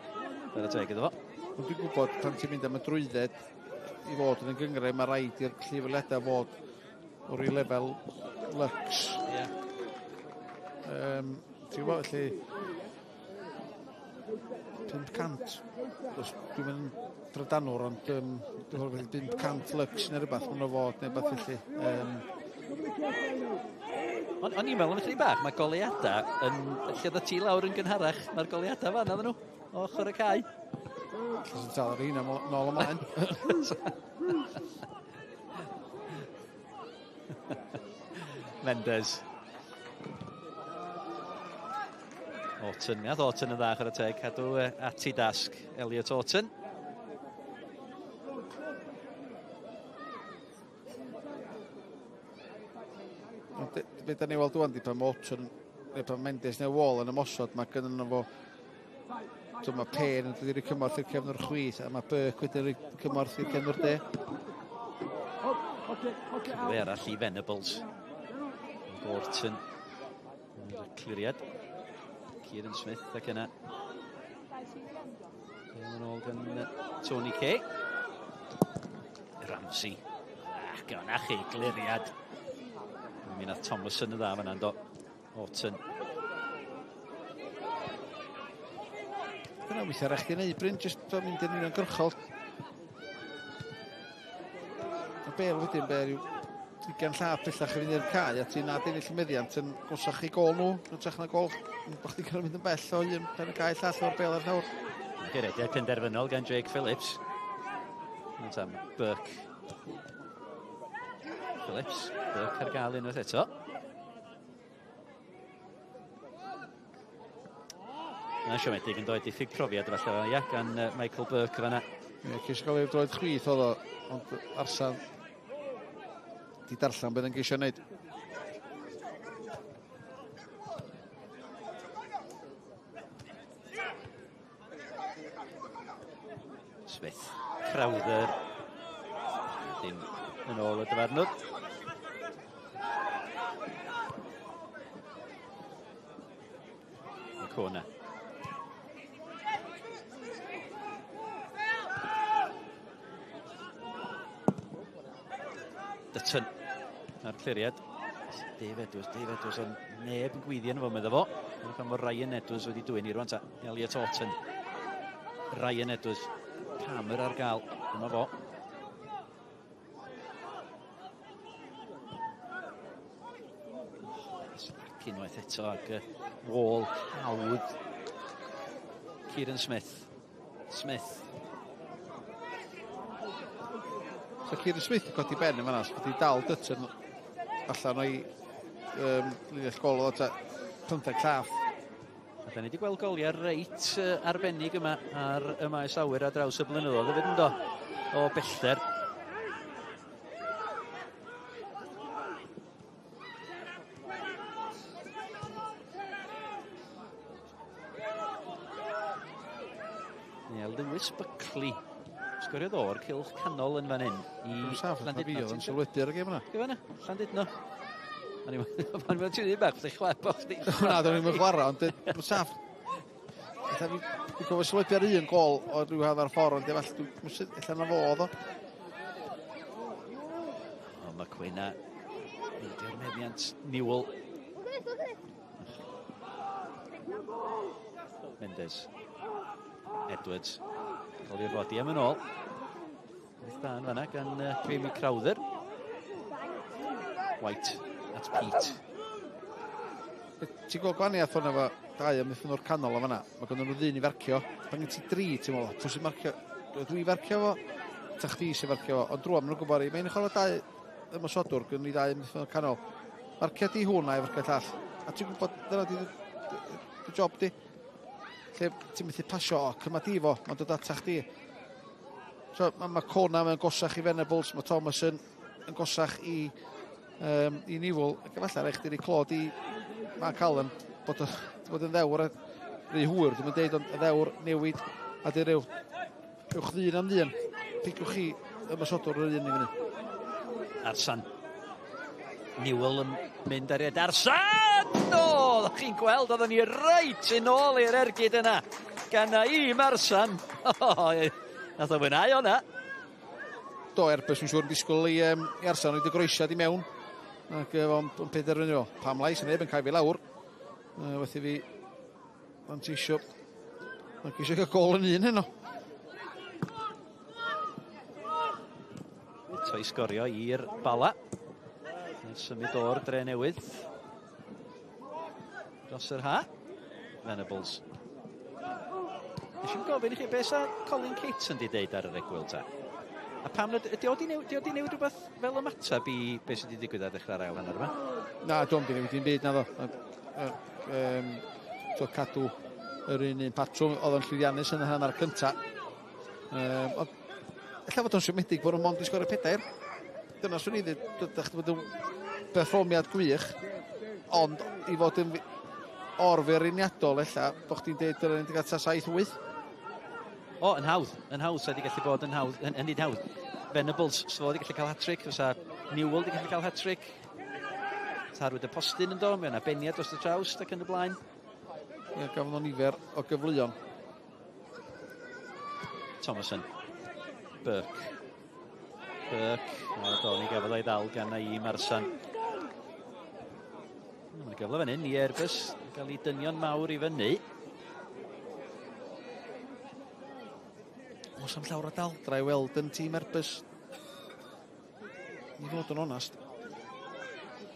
Chwarae teg iddo fo. Ond dwi'n gwybod pan ti'n mynd am y drwydded i fod yn y gynghrair, mae rhaid i'r llifeiliadau fod o ryw lefel lux. Ie. Yeah. Ti'n gwybod, felly 500. Os dwi'n mynd drydanwr, ond dwi'n meddwl 500 lux neu rhywbeth maen nhw fod, neu rhywbeth felly. O'n i'n meddwl am ychydig bach, mae goleuadau yn... Lle oedd ti lawr yn gynharach, mae'r goleuadau fan oedden nhw, o ochr y cae. Sy'n dal ar un am nôl ymlaen. Mendes. Orton, mi ath Orton yn dda chwarae teg, cadw at ei dasg, Elliot Orton. Ond be da ni weld ŵan di pan mae Orton, neu pan Mendes neu Wall yn ymosod, mae gynnon nhw fo, so mae Payne yn dod i roi cymorth i'r cefnwr chwith, a mae Burke wedyn rhoi cymorth i'r cefnwr de. Cyfle arall i Venables. Orton. Cliriad. Kieran Smith ac yna. Bêl yn ôl gan Tony Kay. Ramsey. Ac yna chi, gliriad. Mi nath Thomason yn dda fan'na, do. Orton. Dyna weithiau rhaid chdi wneud, Bryn, jyst mynd yn uniongyrchol. Y bêl wedyn, be, ryw 20 llath bellach i fynd i'r cae, a ti'n adennill y meddiant yn gosach i gôl nhw, yn hytrach na gôl, bod chdi'n cael mynd yn bell o un pen y cae llall o'r bêl ar llawr. Gyrediad penderfynol gan Jake Phillips. Ond am Burke. Phillips, Burke ar gael unwaith eto. Yna siomedig yn dod diffyg profiad falle, ia, gan Michael Burke fan'na. Ie, ceisio gael i'r droed chwith oedd o, ond Arsan di darllen beth yn geisio wneud. Smith, Crowther. Dim yn ôl y dyfarnwr. Y corner. Dutton a'r cliriad. Dave Edwards, Dave Edwards, ond neb yn gweithio yn fo, medda fo. Dyna pan fod Ryan Edwards wedi dwyn i rwan ta. Elliot Orton. Ryan Edwards. Palmer ar gael. Dyma fo. Ac unwaith eto ag wall hawdd. Kieran Smith. Smith. So Kieran Smith yn codi ben yn fan'na, so wedi dal Dutton allan o'i linell gol o ta 15 llath. A da ni wedi gweld goliau reit arbennig yma ar y maes awyr ar draws y blynyddoedd hefyd, yndo? O bellter. Ie, Lewis Buckley. Sgoriodd o'r cylch canol yn fan hyn i Saff, Llandudno. fi oedd yn sylwedu ar y gêm yna. Gyfa yna, Llandudno. O'n i'n meddwl ti'n dweud bach, chdi chwarae, bo chdi. Na, do'n i'n chwarae, ond saff. Ella fi dwi'n cofio sylwedu ar un gol o ryw hanner ffordd, ond efallai ella na fo oedd o. O, mae Cwena. Neidio'r meddiant Newell. Mendes. Edwards. Cael ei fodi am yn ôl. Beth da yn fanna gan Jamie Crowther. White at Pete. Ti'n gweld gwahaniaeth hwnna efo dau amddiffyn o'r canol o fanna? Mae gynnon nhw ddyn i farcio. Pan gen ti dri, ti'n meddwl, pwy sy'n marcio? Dwi farcio fo? Ta chdi sy'n farcio fo? Ond rŵan, maen nhw'n gwybod, mae'n chwarae dau ymosodwr, gynnon ni ddau amddiffyn o'r canol. Marcio di hwn a'i farcio llall. A ti'n gwybod, dyna di dy job di. Lle ti'n methu pasio, o, cyma di fo, mae'n dod ata chdi. So, mae Cona mae'n gosach i Venables, mae Thomas yn gosach i Newell. Ac efallai rhaid chdi roi clod i Mark Allen bod yn ddewr rhy hwyr, dwi'n deud, ond y ddewr newid a di ryw ewch ddyn am ddyn. Picwch chi ymosodwr yr un i fyny. Arsan. Newell yn mynd ar ed. Arsan! O, oeddech chi'n gweld, oedden ni reit yn ôl i'r ergyd yna. Gan Naim Arsan. Nath o fwynhau o'na. Do, Airbus yn siŵr yn disgwyl i, i Arsan roed y groesiad i mewn. Ac o'n penderfynu fo. Pam lai, sy'n neb yn cael fi lawr. Wedi fi fanteisio. Ac eisiau cael gol yn un heno. Eto i sgorio i'r Bala. Yn symud o'r dre newydd. Dros yr ha. Venables. Nes i'n gofyn i chi beth sa Colin Caton di deud ar yr egwyl ta? A pam ydy o di newid, di newid rhywbeth fel ymateb i beth sydd wedi digwydd ar ddechrau'r ail hanner yma? Na, dwi'n di newid dim byd na ddo. So cadw yr un patrwm oedd yn llwyddiannus yn y hanner cynta. Ond ella fod o'n siomedig bod nhw'n mond i sgorio 4. Dyna swn i ddweud, dydych bod yn berfformiad gwych, ond i fod yn orfeiriniadol ella, bod chdi'n dweud dylen ni wedi cael 7-8. O, yn hawdd, sa wedi gallu bod yn hawdd, yn nid hawdd. Venables, so wedi gallu cael hat-trick, fysa Newell wedi gallu cael hat-trick. Tarwyd y postyn yn do, mae yna beniad dros y trawst ac yn y blaen. Ie, gafon nhw nifer o gyfleon. Thomason. Burke. Burke. O, do, ni gafodd o'i ddal gan Naim Arsan. Mae'n gyfle fan hyn i Airbus gael ei dynion mawr i fyny. Oes am llawr o dal, dra i weld yn tîm Airbus. I fod yn onast.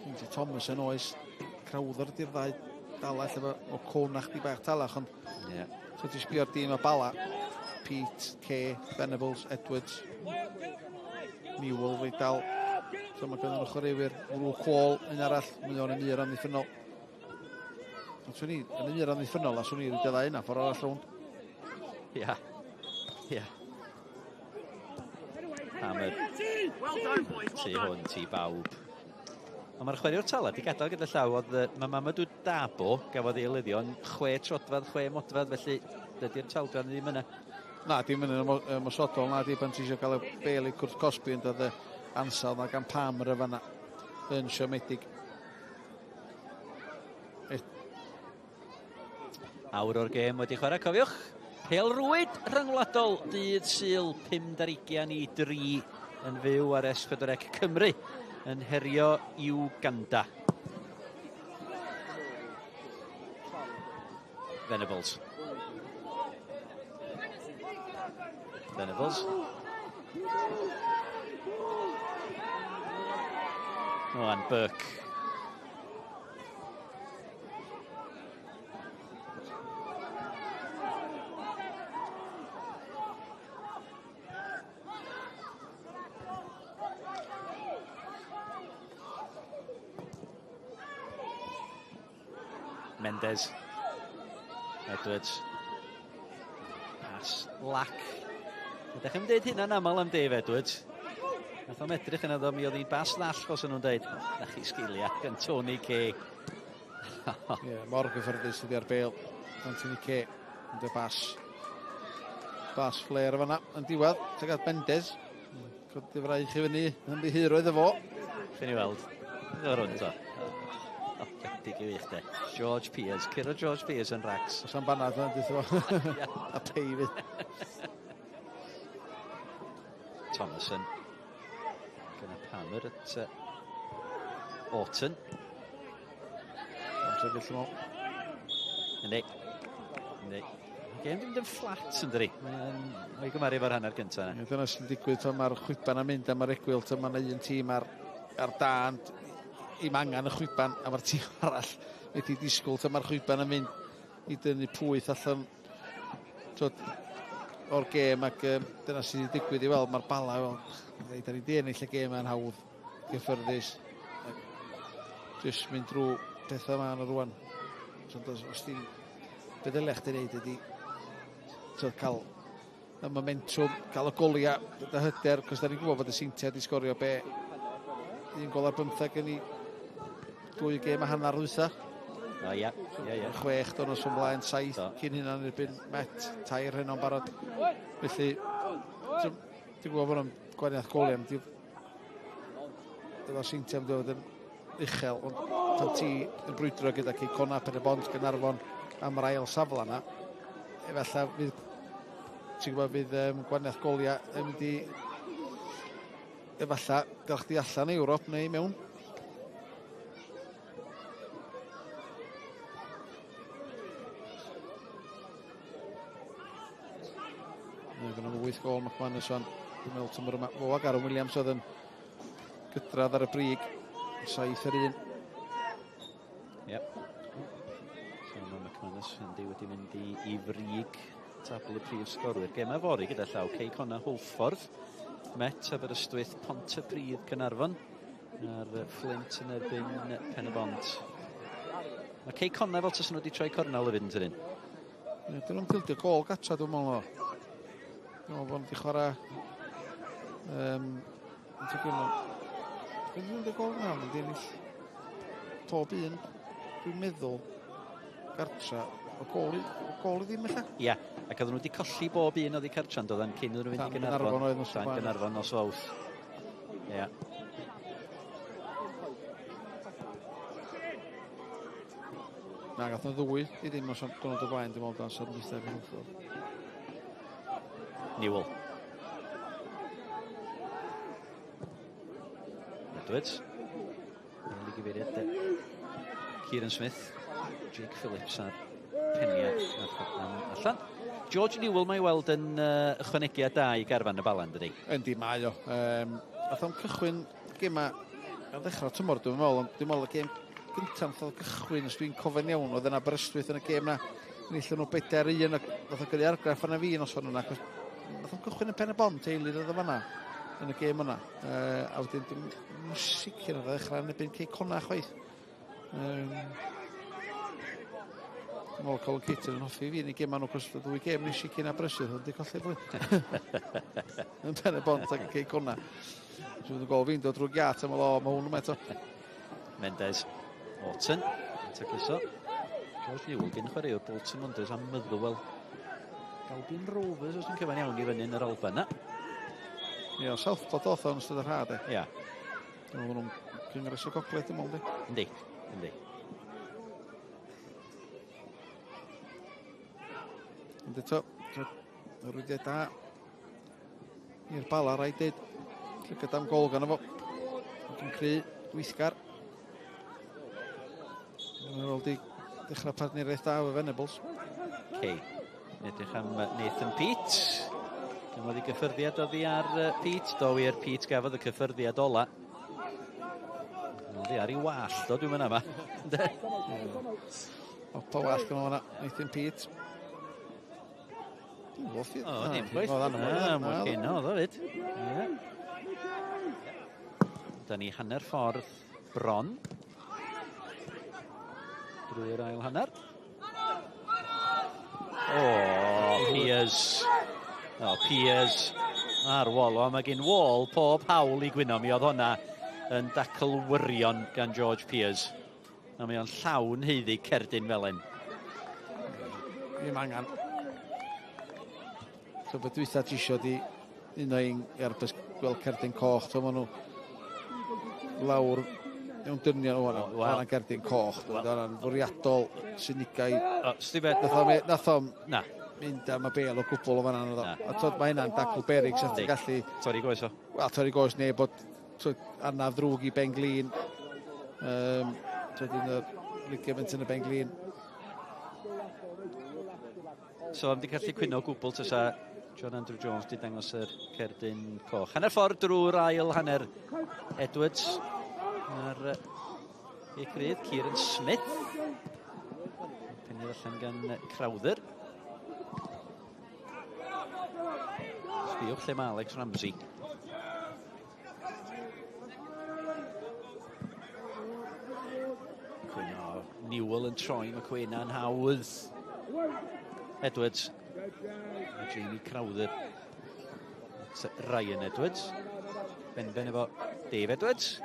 Lindsay Thomas yn oes. Crowther di'r ddau dala lle o Conach di bach talach, ond yeah. So ti sbio'r dîm o Bala. Pete, Kay, Venables, Edwards, Newell reit dal. So mae gynnon nhw chwaraewyr Luke Wall, un arall, mae o'n y mur amddiffynnol. Ond swn i yn y mur amddiffynnol, a swn i wedi ddau yna ffordd arall rownd. Ia. Ia. Am y tu hwnt i bawb. Ond mae'r chwaraewr tala di gadael gyda llaw, oedd mae Mamadou Dabo gafodd ei eilyddio yn 6 troedfedd, 6 modfedd, felly dydy'r taldran ddim yna. Na, dim yn ymosodol, na, di pan ti eisiau cael y bel i cwrt cosbi yn dod y ansawdd na gan Palmer y fanna yn siomedig. Awr o'r gêm wedi chwarae, cofiwch. Pêl-rwyd rhyngwladol dydd Sul 2:55 yn fyw ar S4C Cymru yn herio Uganda. Venables. Venables. Oh, and Burke. Mendez. Edwards. Pass lac. Ydych chi'n dweud hynna'n aml am Dave Edwards? Nath o'm edrych yna ddo, mi oedd hi'n bas ddall os o'n nhw'n dweud. Na chi sgiliau gan Tony Kay. Ie, mor gyffyrddus ydi ar bel. Anthony Kay yn dy bas. Bas flair fanna yn diwedd. Tuag at Mendez. Codi fraich i fyny yn ddihuroedd efo. Chi'n i weld. O'r hwn to. Bendig i wych de. George Pears. Curo George Pears yn racs. Os am banad yna, dweud fo. A pei fi. Thomason. Gyda Palmer at Orton. Amser felly mo. Yndi. Yndi. Gêm ddim yn fflat yn dydi. Mae'n o'i gymaru efo'r hanner gyntaf yna. Ie, dyna sy'n digwydd pan mae'r chwiban yn mynd a mae'r egwyl, tan mae yna un tîm ar dân i'm angen y chwiban, a mae'r tîm arall wedi disgwyl tan mae'r chwiban yn mynd i dynnu pwyth allan twod, o'r gêm, ac dyna sydd wedi digwydd i weld, mae'r Bala, wel, da ni di ennill y gêm yma'n hawdd, gyffyrddus, jyst mynd drwy pethau yma yn y rwan. So, os ti'n, be ddylech chdi wneud ydi twod, cael y momentum, cael y goliau, gyda hyder, cos da ni'n gwybod bod y Seintiau wedi sgorio be 1 gol ar 15 yn ei 2 gêm a hanner ddwytha. O ia, ia, ia. 6 diwrnod o'n blaen, 7 cyn hynna'n erbyn Met, 3 hynna'n barod. Felly, dwi'n gwybod bod nhw'n gwaniaeth goliau, efo'r Seintiau yn dod yn uchel, ond pan ti yn brwydro gyda Cei Connah, Pen-y-bont, Gaernarfon am yr ail safle yna, efallai fydd, ti'n gwybod, fydd gwahaniaeth goliau yn mynd i efallai gael chdi allan o Ewrop neu mewn. Mae gen nhw 8 gol McManus o'n dwi'n meddwl tymor yma. Fo ac Aaron Williams oedd yn gydradd ar y brig. 7-1. Yep. So mae McManus yndi wedi mynd i frig tabl y prif sgorwyr. Gema fory gyda llaw Cei Connah Hwlffordd, Met Aberystwyth, Pontypridd Caernarfon, a'r Flint yn erbyn Pen-y-bont. Mae Cei Connah fel tasen nhw wedi troi cornel hefyd yn tydyn. Ie, dyn nhw'n bildio gol gatra dwi'n meddwl. Dwi'n meddwl bod nhw wedi chwarae... Dwi'n meddwl gol na, ond wedi ennill pob un, dwi'n meddwl, gartra, o gol i ddim ella. Ia, ac oedden nhw wedi colli bob un oddi cartra yn doedden cyn iddyn nhw fynd i Gaernarfon. Oedd nos Dan Gaernarfon nos Fawrth. Ia. Na, gath nhw ddwy i ddim nos diwrnod o blaen, dwi'n meddwl, dan Sadwrn dwytha efo Hwlffordd. Newell. Edwards. Yn ei gyfeiriad Kieran Smith, Jake Phillips a'r peniad allan. George Newell mae weld yn ychwanegiad da i garfan y Bala, dydy? Yndi, mae o. Nath o'n cychwyn gema ar ddechrau tymor, dwi'n meddwl, ond dwi'n meddwl y gêm gyntaf nath o'n cychwyn, os dwi'n cofio'n iawn, oedd yn Aberystwyth yn y gêm na. Enillon nhw 4-1, ac nath o'n gyrru argraff arna fi nos yna, achos nath o'n cychwyn yn Pen y Bont, eilydd oedd o fanna yn y gêm yna. A wedyn dwi'n sicr oedd o ddechrau yn erbyn Cei Connah chwaith. Dwi'n meddwl Colin Cater yn hoffi fi yn ei gema nhw, cos y ddwy gêm nes i cyn Aberystwyth, oedd wedi colli fwy. Yn Pen y Bont ac yn Cei Connah. Dwi'n mynd yn gol fi'n dod drwy giat, a meddwl, o, mae hwn yma eto. Mendes, Orton, yn tacluso. George Newell, gyn chwaraewr Bolton Wanderers a Motherwell. Albion Rovers, os dwi'n cyfan iawn, i fyny yn yr Alban na. Ie, o Southport oedd o'n ystod yr ha, de. Ia. Dwi'n meddwl nhw'n Cyngres y Gogledd, dwi'n meddwl, de. Yndi, yndi. Ond eto, y rwydiau da i'r Bala, rhaid dweud. Llygad am gol gan fo. Ac yn creu weithgar. Mae'n ôl di dechrau partneriaeth da efo Venables. Cei. Edrych am Nathan Peate. Gafodd ei gyffyrddiad oddi ar Peate. Do wir, Peate gafodd y cyffyrddiad ola. Oddi ar ei wallt o, dwi'n mynd yma. Opa wallt gyda hwnna, Nathan Peate. O, dim gwaith. Na, mwy cyn o, fyd. Da ni hanner ffordd bron. Drwy'r ail hanner. O, Peers. O, Peers. A'r wall o, mae gen Wall pob hawl i gwyno. Mi oedd hwnna yn dacl wirion gan George Peers. A mae o'n llawn haeddu cerdyn felen. Ddim angen. So beth dwytha ti isio di un o un Airbus gweld cerdyn coch. So maen nhw lawr mewn dynion o hwnna. Hwnna'n cerdyn coch. Hwnna'n fwriadol sinigau. Nath o'm mynd am y bel o gwbl o fanna. A twod, mae hynna'n dacl berig sy'n ti'n gallu... Torri goes o. Wel, torri goes neu bod anaf ddrwg i ben glin. Twod, un o'r ligament yn y ben glin. So, am di gallu cwyno o gwbl tysa John Andrew Jones di dangos yr cerdyn coch. Hanner ffordd drwy'r ail hanner Edwards. A'r gic rydd, Kieran Smith. Pennydd allan gan Crowther. Sbiwch lle mae Alex Ramsey. Cwyno, Newell yn troi McQueen yn hawdd. Edwards. A Jamie Crowther. At Ryan Edwards. Benben efo Dave Edwards.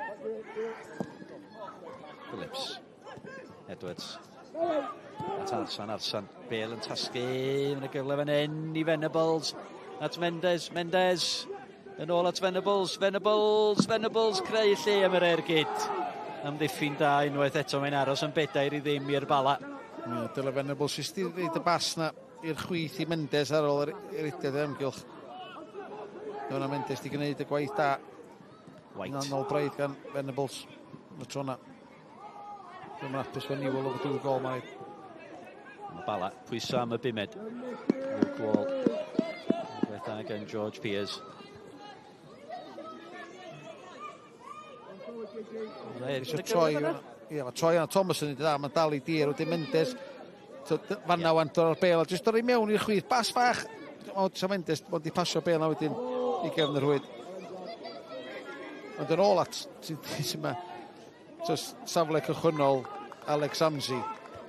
Phillips. Edwards. At Arsan, Arsan. Bale yn tasgu. Mae'n y gyfle fan hyn i Venables. At Mendes, Mendes. Yn ôl at Venables, Venables, Venables, creu lle am yr ergyd. Amddiffyn da unwaith eto, mae'n aros yn 4-0 i'r Bala. Yeah, dyle Venables jyst i reid y bas na i'r chwith i Mendes ar ôl yr eridiad o amgylch. Dyna Mendes di gwneud y gwaith da. White. Yn braidd gan Venables y tro na. Dwi'n hapus fe Newell o dwy gol mae'n rhaid. Mae Bala pwyso am y bumed. Luke Wall. Gwaith da gan George Pears. Eisiau troi, ie, mae troi yna Thomas yn ei dda, mae'n dal i dir, wedyn Mendes, fanna wan, dod o'r bel, a jyst dod i mewn i'r chwith, bas fach, o, sa Mendes, bod i pasio bel na wedyn i gefn yr rhwyd. Ond yn ôl at, sy'n ma, safle cychwynnol Alex Ramsey,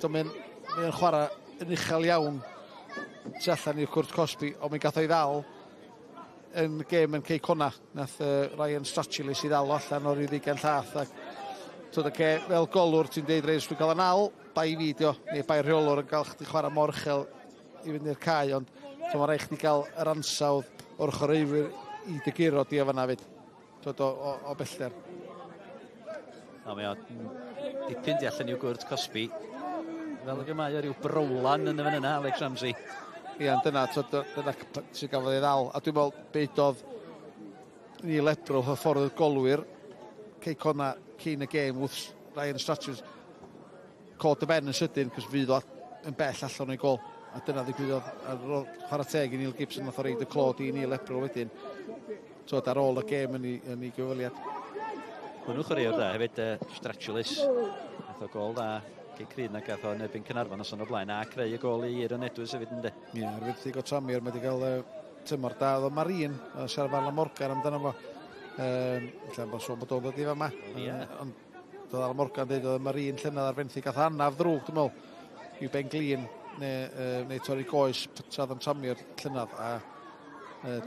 mae'n mae chwarae yn uchel iawn tu allan i'r cwrt cosbi, ond mae'n gath o'i ddal yn gêm yn Cei Connah. Nath Ryan Stratulis i ddal o allan o'r 20 llath. Ac, twyd, okay, fel golwr ti'n deud, reis, dwi'n cael yn al, bai fi dio, neu bai rheolwr yn cael chdi chwarae mor uchel i fynd i'r cae, ond so, mae'n rhaid chdi gael yr ansawdd o'r chwaraewyr i dy guro di o fanna fyd. Twyd, o bellter. No, mae o dipyn di allan i'w gwrt cosbi. Fel ag y mae o ryw browlan yn y fan yna, Alex Ramsey. Ia, dyna, dyna sy'n gafodd ei ddal. A dwi'n meddwl beidodd Neil Ebrol hyffordd y golwyr Cei Connah cyn y gêm wrth Ryan Stratulis cod y ben yn sydyn, cos fydd o yn bell allan o'i gol. A dyna ddigwyddodd ar ôl chwarae teg i Neil Gibson, nath o reid y clod i Neil Ebrol wedyn. Twyd, ar ôl y gêm yn ei gyfweliad. Hwnnw chwaraewr da hefyd, Stratulis. Nath o gol da. Cei Cryn ac gath o yn erbyn Caernarfon noson o'r blaen a creu y gol i Aaron Edwards hefyd ynddi. Ie, ar fenthyg o Tranmere, mae wedi cael tymor da. Oedd o Marine, siarad Alan Morgan amdano fo. Ella bod sôn bod o'n dod i fama. Ie. Ond doedd Alan Morgan dweud oedd Marine llynedd ar fenthyg gath anaf ddrwg, dwi'n meddwl, i'w ben glin neu torri goes pytrad am Tranmere llynedd a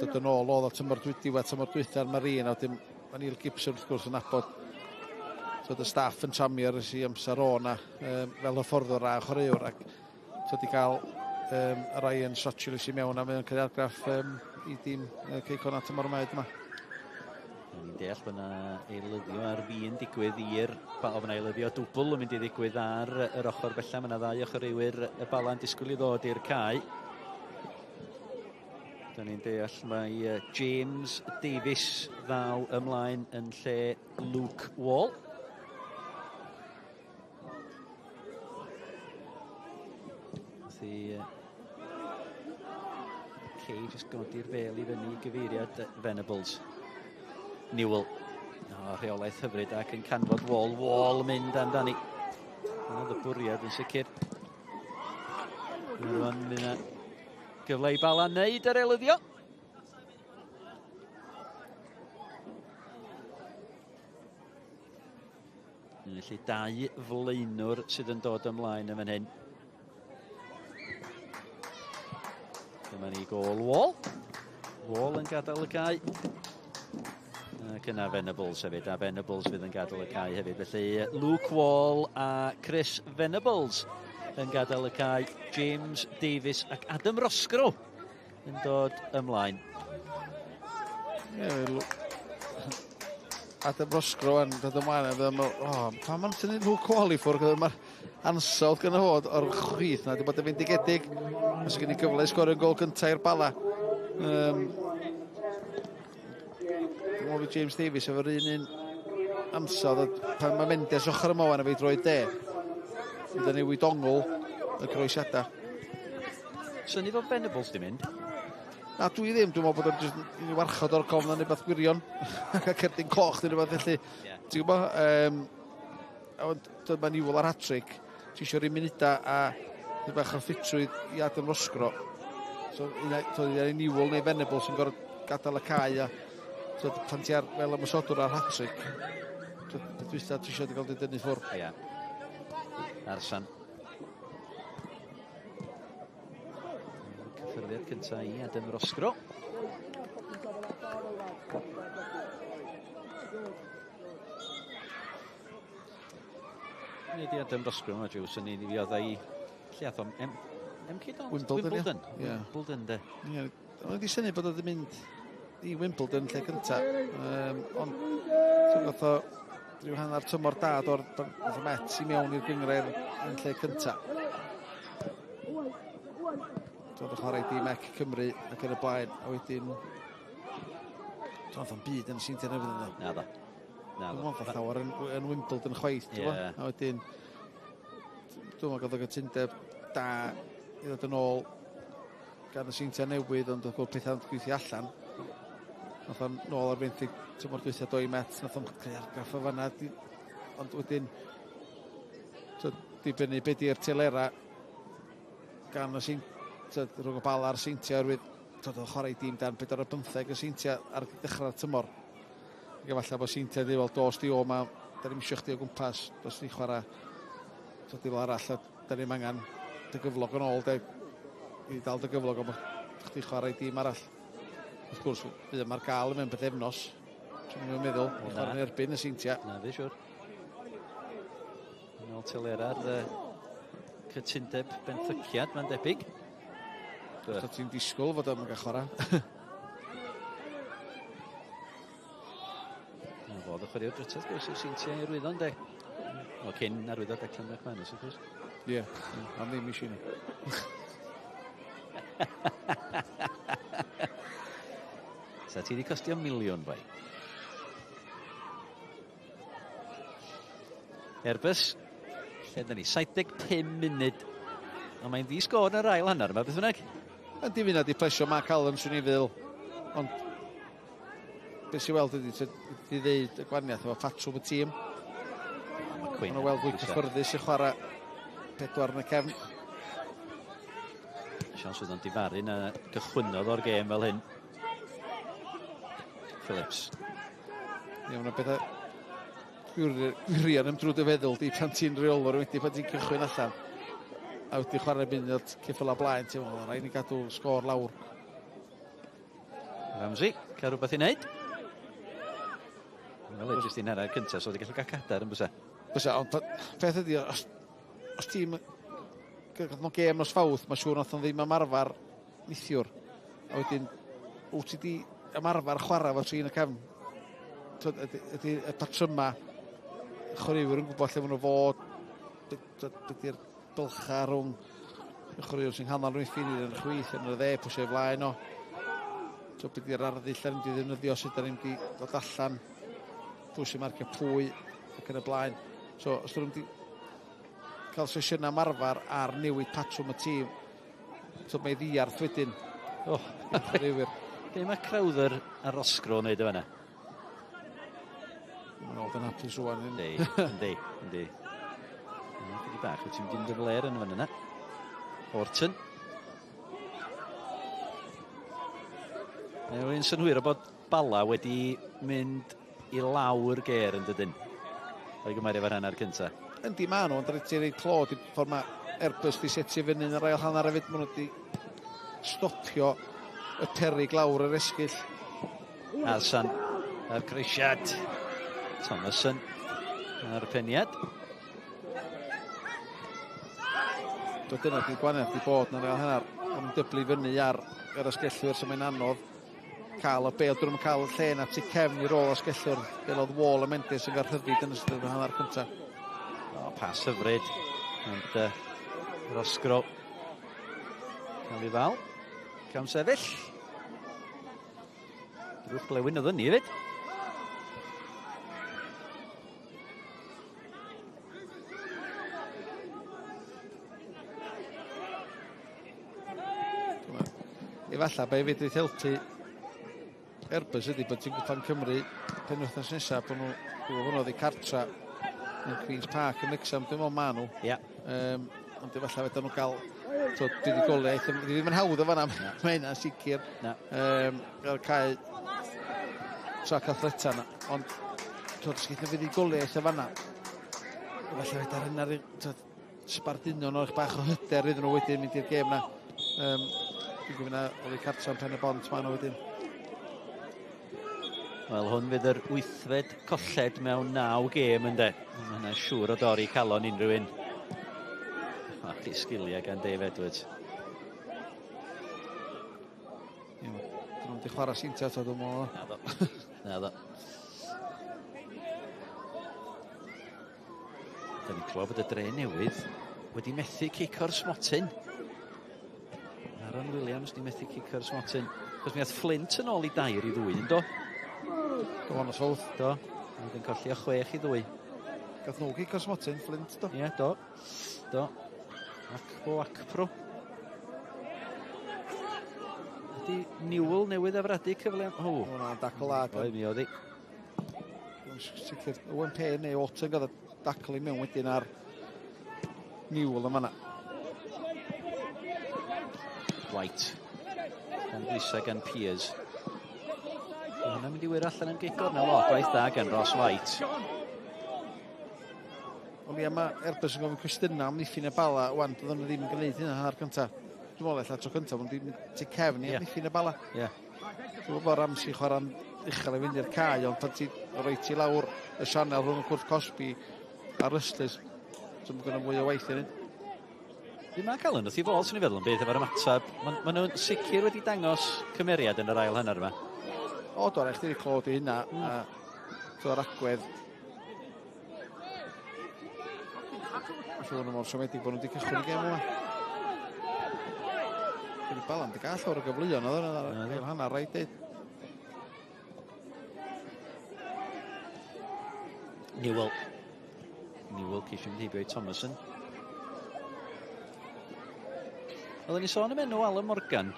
dod yn ôl oedd o tymor diwedd tymor dwytha ar Marine a wedyn mae Neil Gibson wrth gwrs yn nabod so y staff yn Tranmere ers i amser o na fel hyfforddwr a chwaraewr ac so di gael Ryan Stratulis i mewn a mae o'n creu argraff i dîm Cei Connah tymor yma hyd yma. Ni'n deall bod yna eilyddio ar fin digwydd i'r... O, mae yna eilyddio dwbl yn mynd i ddigwydd ar yr ochr bella. Mae yna ddau o chwaraewyr y Bala'n disgwyl i ddod i'r cae. Da ni'n deall mae James Davies ddaw ymlaen yn lle Luke Wall. Wrth i Kay jyst godi'r bel i fyny i gyfeiriad Venables. Newell. O, rheolaeth hyfryd ac yn canfod Wall. Wall mynd amdani. Dyna oedd y bwriad yn sicr. Rwan fydd yna gyfle i Bala wneud yr eilyddio. Felly dau flaenwr sydd yn dod ymlaen yn fan hyn. Dyma ni gôl Wall. Wall yn gadael y cae. Ac yna Venables hefyd, a Venables fydd yn gadael y cae hefyd. Felly Luke Wall a Chris Venables yn gadael y cae. James Davies ac Adam Roscrow yn dod ymlaen. Yeah, Adam Roscrow yn dod ymlaen a fydd o'n meddwl, o, pam ma'n tynnu Luke Wall i ffwrdd? Mae'r ansawdd gyda fod o'r chwith na wedi bod yn fendigedig. Os gen i gyfle i sgorio gol gyntaf i'r Bala. Dwi'n meddwl fydd James Davies efo'r un ansawdd, a pan mae Mendes ochr yma wan efo'i droed de, fydd yn newid ongl y croesiadau. Syni fod Venables di mynd? Na, dwi ddim. Dwi'n meddwl bod o'n jyst i warchod o'r cofn na rhywbeth gwirion. Ac a cerdyn coch neu rhywbeth felly. Yeah. Ti'n gwybod? Ond mae Newell ar hat-trick. Ti eisiau rhoi munudau a rhyw bach o ffitrwydd i Adam Roscrow. So, un Newell neu Venables sy'n gorfod gadael y cae a so, pan ti ar fel ymosodwr ar hat-trick, peth dwytha ti eisiau gael dy dynnu ffwrdd. Ie. Arsan. Cyffyrddiad cyntaf i Adam Roscrow. Nid i Adam Roscrow yma, Jiws, yn un i fi oedd ei... Lle ath o? MK Dons? Wimbledon, Wimbledon. ie. Wimbledon, de. Ie. O'n i wedi synnu bod oedd yn mynd i Wimbledon lle cynta. Ond ti'n gwybod o rhyw hanner tymor da o'r nath y Mets i mewn i'r gynghrair yn lle cynta. Dod o chwarae i Mec Cymru ac yn y blaen, a wedyn Dwi'n o'n byd yn y seintiau newydd yna. Na dda. Na dda. Dwi'n llawer yn Wimbledon chwaith, ti'n yeah. A wedyn, dwi'n meddwl gael o gytundeb da i ddod yn ôl gan y seintiau newydd, ond oedd gweld pethau'n gweithio allan. Nath o'n nôl ar fenthyg tymor dwytha doi Met, nath o'n creu argraff o fanna. Ond wedyn, so, dibynnu be di'r telera gan y seintiau, rhwng y bala a'r seintiau, oherwydd twyd, oedd chwarae dîm dan 4 ar 15 y seintiau ar ddechrau'r tymor. Ac efallai bod seintiau dweud, wel, dos di o, ma, da ni'n isio chdi o gwmpas, dos di chwarae twyd, fel arall, a da ni'n angen dy gyflog yn ôl, de, i dal dy gyflog, ond chdi chwarae i dîm arall. Wrth gwrs, bydd yma'r gael yn mewn bythefnos, swn i'n meddwl, i chwarae yn erbyn y seintiau. Na, fi siwr. Yn ôl telera'r cytundeb benthyciad, mae'n debyg. Os ti'n disgwyl fod o'n gael chwarae. Na fod y chwaraewr drytedd, wrth gwrs, i'r seintiau i arwyddo, ynddi? O, cyn arwyddo Declan McManus, wrth gwrs. Ie, am ddim eisiau ni. Sa ti wedi costio miliwn, bai? Airbus, lle dyn ni? 75 munud. Ond mae'n ddi sgôr yn yr ail hanner yma, beth bynnag. Yndi, fi na di plesio Mark Allen, swn i'n feddwl. Ond beth sy'n weld ydy, ti ddeud y gwaniaeth efo patrwm y tîm. Mae Maen nhw'n weld fwy cyffyrddus i chwarae pedwar yn y cefn. Siawns oedd o'n difaru na gychwynnodd o'r gêm fel hyn. Phillips. Ie, mae'n bethau gwirion am drwy dy feddwl di pan ti'n reolwr wedi pan ti'n cychwyn allan. A wedi chwarae mynd o'r ceffyl o blaen, ti'n meddwl, rhaid ni gadw sgôr lawr. Ramsey, cael rhywbeth i wneud. Wel, jyst un hanner cyntaf, so wedi gallu cael cadair yn bysa. Bysa, ond peth ydi, os ti'n gath nhw gêm nos Fawrth, mae'n siŵr nath nhw ddim ymarfer neithiwr. A wedyn, wyt ti di ymarfer chwarae efo tri yn y cefn? Twyd, ydy y patryma chwaraewyr yn gwybod lle maen nhw fod, ydy'r bylcha rhwng y chwaraewyr sy'n nghanol rhywun ffin yn y chwith, yn y dde, pwysau flaen o. So, be di'r arddull da ni'n mynd i ddefnyddio, sut da ni'n mynd i ddod allan, pwy sy'n marcio pwy, ac yn y blaen. So, os dyn nhw'n mynd i cael sesiynau ymarfer ar newid patrwm y tîm, so mae ddiarth wedyn. Oh. I'r chwaraewyr. Be mae Crowther a Roscrow yn neud o fanna? Mae'n ôl yn hapus rwan. Yndi, yndi, yndi. Chydig bach, wyt ti'n mynd i fynd yn fler yn fan yna. Orton. Mae rwy'n synhwyro bod Bala wedi mynd i lawr ger yn dydyn. O'i gymharu efo'r hanner cynta. Yndi, ma nhw, ond rhaid ti roi clod i ffordd mae Airbus di setio fyny yn yr ail hanner hefyd. Maen nhw wedi stopio y perig lawr yr esgyll. Hassan a'r croesiad. Thomason a'r peniad. Do dyna di'r gwahaniaeth di bod yn yr ail hanner. Maen nhw'n dyblu fyny ar yr asgellwyr, so mae'n anodd cael y bêl. Dyn nhw'n cael y lle na tu cefn i'r ôl asgellwr. Fel oedd Wall a Mendes yn cael rhyddid yn ystod yr hanner cyntaf. O, pas hyfryd. Ond Roscrow cael ei ddal. Cam sefyll. Drwch blewyn oedd hynny hefyd. Efallai be fedrith helpu Airbus ydy bod ti'n gwpan Cymru penwythnos nesaf bod nhw dwi'n meddwl hwnnw cartra yn Queen's Park yn Wrexham, dwi'n meddwl ma nhw. Ia. Ond efallai fedra nhw gael buddugoliaeth. Di ddim yn hawdd o fanna, mae hynna'n sicr. Na. Gael cae trac athleta yna. Ond os geith nhw fuddugoliaeth o fanna, efallai fedra hynna sbarduno nhw bach o hyder iddyn nhw wedyn mynd i'r gêm na. Dwi'n gwybod na oedd eu cartra yn Pen y Bont ma nhw wedyn. Wel, hwn fydd yr 8fed colled mewn 9 gêm ynde. Mae hynna'n siŵr o dorri calon unrhyw un. Ach, i sgiliau gan Dave Edwards. Ie, dyn nhw'n Di chwarae Seintiau eto, dwi'n meddwl. Naddo. Naddo. Da ni'n clywed bod y dre newydd wedi methu cico'r smotyn. Aaron Williams di methu cico'r smotyn. Cos mi ath Flint yn ôl i 2-2, yn do? Do, nos Fawrth. Do. A wedyn colli o 6-2. Gath nhw cico'r smotyn, Flint, do? Ie, yeah, do. Do. Acpo, Acpro. Ydy Newell newydd afradu cyfle... O! O na, dacl a. Oedd, mi oedd hi. Sicr, Owen Payne neu Orton gath y dacl i mewn wedyn ar Newell yn fanna. White. Dan bwysau gan Pears. Mae hwnna'n mynd i wyro allan am gic gornel. O, gwaith da gan Ross White. Ond ia, mae Airbus yn gofyn cwestiynau am ddiffyn y Bala. Wan, doedden nhw ddim yn gwneud hynna hanner cyntaf. Dwi'n meddwl ella tro cyntaf, ond ddim tu cefn i amddiffyn y Bala. Ie. Dwi'n meddwl bod Ramsey chwarae'n uchel i fynd i'r cae, ond pan ti roi ti lawr y sianel rhwng y cwrt cosbi a'r ystlys, dwi'n meddwl mwy o waith i ni. Dwi'n meddwl cael yn wrth i fod, swn i'n feddwl yn beth efo'r ymateb. Maen ma nhw'n sicr wedi dangos cymeriad yn yr ail hanner yma. O, do, rhaid chdi clod i hynna. A do'r agwedd. Felly nhw mor siomedig bod nhw wedi cychwyn y gêm yma. Wedi balan di gael llawer o gyfleoedd oedd yn ail hanner, rhaid deud. Newell. Newell ceisio mynd heibio i Thomason. Oedden ni sôn am enw Alan Morgan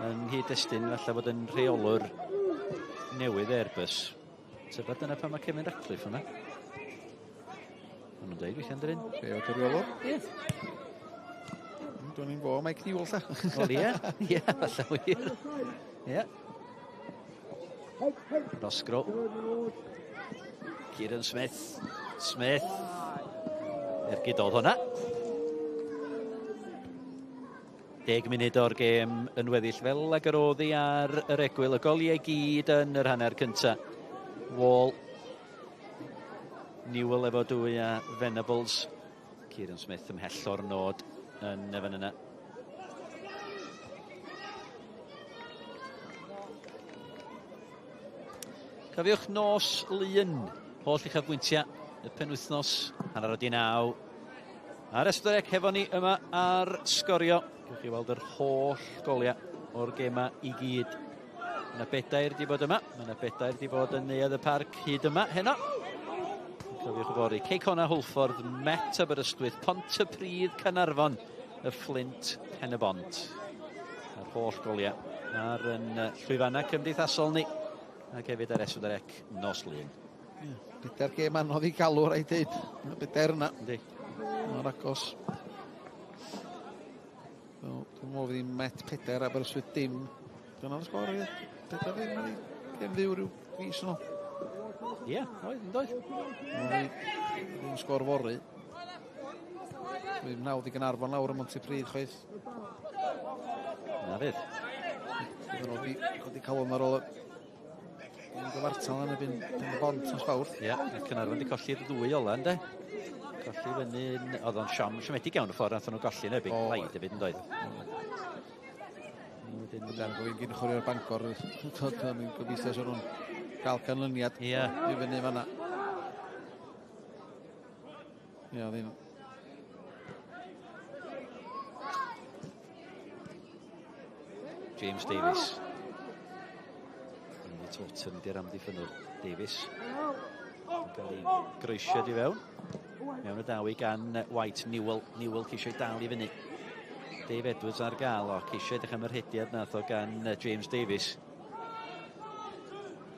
yn nghyd-destun falle bod yn rheolwr newydd Airbus. Tybed dyna pan mae Kevin Ratcliffe yma. Maen nhw'n dweud weithiau yn dyn. Be oedd y rheolwr? Ie. Dwi'n i'n fo Mike Newell, lla. Wel ie, ie, falle wir. Ie. Roscrow. Kieran Smith. Smith. Ergyd oedd hwnna. 10 munud o'r gêm yn weddill fel ag yr oedd hi ar yr egwyl. Y goliau gyd yn yr hanner cynta. Wall. Newell efo dwy a Venables. Kieran Smith ymhell o'r nod yn y fan yna. Cofiwch nos Lun, holl uchafbwyntiau y penwythnos, 9:30. Ar S4C hefo ni yma ar Sgorio. Gewch chi weld yr holl goliau o'r gema i gyd. Mae yna bedair di bod yma, mae yna bedair di bod yn Neuadd y Parc hyd yma heno. Cofiwch fory, Cei Connah Hwlffordd, Met Aberystwyth, Pontypridd Caernarfon, y Fflint Pen-y-bont. A'r holl goliau ar yn llwyfannau cymdeithasol ni, ac hefyd ar S4C nos Lun. Bedair gêm anodd i galw, rhaid deud. Bedair yna. Yndi. Mor agos. Dwi'n meddwl fydd hi'n Met 4, Aberystwyth dim. Dyna'r sgôr, ie. 4 ddim wedi gêm fyw rhyw fis yn ôl. Ie, oedd, yn doedd. Ddim sgôr fory. Dwi'n nawdd i Gaernarfon lawr ym Mhontypridd chwaith. Na fydd. Bydd nhw wedi codi calon ar ôl y gyfartal yn erbyn Pen-y-bont nos Fawrth. Ie, yeah, Caernarfon wedi colli'r ddwy ola, ynddo? Colli fyny, oedd o'n siom, siomedig iawn y ffordd nath nhw golli yn erbyn Clyde hefyd, yn doedd? Wedyn, Dwi'n gyn chwarae'r Bangor, dwi'n gobeithio sy'n nhw'n gael canlyniad i fyny fanna. Ie, oedd hi'n... James Davies. Andy Totten di'r amddiffynnwr. Davies. Yn cael ei groesiad i fewn. Mewn y dawi gan White. Newell. Newell ceisio i dal i fyny. Dave Edwards ar gael. O, ceisio edrych am yr hediad nath o gan James Davies.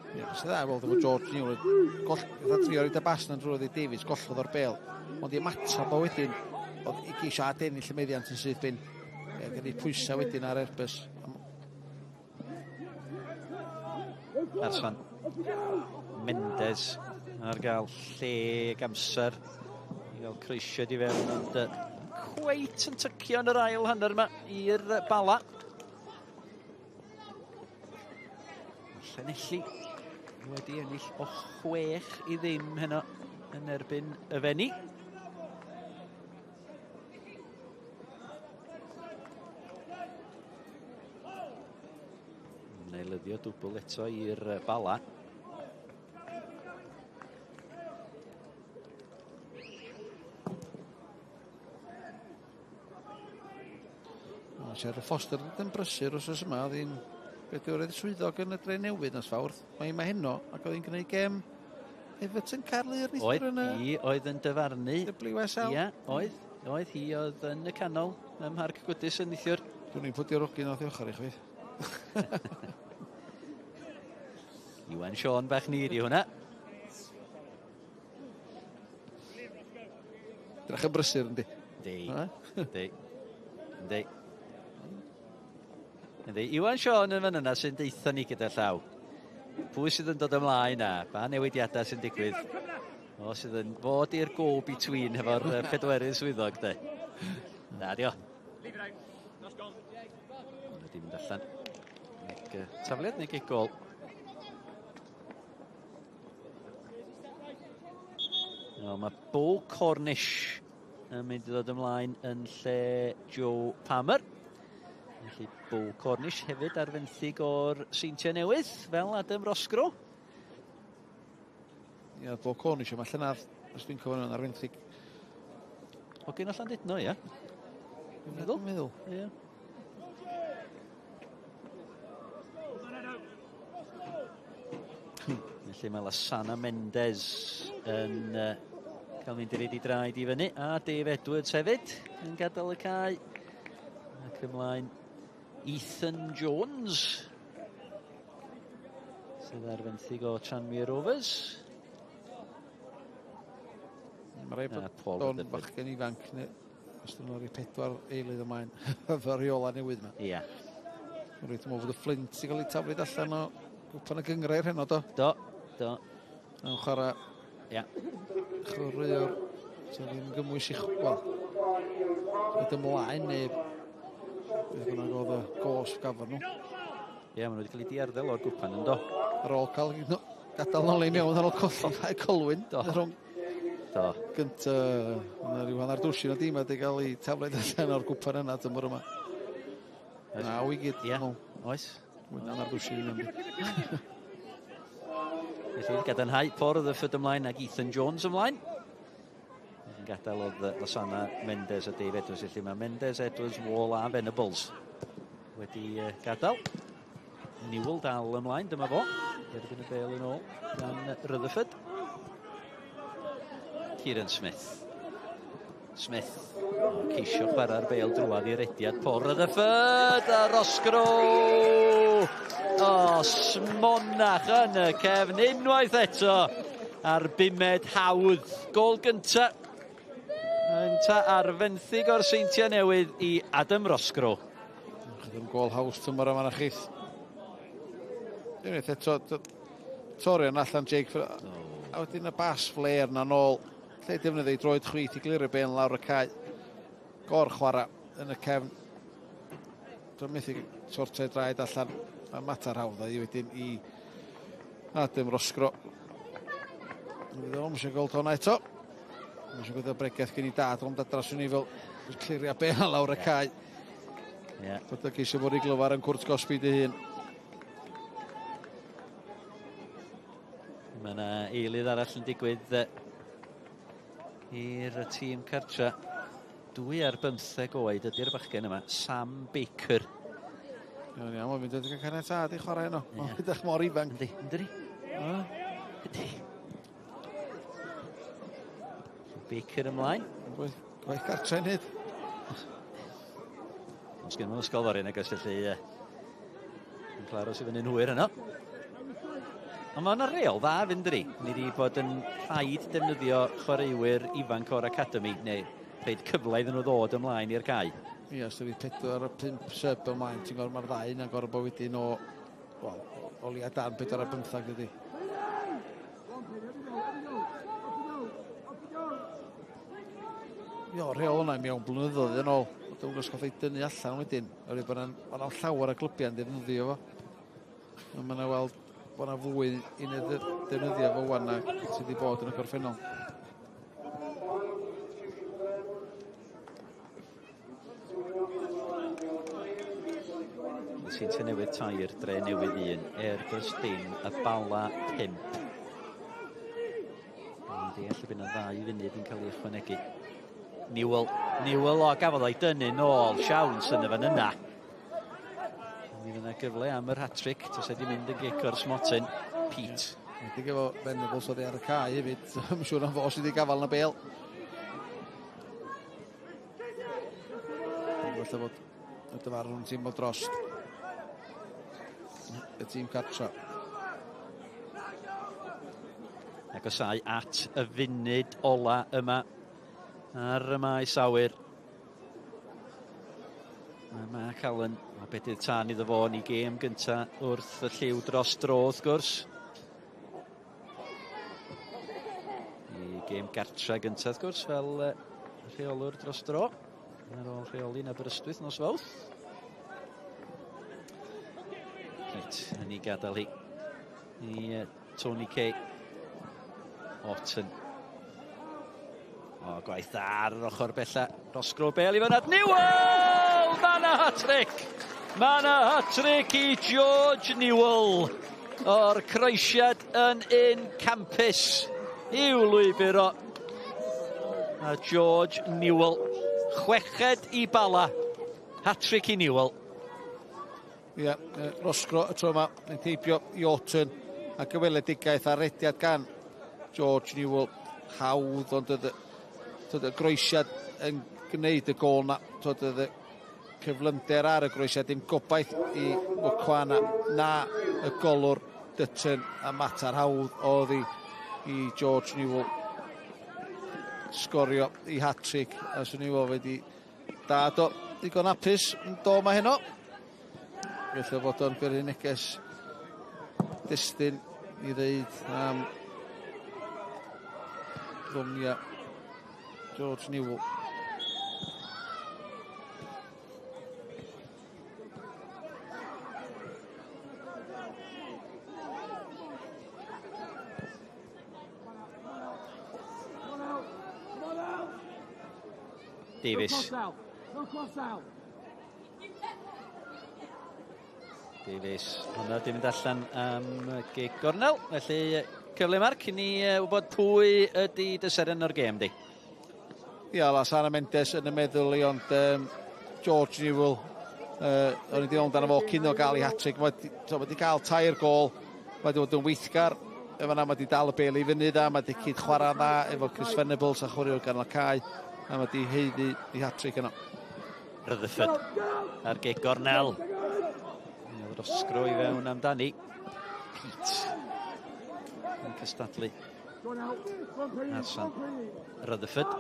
Ie, yeah, sydd dda, weld efo George Newell. Fatha trio roid y bas na'n drwodd i Davies, gollodd o'r bel. Ond i ymateb o wedyn, oedd i geisio adennill y meddiant yn syth bin. Ie, gen i pwysau wedyn ar Airbus. Arslan Mendes ar gael lle ag amser i gael croesiad i fewn, ond cweit yn tycio yn yr ail hanner yma i'r Bala. Llanelli wedi ennill o 6-0 heno yn erbyn y Fenni. Eilyddio dwbl eto i'r Bala. O, Cheryl Foster yn brysur wrth yma, oedd hi'n beth yw'r swyddog yn y dre newydd nos Fawrth. Mae hi heno ac oedd hi'n gwneud gem Everton Carlier neithiwr yn y... Hi oedd yn dyfarnu. WSL. Ia, oedd. Oedd hi oedd yn y canol ym Mharc Gwydys yn neithiwr. Dwi'n i'n pwdio'r ogyn off i ochr i chwith. Iwan Siôn bach ni di hwnna. Drach yn brysur yndi? Di. Di. Yndi. Yndi. Iwan Siôn yn fan yna sy'n deitha ni gyda llaw. Pwy sydd yn dod ymlaen a ba newidiadau sy'n digwydd? O, sydd yn fod i'r go-between hefo'r pedwerydd swyddog, de. Na, dio. Wedi mynd allan. Ac, tafliad neu gic gol. No, mae Bo Cornish yn mynd i ddod ymlaen yn lle Joe Palmer. Felly Bo Cornish hefyd ar fenthyg o'r Seintiau Newydd, fel Adam Roscrow. Ie, Bo Cornish yma llynedd, os dwi'n cofio ar fenthyg. O gen o Llandudno, ie? Dwi'n meddwl. Meddwl. Ie. Felly mae Lasana Mendes yn cael mynd i reid i draed i fyny, a Dave Edwards hefyd yn gadael y cae. Ac ymlaen Ethan Jones sydd ar fenthyg o Tranmere Rovers. Mae rhaid bod o'n bachgen ifanc, neu os dyn nhw'n rhoi 4 eilydd ymlaen efo'r rheola newydd yma. Ia. Mae'n rhaid fod y Flint i gael ei taflid allan o gwpan y gynghrair heno, do? Do, do. Yn chwarae. Ia. Chwaraewr sydd ddim yn gymwys i wel, rhaid ymlaen neu beth bynnag oedd y gosb gafon nhw. Ie, maen nhw wedi cael eu diarddel o'r gwpan yn do. Ar ôl cael gadael nôl i mewn ar ôl colli Bae Colwyn. Do. Rhwng Do. Gynta, yna rhyw hanner dwsin o dîm wedi cael eu taflid allan o'r gwpan yna tymor yma. 9 i gyd. Ie, oes. Mwy na hanner dwsin yn Felly gadarnhau Paul Rutherford ymlaen ac Ethan Jones ymlaen. Yn gadael oedd Lasana Mendes a Dave Edwards. Felly mae Mendes, Edwards, Wall a Venables wedi gadael. Newell dal ymlaen, dyma fo. Derbyn y bêl yn ôl gan Rutherford. Kieran Smith. Smith. Ceisio chwarae'r bêl drwad i rediad Paul Rutherford a Roscrow! O, smonach yn y cefn unwaith eto ar bumed hawdd. Gôl gynta. Ynta ar fenthyg o'r Seintiau Newydd i Adam Roscrow. Chydig gôl haws tymor yma na chith. Unwaith eto, Torion allan Jake. A wedyn y bas flair na nôl. Lle defnyddio ei droed chwith i glirio bên lawr y cae. Gor chwarae yn y cefn. Dwi'n methu sortio draed allan. A mater hawdd i wedyn i Adam Roscrow. Fydd o'm eisiau gweld hwnna eto. Mae'n eisiau gweld y bregaeth gen i dad ond adra swn i fel clirio bên lawr y cae. Ie. Bod o geisio bod i glyfar yn cwrt gosbi dy hun. Mae yna eilydd arall yn digwydd i'r tîm cartra. 2 ar 15 oed ydy'r bachgen yma, Sam Baker. Iawn, iawn, mae'n mynd wedi cael caniatâd i chwarae heno. Mae'n edrych mor ifanc. Yndi, yndi. Yndi. Baker ymlaen. Gwaith cartra i wneud. Os gen nhw'n ysgol fory, nag oes, felly yn claro sydd fyny'n hwyr yno. Ond mae yna reol dda fynd dydi. Ni wedi bod yn rhaid defnyddio chwaraewyr ifanc o'r academy, neu rhaid cyfle iddyn nhw ddod ymlaen i'r cae. Ie, os ydy 4 a 5 sub ymlaen, ti'n gwybod mae'r ddau yna'n gorfod bod wedyn o, wel, o lia dan 4 a 15 dydy. Ie, rheol yna mewn blynyddoedd yn ôl. Dwi'n gwybod os gath ei dynnu allan wedyn. Oherwydd bod yna llawer o glybiau'n defnyddio fo. Ond mae yna weld bod yna fwy i defnyddio fo wan na sydd wedi bod yn y gorffennol. Seintiau Newydd 3, Dre Newydd 1, Airbus dim, y Bala 5. Dwi'n deall y bydd yna ddau funud yn cael ei ychwanegu. Newell, Newell, o, gafodd o'i dynnu nôl, siawns yn y fan yna. Mi fydd yna gyfle am yr hat-trick, tas wedi mynd yn gic o'r smotyn. Pete. Wedi efo Venables oddi ar y cae hefyd, I'm siŵr am fo sydd wedi gafael yn y bel. Falle fod y dyfarnwr yn teimlo dros y tîm cartra. Agosau at y funud ola yma ar y maes awyr. Mae Mark Allen, o bedydd tân iddo fo yn ei gêm gynta wrth y lliw dros dro wrth gwrs. I gêm gartra gynta wrth gwrs fel rheolwr dros dro. Ar ôl rheoli yn Aberystwyth nos Fawrth. Reit, yn ei gadael hi i Tony Kay. Orton. O, gwaith dda ar yr ochr bella. Rosgrove Bale i fyny at Newell! Mae yna hat-trick! Mae yna hat-trick i George Newell! O'r croesiad yn un campus i'w lwybr o. A George Newell, chweched i Bala. Hat-trick i Newell. Ie, yeah, Rosgro y tro yma yn teipio i Orton a gyfweledigaeth a rediad gan George Newell. Hawdd, ond oedd y groesiad yn gwneud y gôl na. Oedd y cyflymder ar y groesiad, dim gobaith i Mokwana na y golwr Dutton, a mater hawdd oedd i George Newell sgorio i hat-trick, a swn i'n meddwl wedi dad o digon hapus yn do ma heno. Felly fod o'n gyrru neges destun i ddeud am ddoniau George Newell. Davies. Davies, hwnna di mynd allan am gig gornel, felly cyfle Marc i ni wybod pwy ydy dy seren o'r gêm di. Ia, la Sara Mendes yn y meddwl i, ond George Newell, o'n i wedi ôl amdano fo cyn o gael ei hat-trick, mae wedi cael 3 gôl, mae wedi bod yn weithgar, efo na mae wedi dal y bel i fyny dda, mae wedi cyd chwarae dda efo Chris Venables a chwaraewr ganol cae, a mae wedi haeddu ei hat-trick yno. Rutherford ar gig gornel. Rosgro i fewn amdani. Pete yn cystadlu. Arsan Rutherford.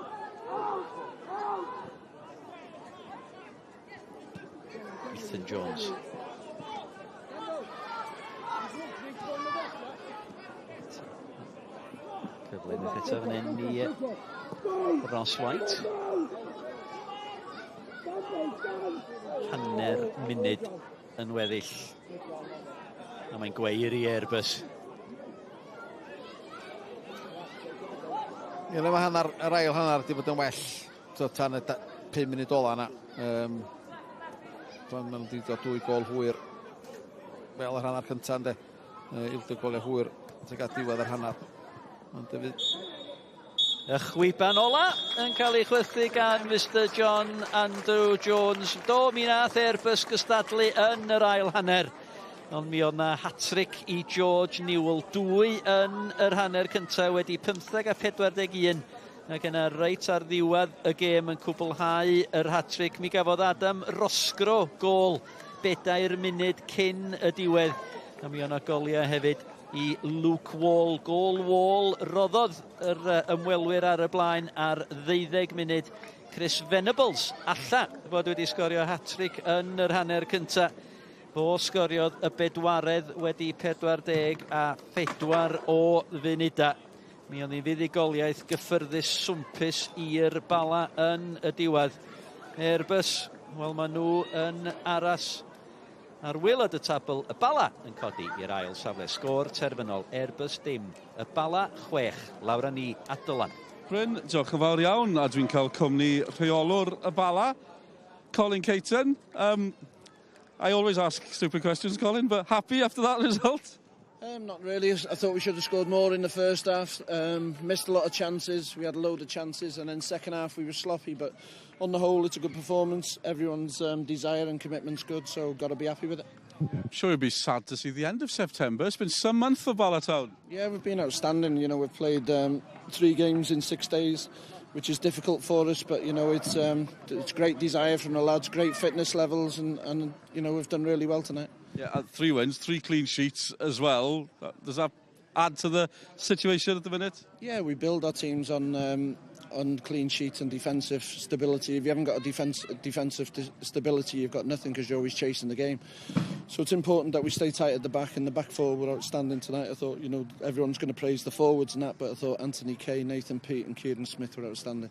Ethan Jones. Cyfle unwaith eto fan hyn i Ross White. Hanner munud yn weddill. A mae'n gweir i Airbus. Ie, mae hanner, yr ail hanner wedi bod yn well so, tan y 5 munud ola yna. Maen nhw wedi dod 2 gôl hwyr fel yr hanner cyntaf, yndê. Ildio goliau hwyr tuag at diwedd yr hanner. Ond hefyd... Y chwiban ola yn cael ei chwythu gan Mr John Andrew Jones. Do, mi nath Airbus gystadlu yn yr ail hanner. Ond mi oedd na hat-trick i George Newell. 2 yn yr hanner cyntaf wedi 15 a 41. Ac yna reit ar ddiwedd y gêm yn cwblhau yr hat-trick. Mi gafodd Adam Rosgro gôl 4 munud cyn y diwedd. A mi oedd na goliau hefyd i Luke Wall. Gôl Wall roddodd yr ymwelwyr ar y blaen ar 12 munud. Chris Venables alla fod wedi sgorio hat-trick yn yr hanner cyntaf. Fo sgoriodd y bedwaredd wedi 44 o funudau. Mi oedd hi'n fuddugoliaeth gyffyrddus swmpus i'r Bala yn y diwedd. Airbus, wel maen nhw yn aros ar waelod y tabl. Y Bala yn codi i'r ail safle. Sgôr terfynol, Airbus dim. Y Bala 6, lawr â ni at Dylan. Bryn, diolch yn fawr iawn, a dwi'n cael cwmni rheolwr y Bala, Colin Caton. I always ask stupid questions, Colin, but happy after that result? Not really. I thought we should have scored more in the first half. Missed a lot of chances. We had a load of chances, and then second half we were sloppy. But on the whole, it's a good performance. Everyone's desire and commitment's good, so got to be happy with it. I'm sure it'd be sad to see the end of September. It's been some month for Bala Town. Yeah, we've been outstanding. You know, we've played 3 games in 6 days, which is difficult for us, but you know, it's great desire from the lads, great fitness levels, and you know, we've done really well tonight. Yeah, 3 wins, 3 clean sheets as well. Does that add to the situation at the minute? Yeah, we build our teams on clean sheets and defensive stability. If you haven't got a defensive stability, you've got nothing, because you're always chasing the game. So it's important that we stay tight at the back, and the back four were outstanding tonight. I thought, you know, everyone's going to praise the forwards and that, but I thought Anthony Kay, Nathan Peate and Kieran Smith were outstanding.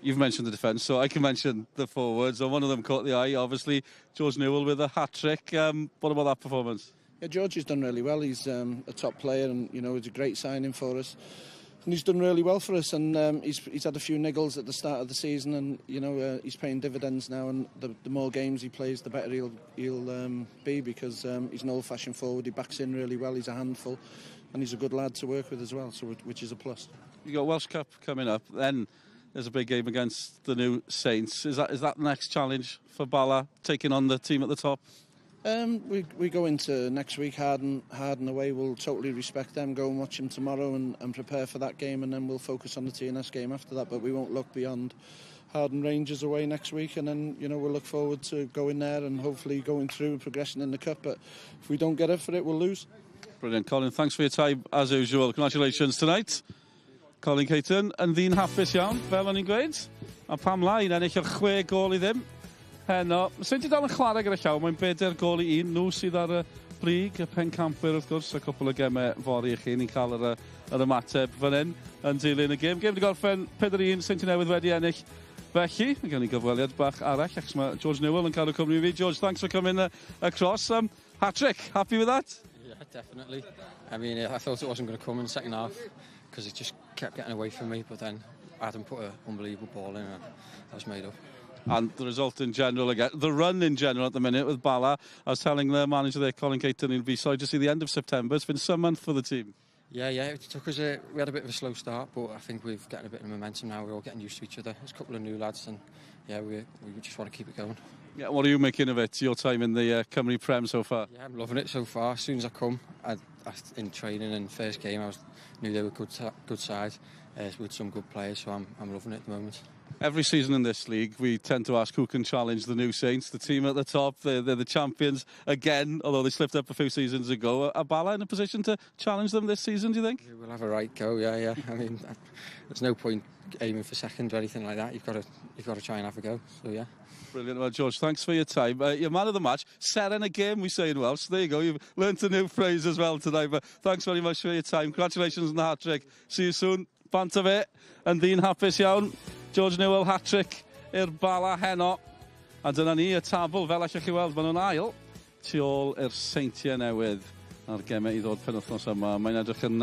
You've mentioned the defence, so I can mention the forwards, and one of them caught the eye, obviously, George Newell with a hat-trick. What about that performance? Yeah, George has done really well. He's a top player, and, you know, it's a great signing for us. And he's done really well for us, and he's had a few niggles at the start of the season, and you know, he's paying dividends now, and the more games he plays, the better he'll be, because he's an old-fashioned forward. He backs in really well, he's a handful, and he's a good lad to work with as well, so which is a plus. You got Welsh Cup coming up, then there's a big game against the new Saints. Is that the next challenge for Bala, taking on the team at the top? We go into next week hard and away. We'll totally respect them, go and watch them tomorrow and prepare for that game, and then we'll focus on the TNS game after that. But we won't look beyond Hawarden Rangers away next week, and then, you know, we'll look forward to going there and hopefully going through and progressing in the cup. But if we don't get up for it, we'll lose. Brilliant, Colin. Thanks for your time as usual. Congratulations tonight. Colin Caton yn ddyn hapus iawn, fel o'n i'n gweud. A pam lai yn ennill o'r 6 gôl i ddim heno. Seintiau dal yn chwarae gyda llaw, mae'n 4-1. Nhw sydd ar y brig, y pencampwyr wrth gwrs, a cwpl o gemau fory i chi. Ni'n cael yr ymateb fan hyn yn dilyn y gêm. Gêm wedi gorffen 4-1, Seintiau Newydd wedi ennill. Felly, mae gen i gyfweliad bach arall, achos mae George Newell yn cadw cwmni fi. George, thanks for coming across. Hat-trick, happy with that? Yeah, definitely. I mean, I thought it wasn't going to come in the second half, because it just kept getting away from me, but then Adam put an unbelievable ball in and that was made up. And the result in general, again, the run in general at the minute with Bala. I was telling the manager there, Colin Caton, he'll be sorry to see the end of September. It's been some month for the team. Yeah, it took us we had a bit of a slow start, but I think we've gotten a bit of momentum now. We're all getting used to each other. There's a couple of new lads, and yeah, we just want to keep it going. Yeah, what are you making of it, your time in the Cymru Prem so far? Yeah, I'm loving it so far. As soon as I come, in training and first game, I knew they were good side with some good players, so I'm loving it at the moment. Every season in this league, we tend to ask who can challenge the new Saints, the team at the top. They're the champions again, although they slipped up a few seasons ago. Are Bala in a position to challenge them this season, do you think? We'll have a right go, yeah. I mean, there's no point aiming for second or anything like that. You've got to try and have a go, so yeah. Brilliant. Well, George, thanks for your time. Your man of the match, Seren a game, we say in Welsh. There you go. You've learnt a new phrase as well tonight, but thanks very much for your time. Congratulations on the hat-trick. See you soon. Bant â fe, yn ddyn hapus iawn. George Newell, hat-trick i'r Bala heno. A dyna ni, y tabl, fel allwch chi weld, maen nhw'n ail tu ôl i'r Seintiau Newydd a'r gemau i ddod penwythnos yma. Mae'n edrych yn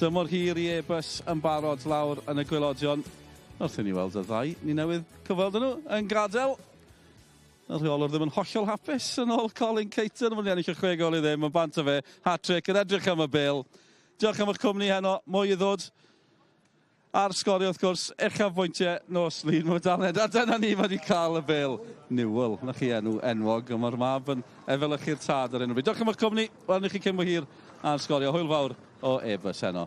dymor hir i Airbus yn barod lawr yn y gwaelodion. Wrth i ni weld y ddau, ni newydd cyfweld nhw yn gadael. Y rheolwr ddim yn hollol hapus yn ôl Colin Caton. Mae'n ennill y 6 gôl i ddim, yn bant â fe. Hat-trick yn edrych am y bêl. Diolch am eich cwmni heno, mwy i ddod. Ar sgorio, wrth gwrs, uchafbwyntiau nos Lun, mae'n daled. A dyna ni wedi cael y bêl. Newell, na chi enw enwog, ond mae'r mab yn efelychu'r tad ar enw bryd. Diolch am eich cwmni, welwn ni chi cyn bo hir ar sgorio. Hwyl fawr o Airbus heno.